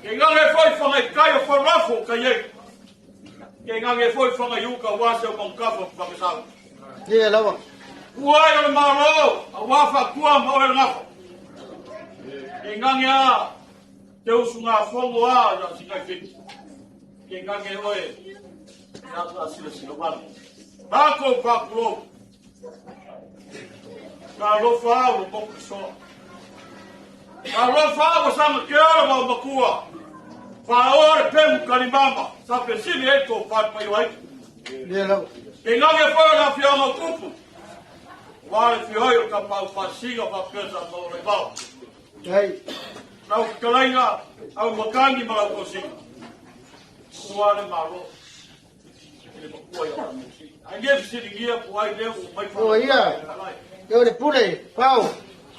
Ke ngage foi whangai kai o wharafo kai e. Ke ngage foi whangai uka wase o mangkafa whakasau. Ia lava. Kua ai o le malo, a wafa kua ma oe le gafa. Ke ngage a, te usu ngā whongo a, ia singai whiti. Ke ngage oe, ia ta sila sila wale. Tākou pākulou. Ka alofa au lo moku soa. Ka alofa au o sanga ke ora ma o makua. Whaoa le pemu karimama, sa pesili e tō whai o aiki. Ia lava. Ke ngage foi o la whionga o kupu. Wā le whihoi o ka pau whasinga whapea sa mau le vao. Dai. Nau kalainga au makangi ma lau kosinga. Kua le malo. Le makua ia whanau. Ai nge fisilingia po ai leo o mai O ia. Ia le pule. Pau.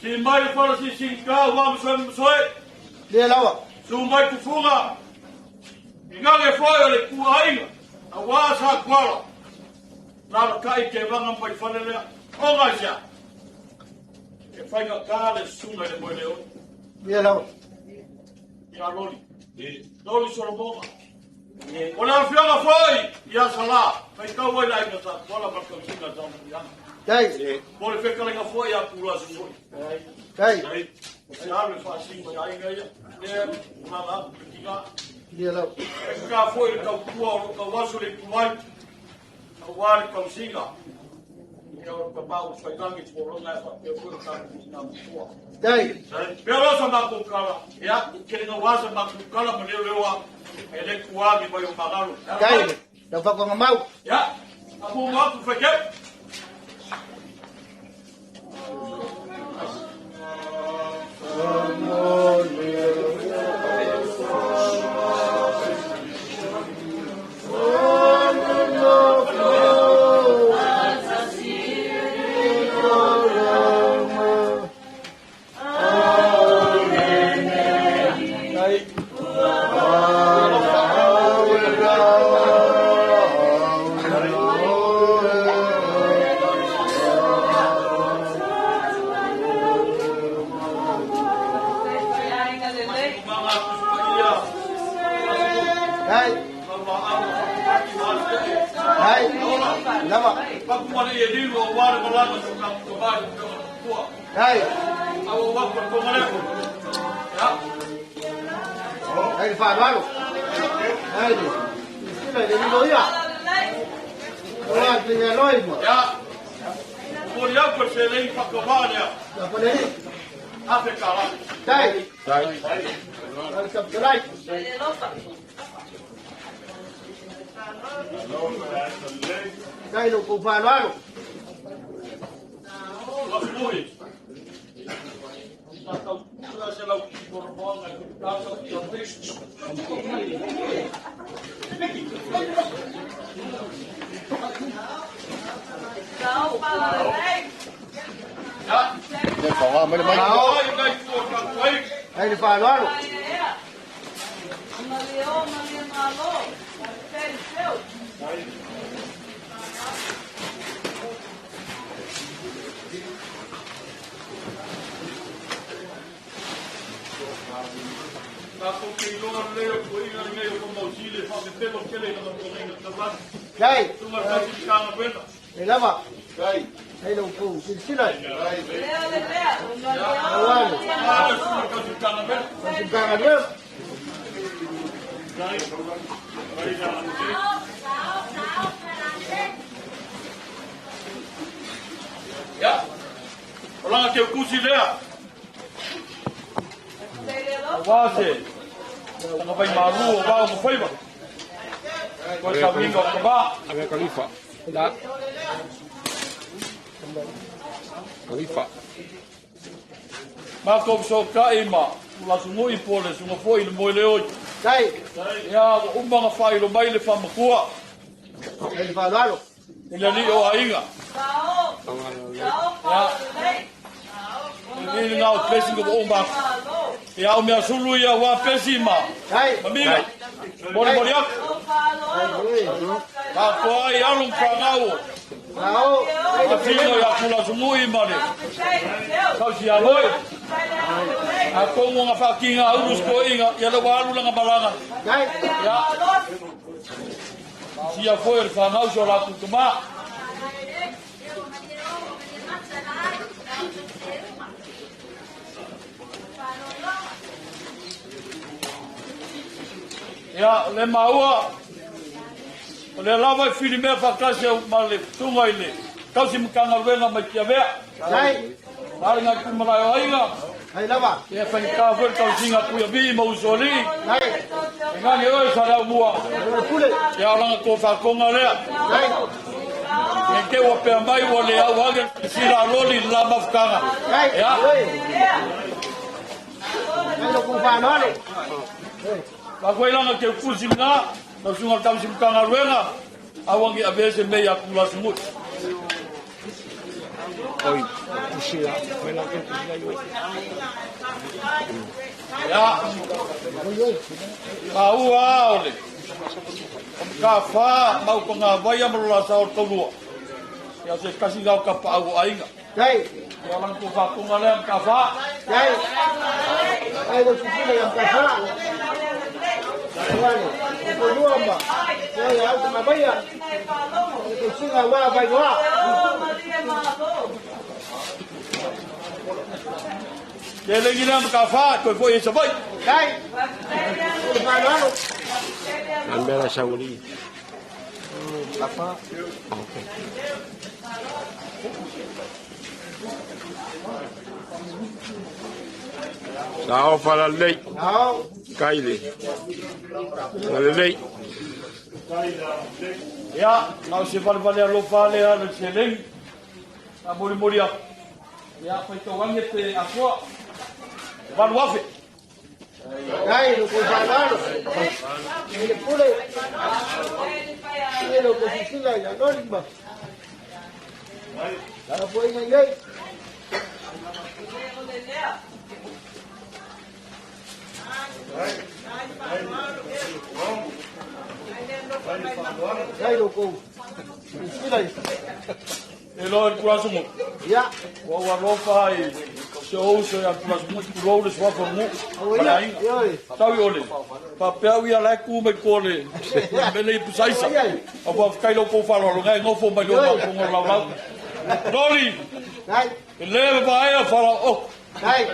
Si mai le whara si singka wā masoe masoe. Ia lava. Su mai kufunga. I ngage foi o le kuainga. A wā sa kuala. Nā la kai te wanga mai whare lea. O ngai sia. E whainga kā le sunga le moe leo. Ia lava. Ia loli. Loli Solomonga. O le alfianga foi ia sala. Fai kau ai la inga sa kuala ma kausinga sa mo ianga. Dai. Po le whekalenga foi ia kula sumoi. Dai. O se alu e whaasinga ia inga ia. Le mala pikinga. Ia lava. E ka foi le kau kua o lo kau aso le kuai. Au wā le kausinga. Ia o ka mau whailangi tō e whapea foi o ka kuina mtua. Dai. Pea rosa mākou kala. Ia, kere ngā wasa mākou kala ma leo leoa. E le kuami mai o magalo. Dai. Lau whakonga mau. Ia, a mō māku whake. Aiga lelei. Mga kusupaia. Dai. Lau au whakapaki māte. Dai. Lava. Pakumare e lilu o wāre malanga so ka pukamari o peo kua. Dai. Au o waku a kongareko. Ia, Dai le whanau. Dai. Sila le lilo ia. Lelei. Oa te ia loi mo. ia. Mori au ko se lei whakawārea. Ia pole ni. Afe ka la. Dai. Dai. Dai kapitolai. Le lofa. Dai lo ku whanau. Wasumui. Nā tau kura se lau koromoanga i tātou i o te. Sao pala lelei. Ia, Le whanga mai le mai. Ao. ai ngai kua ka kuai. Dai le whanau. Ai ea. Malia o malia malo. Feli seu. Tātou ke iloa leo ko inga nei o kamausile whakapelo kele i nga konenga tawani. Dai. Tunga kasi kanga wena. Le lava. Dai. Dai lo ku sila. Lea lelea. Malia o malia Āna malo. tunga kasi kanga wena. Sukanga leo. Ia. O langa te ukusi lea. Feli lofa. Wase. Tanga vai maru o wao mawhaiwa. Koe sa winga o ka Ave Khalifa. La. Khalifa. Mākou so ka ima. Ula sungui po le sunga foi le moe le oi. Dai. Ia, wa umanga whai lo mai le whamakua. Dai le whanau. I le li o ainga. Sao. Sao pala lelei. Le li ngau blessing o umba. Malo. Ia o mea sulu ia wa pesi ma. Dai. Mamiga. Mori mori aku. O whaaloalo. Ka koa ai alung whangau. Ao. Ka whino ia kula sungui ma le. Feli seu. Kau si a loi. Feli lelei. A kongo nga whakinga a uru skoinga, ia le walu langa malanga. Ia. Sia foi o le whangau so la kutuma. Ia, le maua, o le lava e whiri mea whakasi au ma le tunga i le kausi mkangaluenga mai kia vea. Ale ngai kumalae o aiga. Ai lava. Ia whaika foi le kausinga puia vi ma usoli. Ai. E ngani oe sa rau mua. Le pule. Ia o langa kō whakonga lea. Ai. E te ua pea mai ua le au age sila loli la mafukanga. Ai. Ia. Ai lo ku fa no le. Ka koe langa te ukusi ngā, na sunga kausi mkanga ruenga, awangi avese mei a kula sumut. Oi, tusila, mela ke tusila yo. Ia. Ka ua ole. Ka wha mau ko ngā waia mo la sa o taurua. Ia se kasi ngau ka pa au ainga. Ai. Ia lang ko whakonga lea ka wha. Ai. Ai lo tusila ya ka fa. Wale. Ko lua ma. Ai au ka mabaya. Ko singa wa vai wa. Te lengi lea ka wha, koe foi e sa vai. Ai. Ko fa no. Ambela sauli. Papa. Okay. Sao fala lei. Ao. Kaile. Lei. Ia, ngau se vale vale alofa lea le se lengi. A mori mori aku. Ia, whai tau ange te asoa. Valu afe. Ai lo ku fa no. Le pule. Ai lo ku tusila ya no ma. La poi ngai ai. Ai lo ku tusila. E loa le kula sumu. Ya. Ua ua lofa i se ouso ia kula sumu i kulou le suafa mu. O Mala ia. ainga. Oi. Tau i ole. Pa peau ia lai ku mai kole. Mele i pusaisa. A ua whakai lau kou whalo ngai ngofo mai leo ma kongo lau lau. Nori, Ai. e le vaea whala o. Ai.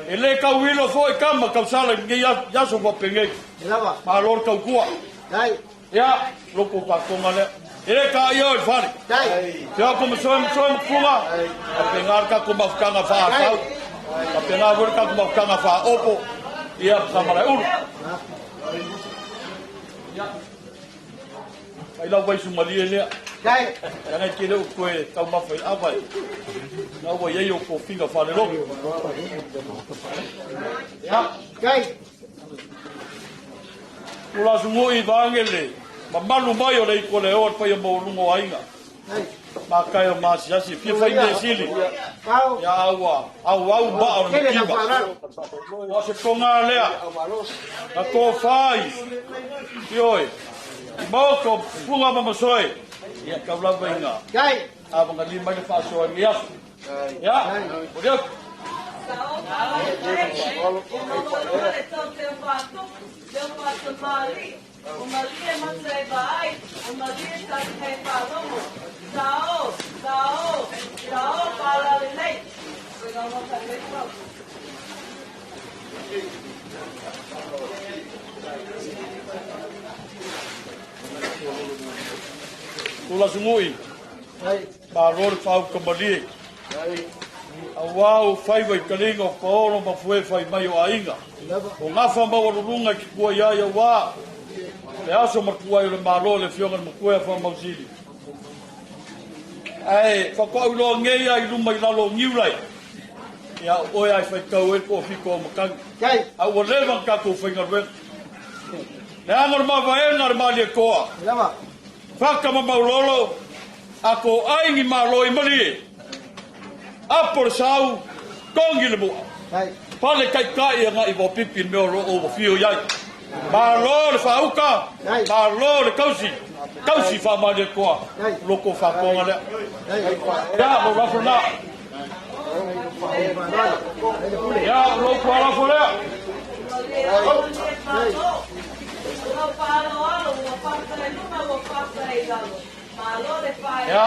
E le kau ilo foi kama kau sala ngi yaso wa pengei. Lava. Ma lor kau kua. Ai. Ia, loko pa konga lea. E le ka ia o le fale. Ai. Te ako masoe masoe mafunga. A pengar ka ko mafukanga wha atau. A pengar vore ka ko mafukanga wha opo. Ia samara uru. Ia. Ai lau vai sumalie lea. Ai. Ia ngai kere o koe tau mawhai awai. Ngā ua iei o ko finga whare roki. Ia. Ai. Kula sungui vangele. Mamalu mai o le iko le o pai o maulungo ainga. Ai. Ma kai o masiasi. Fia whai me sili. Pau. Ia aua. Au au ba o le Kele na kiba. fa no. O se konga lea. Na kō whai. Ioi. Moko punga mamasoe. Ia kaulava inga. Ai. A wanga li mai le whaasoa ngi aso. Ia. O lea. Tula sungui. Ai. Ma rori whau kamalie. Au whai wai kalinga o paolo ma fue whai mai o ainga. Lava. O ngā whamau rurunga ki kua ia ia wā. Le aso matua i le malo le fionga le makua whamau sili. Ai, whakoau loa ngei ai luma i lalo o ngiulai. Ia oe ai whai kau e ko fiko o makangi. Ai. A ua lewa kakou whainga ruenga. Le anga le mawaenga le malie koa. Lava. Whaka mamaulolo, a ko aingi malo i malie. Apo le sau, kongi le mua. Ai. Pale kai kai ia ngā i pipi mea o lo o whio iai. Malo le whauka, Ai. malo le kausi. Kausi wha malie koa. Ai. Loko whakonga lea. Ai. Ia, mo rafo nā. Ia, o lou tualafo lea. Ia,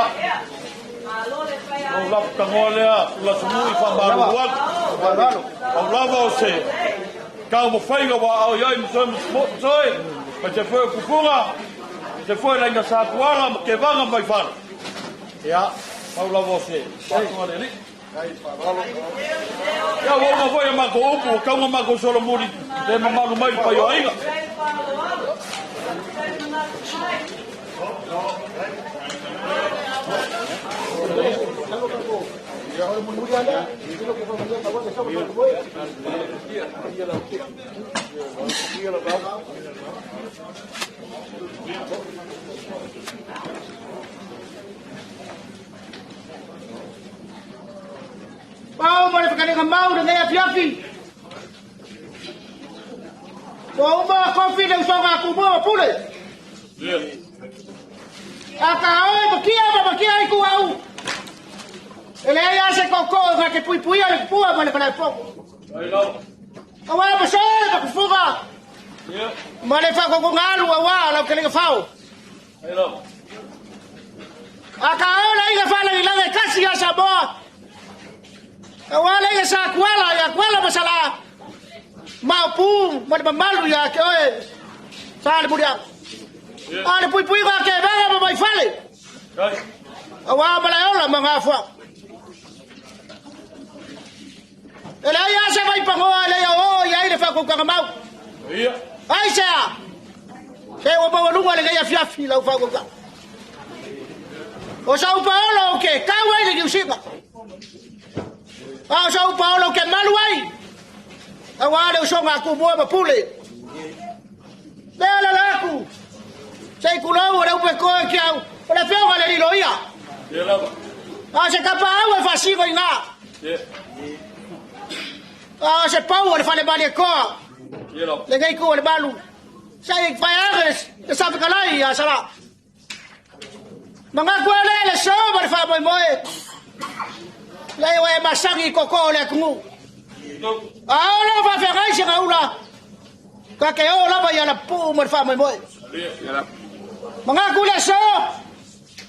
lou lafu tagoa lea, Tulasinu'i faamalulu atu. Pau lava o se taumafaiga ua aao i ai ma toe ma toe, ma se foi o tupuga, se foi le aiga Satuala ma Tevaga mai fale. Ia, pau lava o se faasoa a le Alii. Ia, ua uma foi a matou upu, ua tau ona matou solomuli le mamalu mai le paioaiga. Pau ma le whakarenga mau lenei afiafi. Ua uma kofi le usoga a Tumua ma Pule. A ka oe makia ma makia ai ku au. E leai a se koko nga te puipuia le pua ma le falaefogo. Aua ma soe ma kufuga. Ma le whakokonga alu aua lau kelenga fao. A ka oe la iga whalangi e kasi a Samoa. Aua le iga sa kuala ia kuala masala. Maupu ma le mamalu ia ke oe. Sa le muri au. A le puipui ka ke vega ma mai fale. Aua ma le ola ma ngā fua. E le ai asa mai pangoa le ia o ia i le whakaukaga mau. Ai sea. Se ua maua lunga le ngai afiafi lau whakaukaga. O sa upa ola o ke kau ai le niusiga. A o sa upa ola o ke malu ai. Aua le usoga a Tumua ma Pule. Lea la laku. Se i kulau o le upe koe ki au. O le fioga le lilo ia. A se kapa au e whasigo i ngā. A se pau o le whale mali e koa. Le ngei ku o le malu. Se i whai age le sawhikalai a sala. Manga kua le le so ma le wha moe moe. Le o e masangi koko o le akungu. A o lau whawhengai se ngā ula. Ka ke o lava ia la pu ma le wha moe moe. Manga ku le so.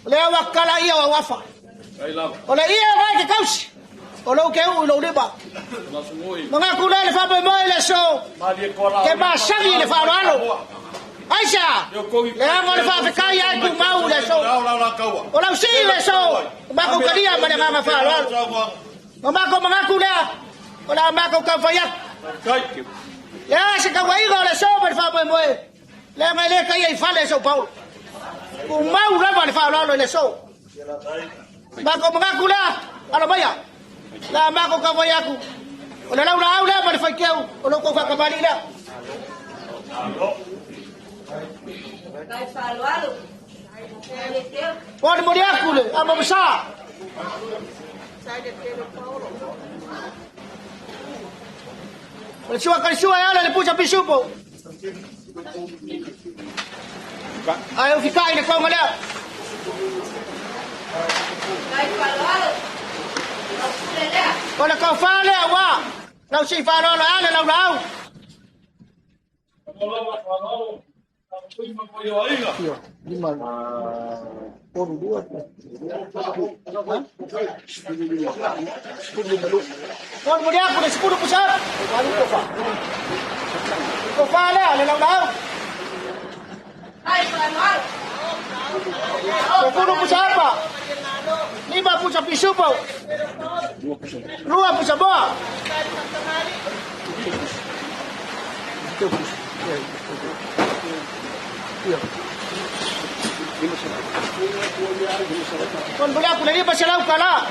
Le awa kala ia o wafa. O le ia ngai ke kausi. O lou ke u i lou lima. Manga ku le le wha moe moe le so. Ke masangi le whaaloalo. Aisa, le anga le whawhekai ai ku mau le so. O lau si le so. O mako kalia ma le nganga whaaloalo. O mako mangaku lea. O la mako kau whaiak. Le se ka waiga o le so ma le wha moe moe. Le anga le kai ai fale so Paulo. Ku mau lava le whaaloalo le so. Mako mangaku lea. Alo maia. La mako kau whaiaku. O le lau la au lea ma le whaikeu. O lau kau whakamali lea. O le mori aku le, a mamasa. O le sua kalisua e ala le pusa pisupo. Ai o fikai le konga lea. O le kau wha lea wa. Lau si wha lola ale lau lau. Lima, oru, dua. Oru mori aku le sepuluh pusa. Walu kofa. Kofa lea le lau lau. Sepuluh pusa apa? Lima pusa pisupo. Dua pusa boa. Kon boleh aku lagi pasal lau kala.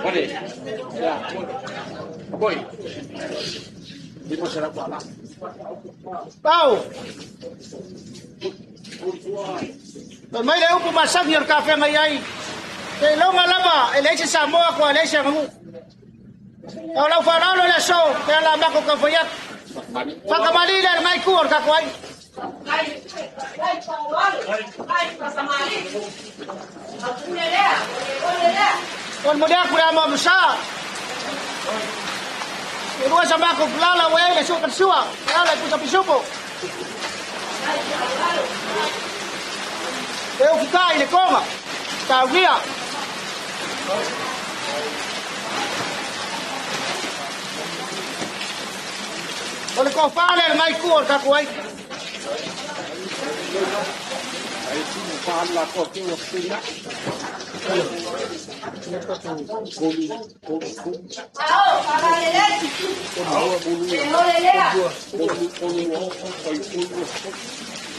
Boleh. Ya. Boy. Pau. Mai le upu masangi o le kafe ngai ai. Te longa lava e leisi Samoa ko leisi ngu. Au lau whanau le so, te ala mako ka whaiak. Whakamali le ngai ku o le kako ai. O le momoli aku le amo amusa. E lua sa mako kulala ua ai le sua sua. Lala i pusa pisupo. E ufukai i le konga. Taulia. O le kofa le ngai ku o le takou ai.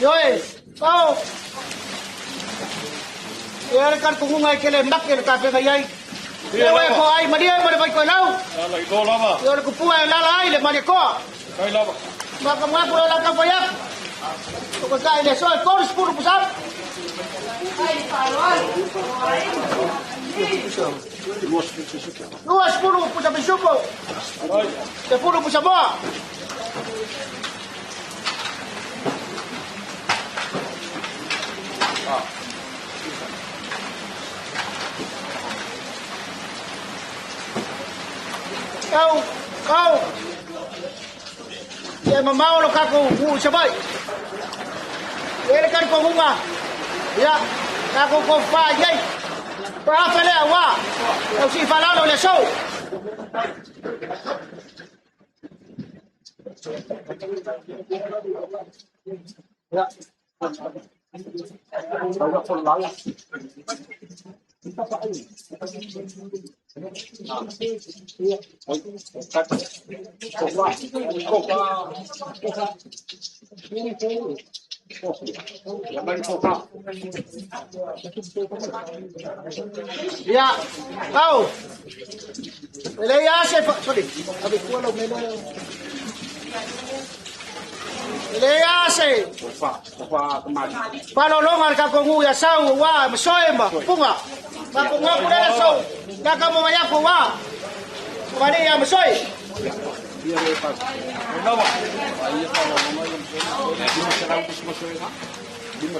Ioe, pao. E ale kar kungunga e kele make le kafe ngai ai. E oe ko ai malia e male vai koe lau. Lala i lo lava. E ole kupua e lala ai le malia koa. Kai lava. Maka ngaku le laka fai aku. O ko kai le soe kori sepuluh pusat. 20 pusa pisupo. 10 pusa moa. Kau, kau. Ia mamao lo kako u sabai. E le kari kongunga. Ia, kako ko fa yai. Pa fele awa. Au si falalo le so. Ya. Ia, kau. E le ia se fa, sorry. Abi kua lo mele. E le ia se. Palolonga le kakongu ia sau wa masoe ma punga. Makonga ku le sau. Ka ka mo ya ko wa. Wa le ia masoe.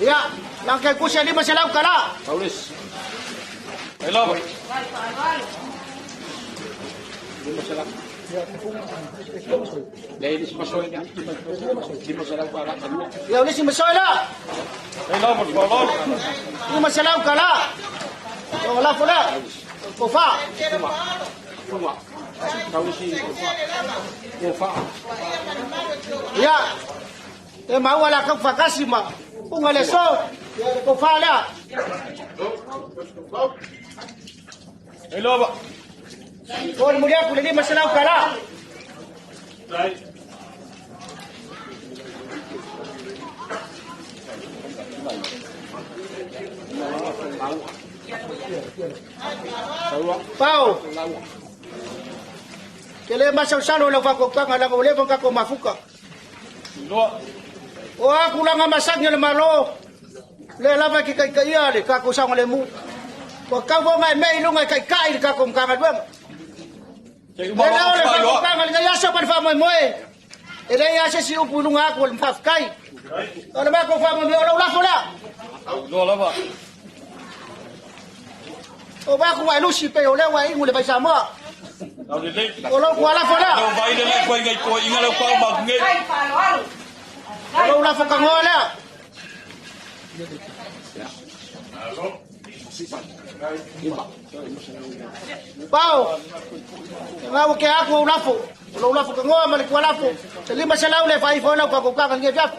Ia, lang kay kusia lima silaw kala. Kai lava. Ia ulisi masoe la. Kai lava le faalalo. Lima silaw kala. O la fola. Ko fa. Ia. E maua la kau fakasi ma. Unga le so. Ko fa la. Kai lava. O le mulia ku le lima silaw kala. Pau. Ke le masausalo le fakokanga la ko le ka ko mafuka. Loa. O aku langa masangi le malo. Le lava ki kai kai le ka ko sanga le mu. Ko ka vo mai mei lunga kai kai ka ko mkanga dwema. Te Le uma lao le lava kai loa. fakokanga le yasa pa fa moi moi. E le yasa si upu lunga aku le mfafkai. O le ma ko fa moi o lo la fola. Loa lava. O ba ku wa lusi pe o le wa ingu le bai Samoa. Au le lei. O lo ku ala fola. Lau vai le lei koe ngai koe inga lau pau ma ngai. O lo la fokangoa lea. Pau. Ngau ke aku o lafo. O lo lafo kangoa ma le ku lafo. Te lima selau le fai fo lau ka ko ka nge fiafu.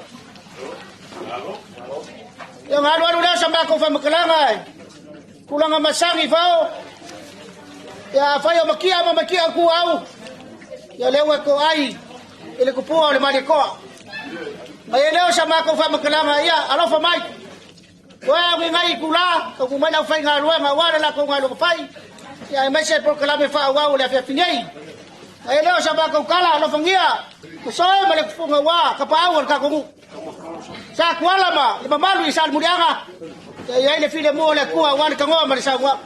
Ia ngalu alu lea sa mako fa makalanga ai. Kulanga masangi fao. Ia fai o makia ma makia ku au. Ia lewa ko ai. Ele ku pua o le mali koa. Ma ia leo sa mako fa makalanga ia alofa mai. Koe au ngai kula, ko ku mai lau fai ngā rua ngā wara la ko ngā luka fai. Ia e mai se por kalame fa au le afia finei. Ma ia leo sa mako kala alofa ngia. Ko soe ma le kufunga wa ka pa au o le kakongu. Sa kuala ma, le mamalu i sa le mulianga. Ia ia le file mua le kua wa le kangoa ma le saua.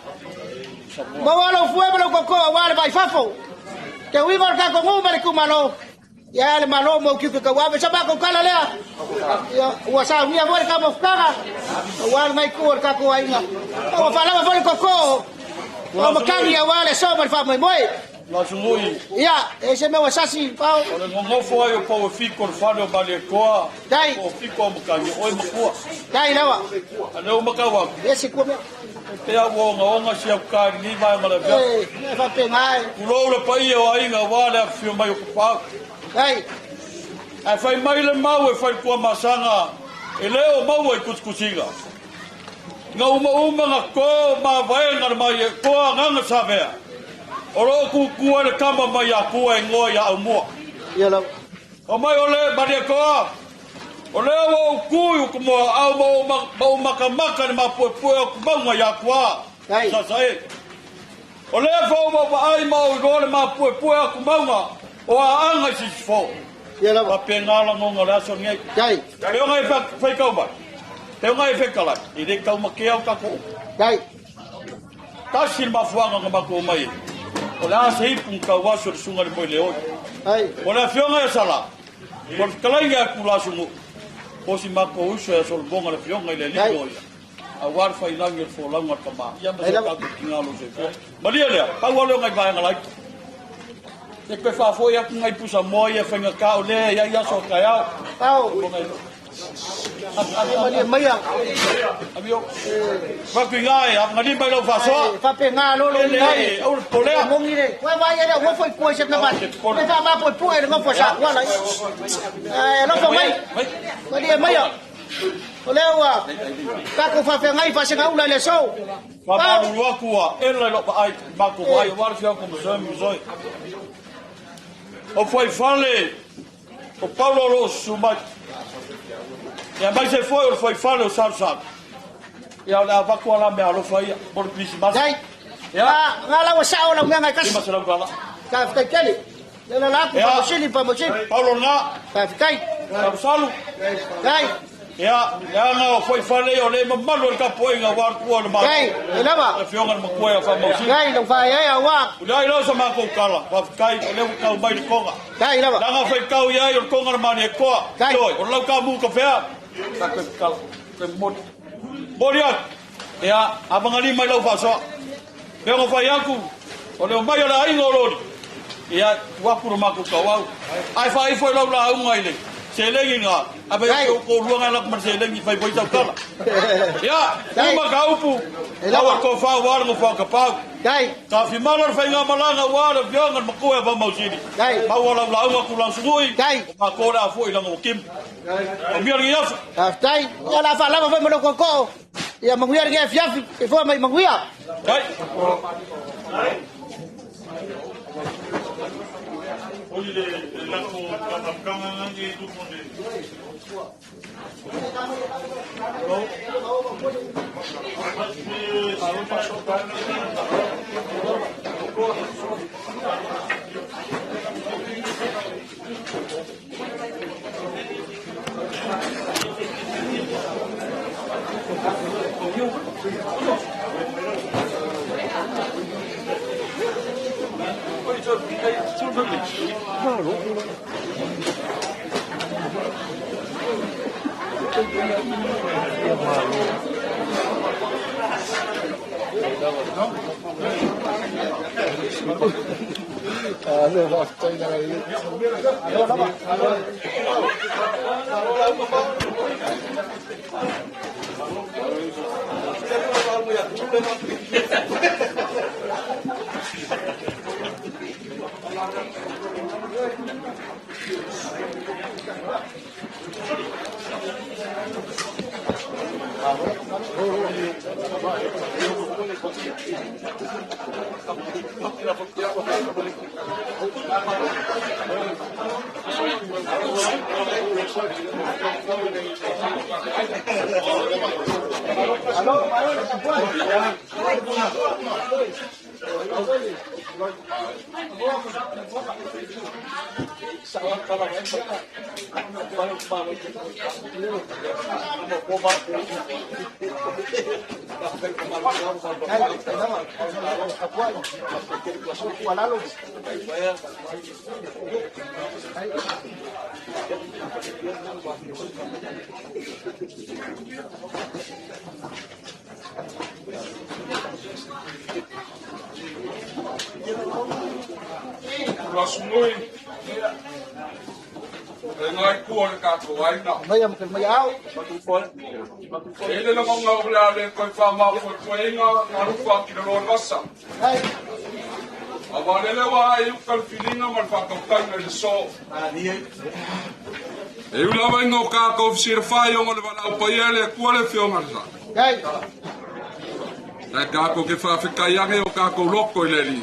Maua lau fue ma lau kokoa wa le vai fafo. Te uiga o le kakongu ma le kumalo. Ia le malo mo ki ka wa sa ba ko kala lea. Ia ua saunia foi le kamofutaga. Ua le mai ku o le tatou aiga. Ua faalava foi le koko. O makani aua le so ma le faamoemoe. Lasugui. Ia, e se mea ua sasi pao. O le gogofo ai o pau e fiko le fale o Malietoa. Dai. O fiko o makani, oi makua. Dai lawa. A leo makau aku. E se kua mea. E pea ua onga onga si au ka ni vai ma le vea. E faapegai. Kulou le paia o aiga wa le afifio mai o kapau. Dai. Ae fai mai le mau e fai kua masanga. E leo maua i kusikusiga. Nga uma uma nga ko ma vaenga le mai e koa nganga savea. O loo kukua le kama mai a kua e ngoa ia au mua. Ia lawa. O mai o le Maria koa. O lea ua ukui u kumoa au ma o makamaka le mapuepue o kumaunga ia kua. Dai. Sasa e. O lea fau ma vaai ma o iloa le mapuepue o kumaunga o a anga i sisifo. Ia lawa. Pa pe ngā langonga le aso ngei. Dai. Te onga e whaikau mai. Te onga e whekalai. I le kau makea o kako. Dai. Tasi le mafuanga nga mako mai. O le asa ipu nga kau aso le sunga le moe le oi. Ai. O le afionga e sala. O le kalainga a kula sungu. O si mako uso e solobonga le fionga i le liko ia. A war whai langi le fōlaunga ka mā. Ia ma se kātou ki ngā lo se fō. Malia lea, pau aleo ngai vaenga lai. Te koe whāfoi aku ngai pusa moa ia whainga kā o lea ia ia so kai au. Pao. Malia maia. Amio. Whaku i ngā e, ngā limai lau whasoa. Fape ngā lolo Le, ngai. au le polea. Mongi le. Wa vai ele wo foi kua se na ba. Le fa ma po pu ele ngofo sa wala. Eh lo fa mai. Malia maia. O lea ua tatou faafeagai faasagaula i le aso. Whamalulu aku a, ela i loko ai, mako vai, o wara whiau ko masoe masoe. O whai fale, o Paulo o susu mai. Ia mai se foi o le whai fale o salu salu. Ia o le avaku ala mea alofa ia, mo le Krisimasi. Dai. Ia, Nga la ua sao lau mea ngai kasi. lima selau kala. Faafetai tele. Le la la aku Ia. pamasili pamasili. Paulo ngā, Faafetai. salu salu. Dai. Ia, le anga o whai fale o le mamalu o le kapoinga waru o le mākou. Dai. E lava. Le fionga le makua ia whamausili. Dai lau fai ai aua. O le ai lau sa mākou kala, whawhikai, o le kau mai le konga. Dai lava. Langa whai kau iai o le konga na mani e koa. Dai. Toi, o lau ka mū ka whea. Ka koe kala, koe mori. Mori aku. Ia, awangali mai lau whasoa. Pea ngo whai aku, o leo mai o le ainga o lori. Ia, tuaku le mākou kau au. Ai whai foi lau la aunga i le. Se lengi ngā. A pe Dai. o ko ruanga lak ma se lengi whai whai tau kala. Ia, Dai. uma ka upu. E lawa. Awa ko whau wara ngo whau ka pau. Dai. Ka whimala le whainga malanga wara fionga le makua e whamausili. Dai. Mau ala ula aunga kulang sungui. Dai. O ngā kōre a fo i langa o kim. O mia rangi afu. Faafetai. Ia la faalava foi ma lou kokoo. Ia manuia le afiafi. E foa mai manuia. Dai. Oli le lako kamamkanga ngangi tumonde. Lasumui. E ngai kua le kato aina. Mai am ke mai au. E le longa o le ale koe wha mau koe koe inga ngā rupa ki le loa vasa. Ai. A walele wa ai uka le filinga ma le whakautanga i le so. E ula vai ngō kākou whisira whai o ngā le walau pai ele kua le whionga le sa. Ai. E kākou ke whawhikai ange o kākou loko i le li.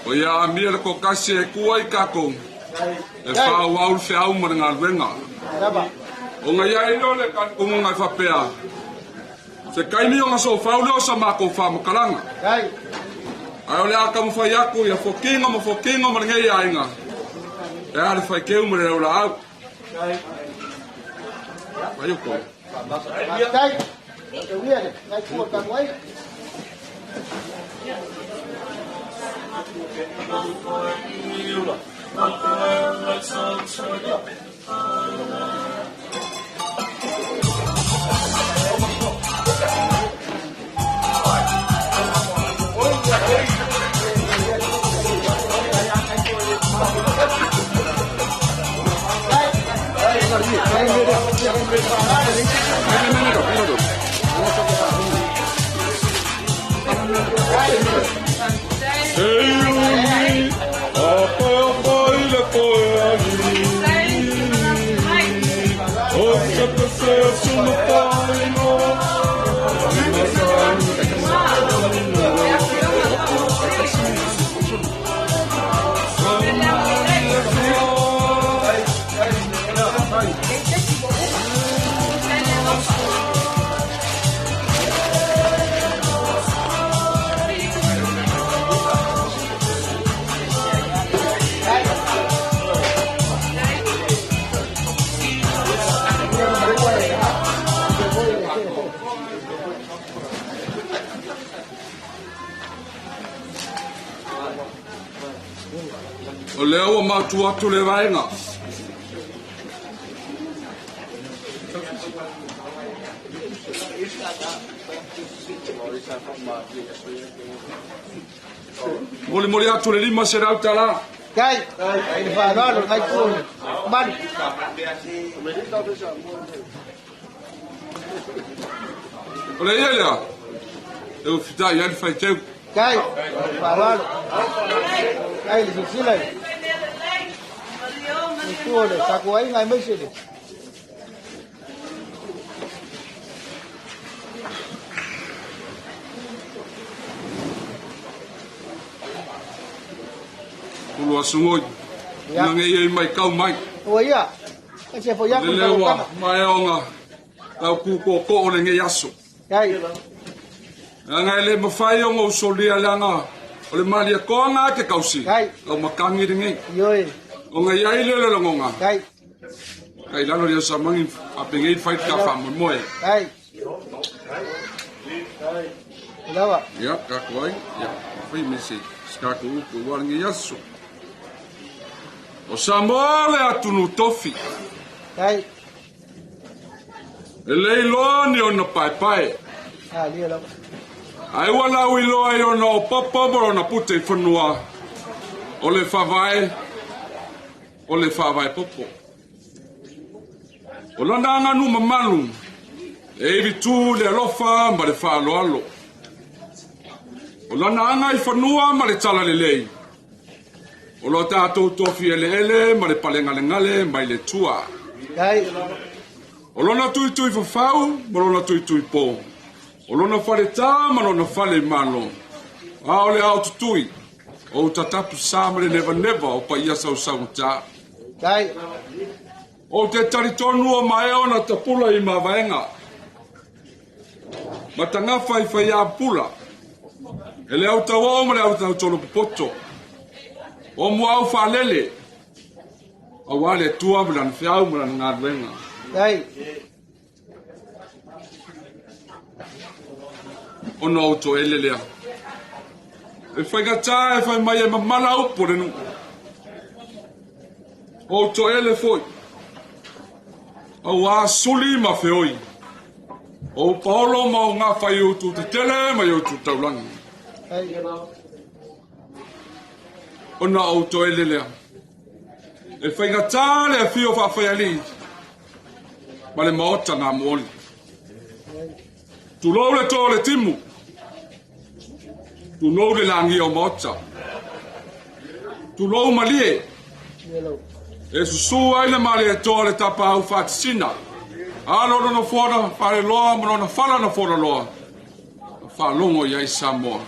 O ia a mia le kokasi e kua i kākou. E whau au le whiau ma le ngā luenga. Lava. O ngai ai lo le kankunga ngai whapea. Se kaimi o ngā so whaule o sa mākou whamakalanga. Ai. Ai o le aka mwhai aku ia fokinga ma fokinga ma le ngei ainga. E a le whai keu ma le rau la au. Mai o koe. Ai. Te uia le ngai kua ka wai. Hey, apa apa i le koe ali. O se te se sunu paino. O lea ua matu atu le vaega. Moli moli atu le lima se rau tala. Kai. Ai le whanalo ngai kua. Manu. O le ia lea. E o fita i ali whai teu. Kai. Whanalo. Kai le sisila. Kua le taku ai ngai mai se le. Ulu asungoi. Ia. Nange ia i mai kau mai. O ia. Ka se fo ia Le ku lewa ka. mai onga. Tau kuko ko o le ngei aso. Kai. Anga le mawhai o ngau solia langa. O le malia koanga ke kausi. Kai. Au makangi le ngei. Ioi. O ngai ai le le longonga. Kai. Kai lalo ria sa mangi a pengei whait ka wha moe. Kai. Lava. Ia, ka koai. Ia, whai me se. Skako uku wa ngei aso. O Samoa le atunu tofi. Kai. E leiloa ni ona pae pae. Ah, lia lava. Ai wala ui loa i ona o papa mo ona pute i whanua. O le whavae, o le whavae popo. O lana anga nu mamalu, e iwi tū le alofa ma le whaaloalo. O lana anga i whanua ma le tala lelei. O lo tātou tofi ele ele ma le palengalengale mai le tua. Kai. O lona tui tui whawhau ma lona tui tui pō. O lona whare tā ma lona whare malo. A o le ao tutui. O tatapu sa ma le neva neva o pa ia sau sau tā. Dai. Ou te talitonu o maea ona tapula i mavaega. Ma tagafa i faiapula. E le autauoo ma le autautolopopoto. O muaau faalele. Auā le Atua ma Lana feau ma Lana galuega. Dai. Ona ou toele lea. E faigata e fai mai e mamala upu o le nuu. Ou toele foi. Auā suli ma feoi. Ou paolo ma ou gafa i ou tetele ma i ou tu taulagi. Ona ou toele lea. E faigata le afio faafaialii ma le maota gamuoli. Tulou le tō o le timu. Tulou le lagia o maota. Tulou malie. E susū ai le malietoa le tapaau faatisina. Alo lona fola faleloa ma lona fala na folaloa. Na faalogo i ai Samoa.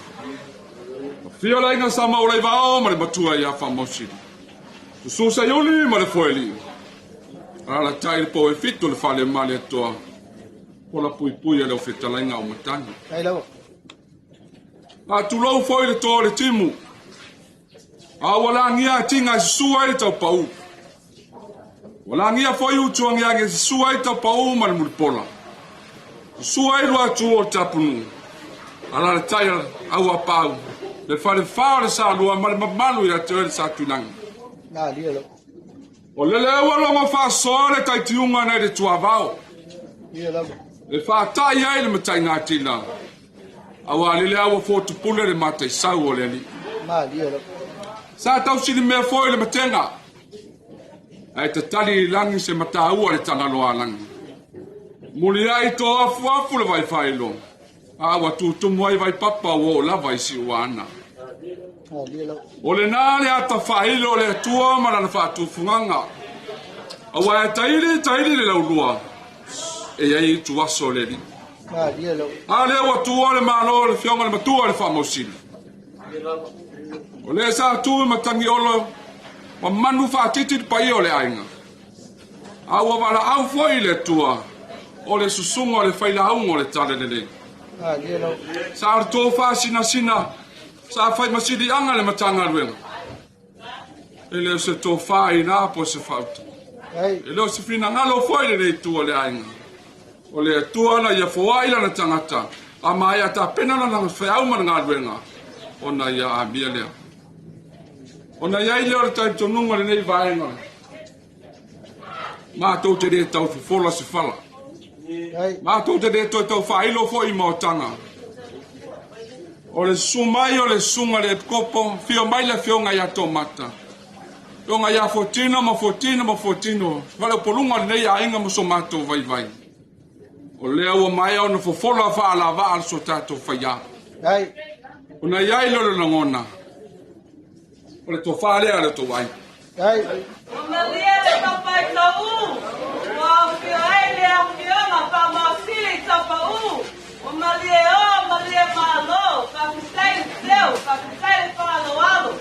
Afio le aiga Sa Maulaivaao ma le matua ia Faamausili. Susu Saiuli ma le Foelii. Alaalatai le pou e fitu o le fale Malietoa. Pola puipui a le ofetalaiga o Matagi. Faatulou foi le toa o le timu. A ua lagia atiga e susu ai le taupaū. Ua lagia foi utuagiagi e susu ai taupaū ma le mulipola. Susu ai luatu o le tapunuu. Alaalatai au apau, le falefa o le Salua ma le mamalu ia te oe le Satuilagi. O lele ua logo faasoa le taitiuga nai le tuavao. E faatai ai le mataigatila. Auā lele ua fotupule le mataisau o le alii. Sa tausilimea foi le matega. Ae tatali i lagi se mataua le Tagaloaalagi. Muliai to afuafu le vaifailo. A ua tutumu ai vaipapa ua oo lava i Siuana. O lena le ata faailo o le Atua ma lana faatufugaga. Auā e taili taili le laulua, e i ai ituaso o le alii. A lea ua tuua le Malo i le Afioga i le Matua i le Faamausili. O lea sa tu i Matagiolo ma manu faatiti le paia o le aiga. A ua valaau foi i le Atua o le susuga o le failauga o le Talalelei. Sa le tofa sinasina, sa fai ma siliaga le Matagaluega. E le o se tofa i ina po o se faauta. E le o se finagalo foi lenei itu o le aiga. O le Atua na ia foai lana tagata, a maea tapena lana feau ma le galuega, ona ia amia lea. Ona i ai lea o le talitonuga o lenei vaega, matou te le tau fofola se fala. Matou te le toe tau faailo foi i maotaga. O le susu mai o le susuga i le Epikopo, afio mai le afioga ia Tomata, afioga ia Fuatino ma Fuatino ma Fuatino, faleupoluga o lenei aiga ma so matou vaivai. O lea ua maea ona fofola faalavaa le so tatou faiā. Ona i ai lea o le lagona, o le tofa lea a le tou aiga. Ua malie le tapaitaū, ua aofia ai le afioga faamaosili i Tapaū. Ua malie o, malie malo, faafetai le feu, faafetai le faaaloalo.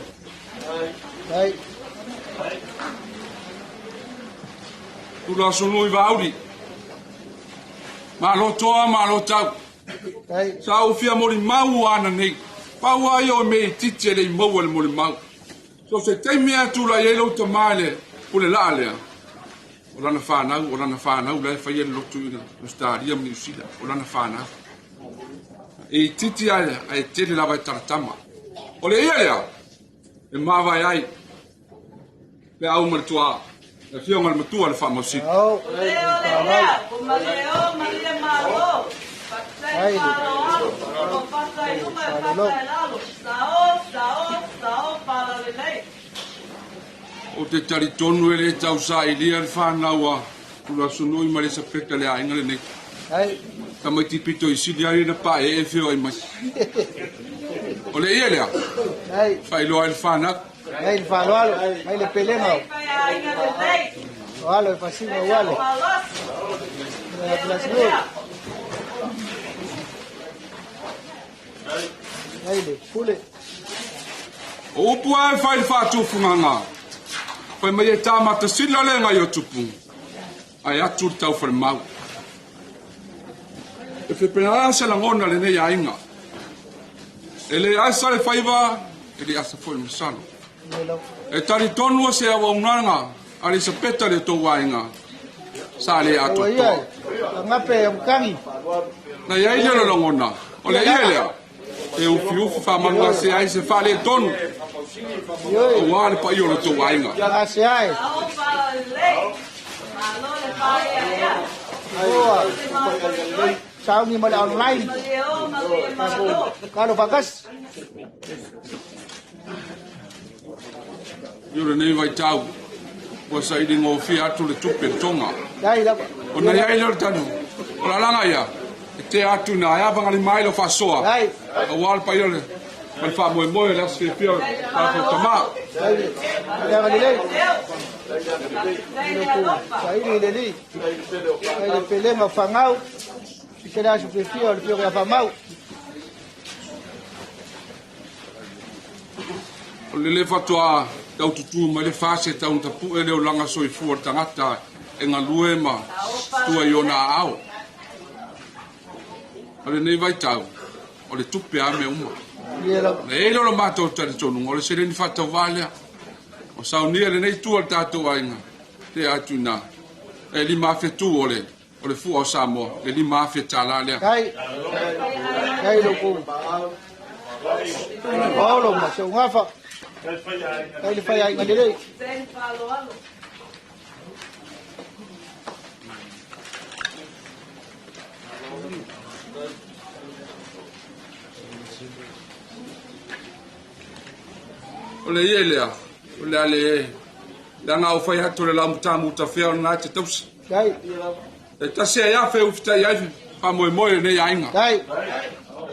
Tulasunui Vaauli, malo toa, malo tau. Sa ou fia molimau ana nei. Pau lava ia o mea itiiti e le i maua i le molimau. So se taimi lava e tulai ai lou tama i le pule laa lea, o lana fanau, o lana fanau la e faia le lotu i Ausetalia ma Niu Sila, o lana fanau. E itiiti lava ae tele lava e talatama. O le ia lea e mavae ai le au ma le tuaa, le afioga i le matua le Faamausili. O le o le lea, ua malie o malie malo, faafetai le faaaloalo, ua fata i luga e fata i lalo, sao, sao, sao falalelei. Ou te talitonu e le tau sailia le fanau a Tulasunui ma Elisapeta le aiga lenei. Tamaiti pito i sili ai na paeee feoai mai. O le ia lea, faailoa ai le fanau. Ai le faaaloalo, ai le pelega. Lelei faiaiga lelei. O alo e fasiga o alo. Malosi. Le Tulasunui. Ai le pule. O upu lava e fai i le faatufugaga. Fai mai e tā matasila le ngai o tupu. Ai atu le tau whalemau. E whipena se langona le nei ainga. E le asa le whaiva, e le asa foi masalo. E tari tonu se awa unanga, a le sapeta le tō wainga. Sa le atu toa. Ngape ukangi. Na iai le langona. O le ia lea. E ufi ufi whamanua se ai se whale tonu. O wā le pai o le tō wainga. A se ai. Saungi ma le online. Kalo bagas. Yore nei vai tau. Ua sa ili ngō atu le tupe tonga. Dai lava. O na iai le tanu. O la langa ia. E te atu na ia vangali mai lo fasoa. Dai. O wā le pai o le ma le wha moe le aso fia o tama. Dai lele. Saili le li. Ai le pelenga whangau. Se le aso fia o le fia o whamau. O le le whatua tau tutu mai le whase tau tapu e leo langa soifua le tangata e ngā lue ma tua i ona ao. O le nei vai tau, o le tupe a me uma. Le eilo lo mātou tari tonu, o le sereni whatau wālea. O saunia le nei tua le tātou ainga, te atu nā. E lima afe tu o le fua o Samoa, le lima afe tālā lea. Kai, kai loko. Paolo ma se ungafa. Kai le whai ainga lelei. O le ie lea, o le ale e. Le anga o whai hatu le lau mutamu ta whea o ngā te tausa. Kai. E tasi ai awhe uwhitai ai wha moe moe le nei ainga. Kai.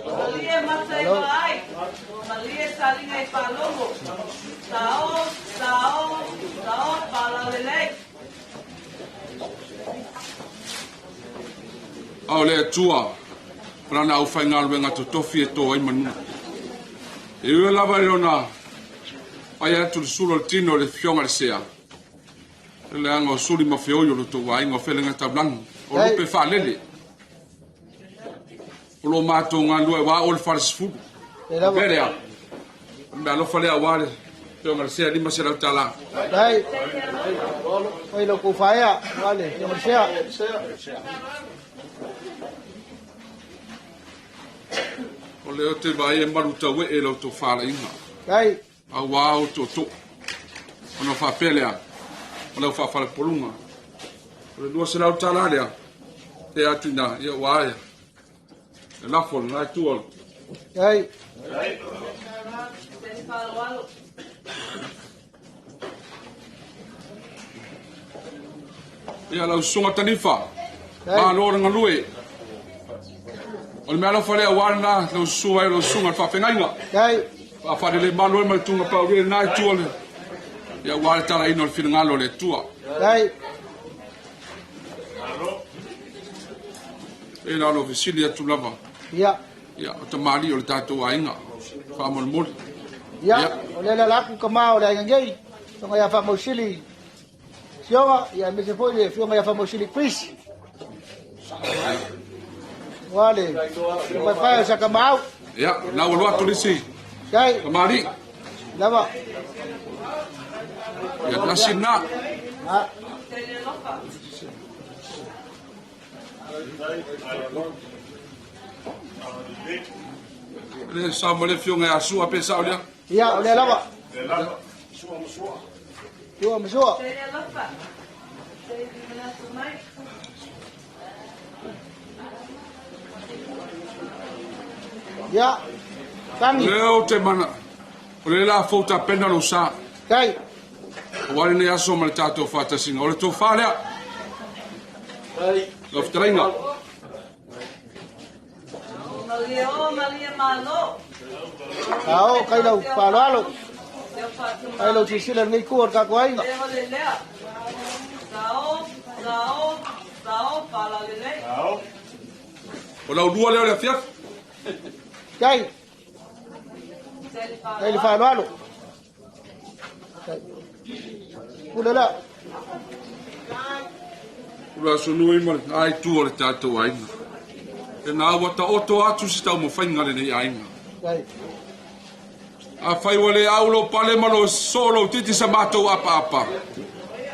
Malie matai ai. Malie salinga i palomo. Sao, sao, sao palalelei. Au le atua, rana au whai ngā luenga totofi e tō ai manu. E ua lava le ona, ai atu le sulu o le tino le fionga le sea. Le anga o suli ma whioio le tō wainga o whelenga taulangi. O lupe whaalele. O lo mātou ngā lua e wā o le wharesifuru. Pere a. Mea alofa lea wā le fionga le sea lima se lau tālā. Dai. Oi lo ku whaea, wā le fionga le sea. O le o te vai e maru tau e lau tō whala inga. Dai. Au wā o tō tō. O nā whapele a. O lau whawhale polunga. O le lua se lau tālā lea. Te atu nā, ia wā ia. E lafo le nai tua. Dai. Ia lau sunga tanifa. Mā lōra ngā lue. O le mea alofa lea wā nā lau sua e lau sunga le whawhengainga. Dai. Whawhare le malo e mai tunga pau le nai tua le. Ia wā le tala ino le whingalo le tua. Dai. E nā lo fisili atu lava. Ia. Ia, o ta maali o le tātou ainga. Whaamolmoli. Ia, o le la laku ka mao le ainga ngei. Tonga ia whamausili. Sionga, ia mese foi le fionga ia whamausili Chris. Wale, o pai o sa ka mau. Ia, nā ua atu lisi. Dai. Ka maali. Lava. Ia, nasi nā. Ha. Le sa mo le fionga ia sua pe sa o lea. Ia, o le lava. Sua masua. Ia. Tangi. Le o te mana. O le la fouta pena lo sa. Kai. O wale nei aso ma le tātou whatasinga. O le tō whalea. Lau whitarainga. Malia o, malia malo. Ao, kai lau whaloalo. Kai lau sisila nei kua o kako ainga. Sao, sao, sao, palalele. O lau lua leo le afiafi. Kai. Kai le whaloalo. Kai. Pule lea. O le aso nui ma le ai tu o le tatou aiga. E nā ua taoto atu se taumafaiga a lenei aiga. Afai ua le au lou pale ma lo soo lou titi sa matou apaapa,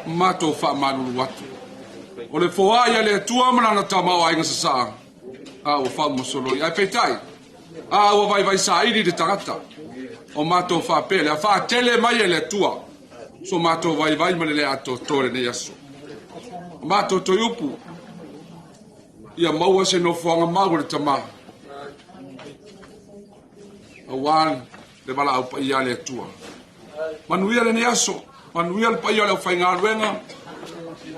matou faamalulu atu. O le foai a le Atua ma lana tamaoaiga sasaa, a ua faamosoloi. Ae peitai, a ua vaivai saili le tagata, o matou faapea lea, faatele mai e le Atua so matou vaivai ma le le atoatoa i lenei aso. O matou toe upu, ia maua se nofoaga mau o le tama, aua le valaau paia a le Atua. Manuia lenei aso, manuia le paia o le aufaigaluega,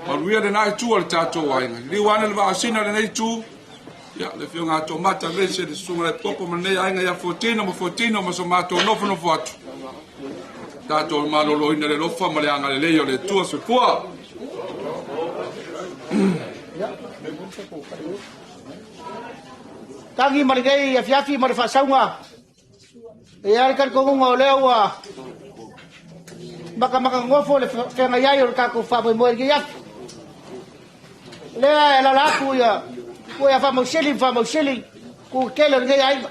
manuia lena itu o le tatou aiga. Liliu ane le vaasina lenei itu, ia, le afioga a Tomata, aemaise le susuga le Popo ma lenei aiga ia Fuatino ma Fuatino ma so matou nofonofo atu. Tatou maloloina le alofa ma le agalelei o le Atua. Soifua. Tagi ma lenei afiafi ma le faasauga. E i ai le talitonuga o lea ua makamakagofo le feagai ai o le tatou faamoemoe i lenei afi. O lea e alaala atu ia ua ia Faamausili ma Faamausili tu tele o lenei aiga.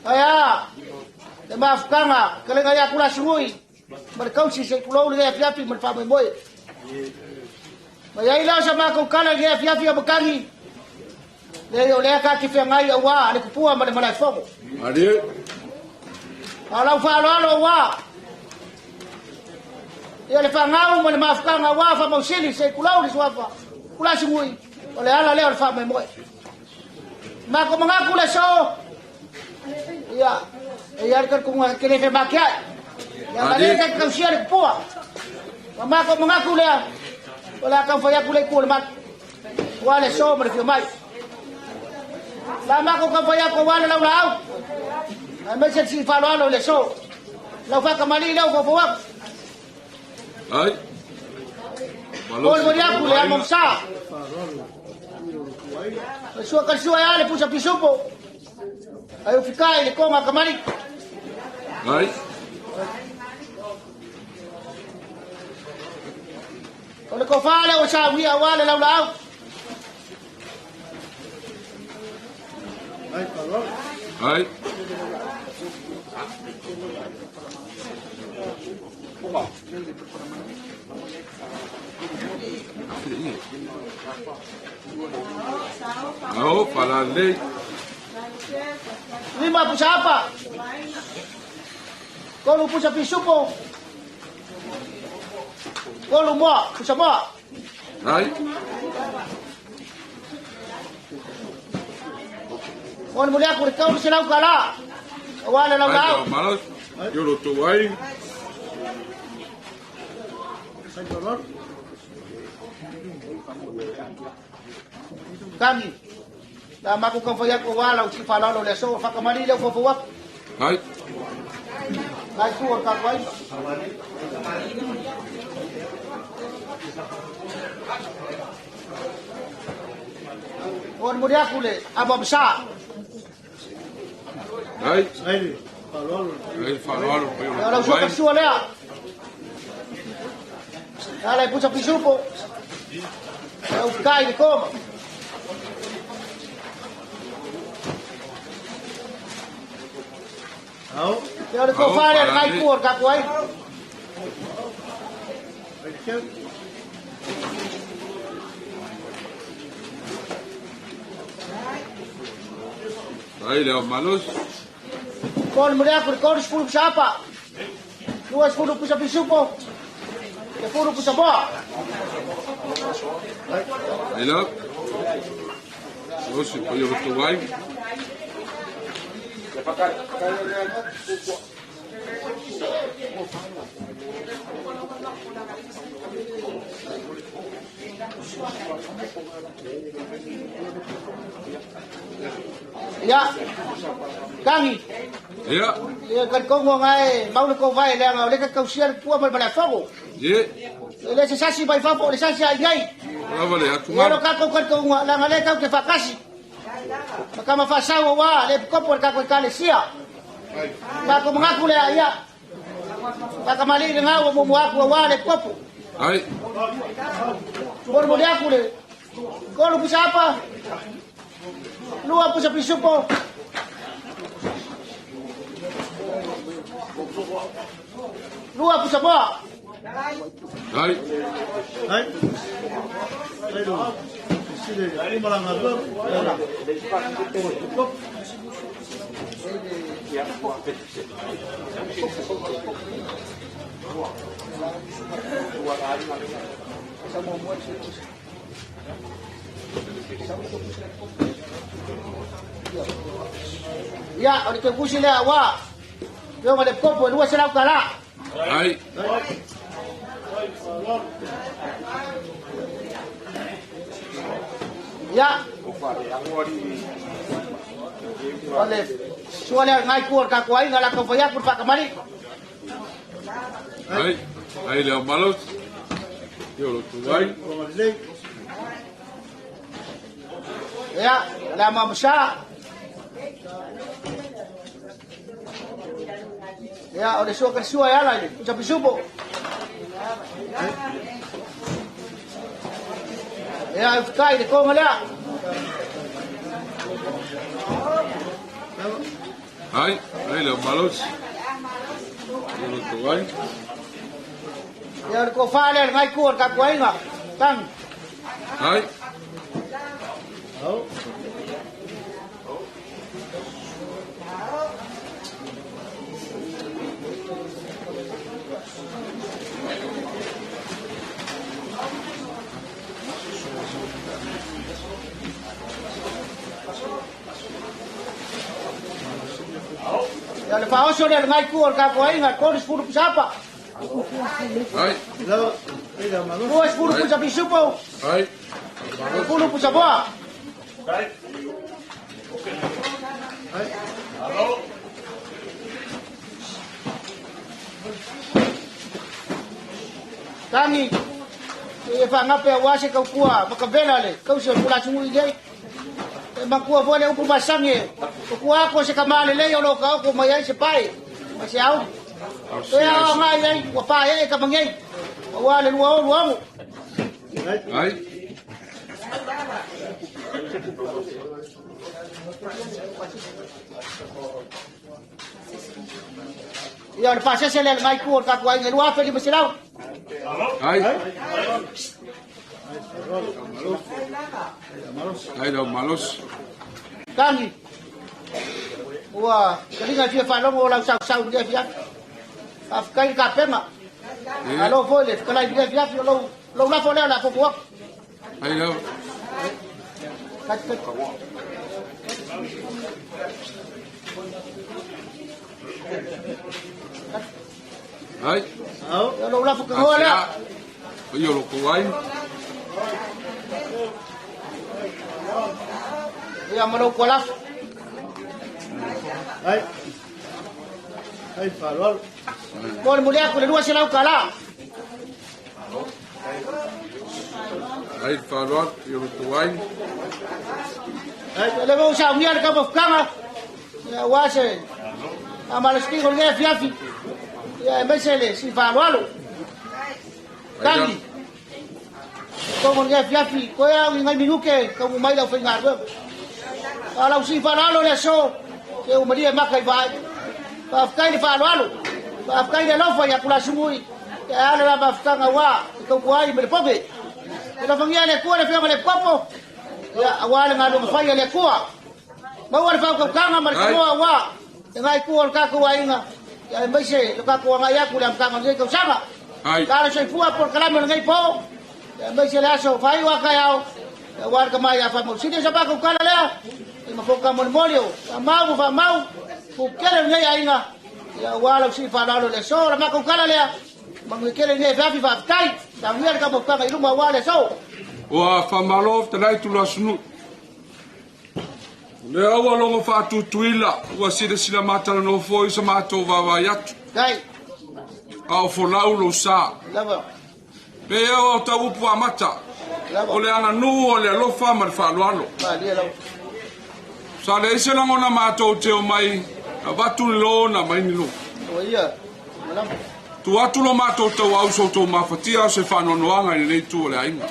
Ae a le mafutaga fetalaiga ia Tulasiui ma le tausi se i tulou lenei afiafi ma le faamoemoe. Ma i ai lea o sa matou tala i lenei afiafi o matagi, leai o lea ta te feagai auā le tupua ma le malaefono. Malie. A o lau faaaloalo auā ia le fanau ma le mafutaga auā Faamausili se i tulou le suafa Tulasiui, o le ala lea o le faamoemoe. Matou manatu le aso, ia, e i ai le talitonuga e te le femateai. Ia, ma le ta te tausia le tupua. Ma matou manatu lea, o le a taumafai atu le itu o le malu. Ua le aso ma le fia mai. La matou taumafai atu aua le laulaau. Aemaise le sii faaaloalo i le aso. Lau faatamalii lea ua foufou atu. Ai. Molimoli atu le amo sa. Sua kalisua e ale pusa pisupo. Ai ufikai le konga kamali. Ai. O le kofa le o sa uia aua le laulaau. Ai. Ao, falalei. Lima pusa apa? Tolu pusa pisupo. Tolu moa, pusa moa. Ai. Molimoli atu le tolu selau tala. Aua le Ai, laulaau. tau malos. Yo lo tou ai. Tangi. La matou taumafai atu aua lau sii faaaloalo i le aso. Faakamali lea ua foufou atu. Ai. Nai itu o le tatou aiga. Molimoli atu le amo amasa. Ai. Ai, faaaloalo pai o Ia lo o lau tou sua ai. kalisua lea. Ala i pusa pisupo. Ia ufikai le koma. Ia o le kofa lea le nai itu o le tatou aiga. Ai, le ao malos. Molimoli atu le 30 pusa apa. 20 pusa pisupo. 10 pusa moa. Ai la. Osi pai o lo tou ai. Ia. Tangi. Ia. Ia talitonu ngai mau le kovae leaga o lea ta tausia le tupua ma le malaefono. Ye. E le se sasi mai fafo, o le sasi a i nei. Lava le atu Ia lo ngalo. tatou talitonuga leaga lea tatou te faatasi. Ma tama faasau auā le epikopo o le tatou ekalesia. Matou manatu lea, ia. Whakamali le ngau o mumu aku a wale kopo. Ai. Molimoli aku le kolu pusa apa. Lua pusa pisupo. Lua pusa moa. Ai. Ai. Ai lo. Sile umalanga lo. Ia, o le teukusi lea ua Fioga le kopo e 200 tala. Ai. Ia. O le sua lea ngai kua ka kuai ngala ka fai aku whakamari. Ai. Ai le malos. Yo lo tu ai. Ia, le mamsa. Ia, o le sua ka sua e ala i le pusa pisupo. Ia, e futai le konga lea. Ai. Ai le malos. Yo lo tu ai. Ia, o le kofa lea le ngai kua ka kuainga. Tang. Ai. Ia, o le whaoso lea le ngai kua ka kuainga. Kori spuru pusa apa. Ai. Lua spuru pusa pisupo. Ai. Pulu pusa moa. Tangi, e whangape a wase kau kua, makawela le, kau se kula sungu i lei. E makua fo le upu masangi e, o kua ako se kamale lei o lo ka oko mai ai se pai, mai se au. E a ngai ai, ua pa e ka mangei, o wa le lua o lua ongo. Ai. Ia o le pasese le ngai kua o le kaku ai ngai lua afe lima selau. Ai. Ai le malos. Tangi, ua kalinga fia whalongo o lau sau sau ni fia. Awhikai ka pema. Alo foi le whakalai ni fia o lau lau lafo lea la fofo aku. Ai le. Kati kati. Ai. Ia lau lafo ka hoa lea. Yo lo tu ai. Ia ma lau kua lafo. Ai. Ai falo. Mo le muli aku le 200 kala. Ai falo yo lo tu ai. Le mo sa ngia le ka mofkanga. Ia wase. A malesti ko le fiafi. Ia e mese le si falo alo. Tangi. Ko mo le fiafi ko ia ngai minuke ka mo mai lau whainga rua. A lau si falo alo le so. Ke o maria maka i vai. Pa whakai le falo alo. Pa whakai le lofa ia kula sumui. Ia ala la mafkanga wa. I kau kuai me le poke. E la whangia le kua le whianga le kopo. Ia awa le ngā lunga whai le kua. Maua le whaukau ma le kamoa wa. E ngai kua o le kako ainga. Ia e maise le kako ngai aku le amkanga nei kau sanga. Ai. Ka le soifua por kalame o le ngai po. Ia maise le aso whai wa kai au. Ia wā ka mai a whamau. Sini sa pako kala lea. E mafoka moli o. Ka mau mo whamau. Pukele nei ainga. Ia wā lau si whanalo le so. La mako kala lea. Mangu kele nei whiafi whaftai. Ta ngia le ka mofkanga i luma wā le so. Ua whamalo te lai tu lasunu. Le aua longo whaatutuila, ua sila sila matala no foi sa mātou wawa atu. Kai. A o folau lo sa. Lava. Pe au au tau upu a mata. Lava. O le ana nuu o le alofa ma le whaaloalo. Ma lia lava. Sa le ise langona mātou te o mai, a watu ni lo na mai ni lo. O ia. Malama. Tuu atu lo matou tauau i so outou mafatia o se faanoanoaga i lenei itu o le aiga.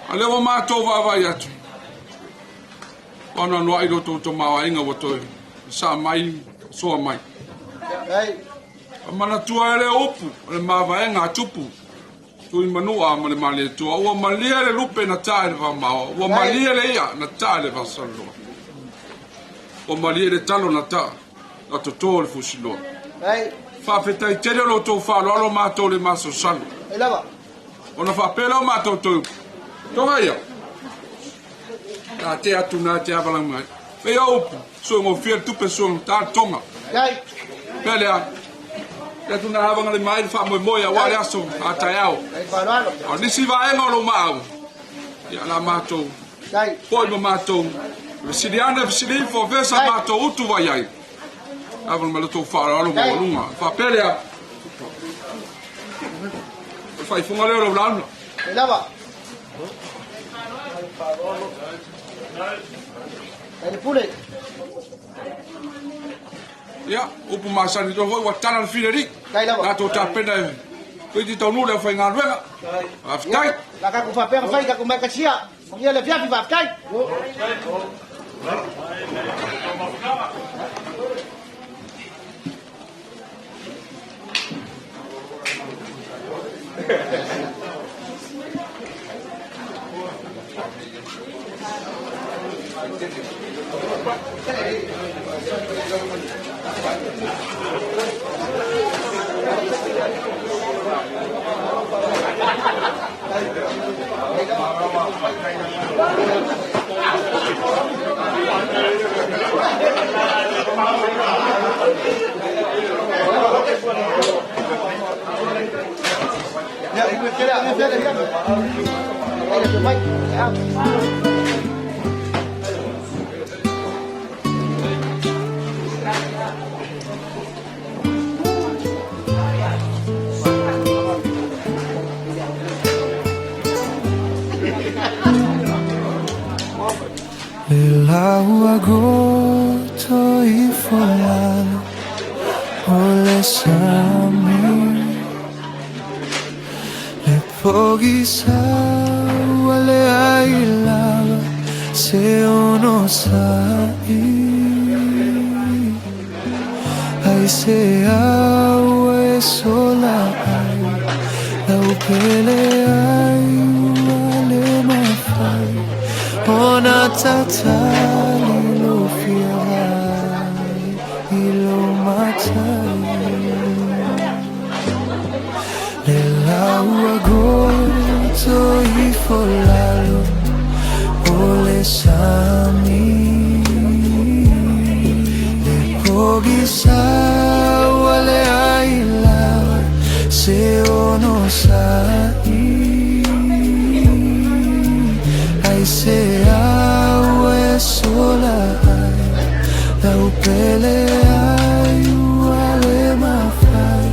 A lea ua matou vaavaai atu, ua anoanoai lo outou tamaoaiga ua toe saa mai, soa mai. Manatua ai lea upu o le mavaega a Tupu, Tuimanua ma le Malietoa, ua malie le lupe na taa i le vamao, ua malie le ia na taa i le vasaloloa, ua malie le talo na taa na toto le fusiloa. Faafetai tele o lo outou faaaloalo matou le masalosalo. Ona faapea lea o matou toe upu, toga ia, ta te atu na te avalau mai. Fei o upu, suegofie le tupe suegata le toga. Pea lea, te atu na avanga le mai le faamoemoe aua le aso a taeao. O nisi vaega o lou maau, ia la matou foi ma matou fesili ane fesili ifo fesa matou utu vai ai. Avanga mai lo tou faaaloalo maualuga. Faapea lea, o le faaifoga lea o lau lauga. Lava. Le pule. Ia, upu masani foi ua tala le fileli. Tatou tapena e toeitiiti taunuu le aufaigaluega. Faafetai. La tatou faapea ona fai tatou maikasia. Manuia le afiafi, faafetai. Le lau goto ifo lalo o le sami Le pogisa ua leai lava se ono sa'i Ai se au e sola ai lau pele ai ua le mafai ona tatali lou fia vaai i lou matai. Le lau ua goto ifo lalo o le sami Le pogisa ua leai lava se onosa'i Ai se au e sola ai lau pele ai ua le mafai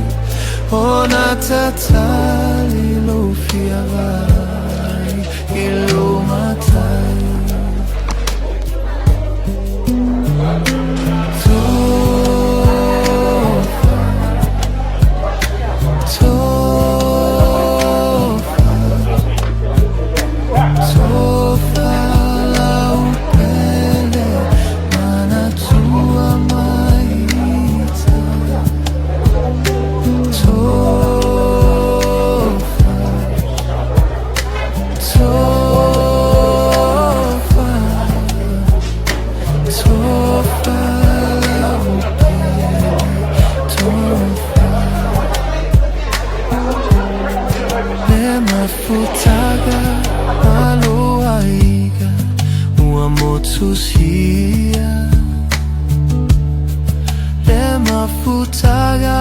ona tatali lou fia vaai i lou matai. Tofa, tofa, tofa lau pele manatua mai ita. Tofa, tofa, tofa lau pele, tofa. Le mafutaga a lou aiga ua motusia Le mafutaga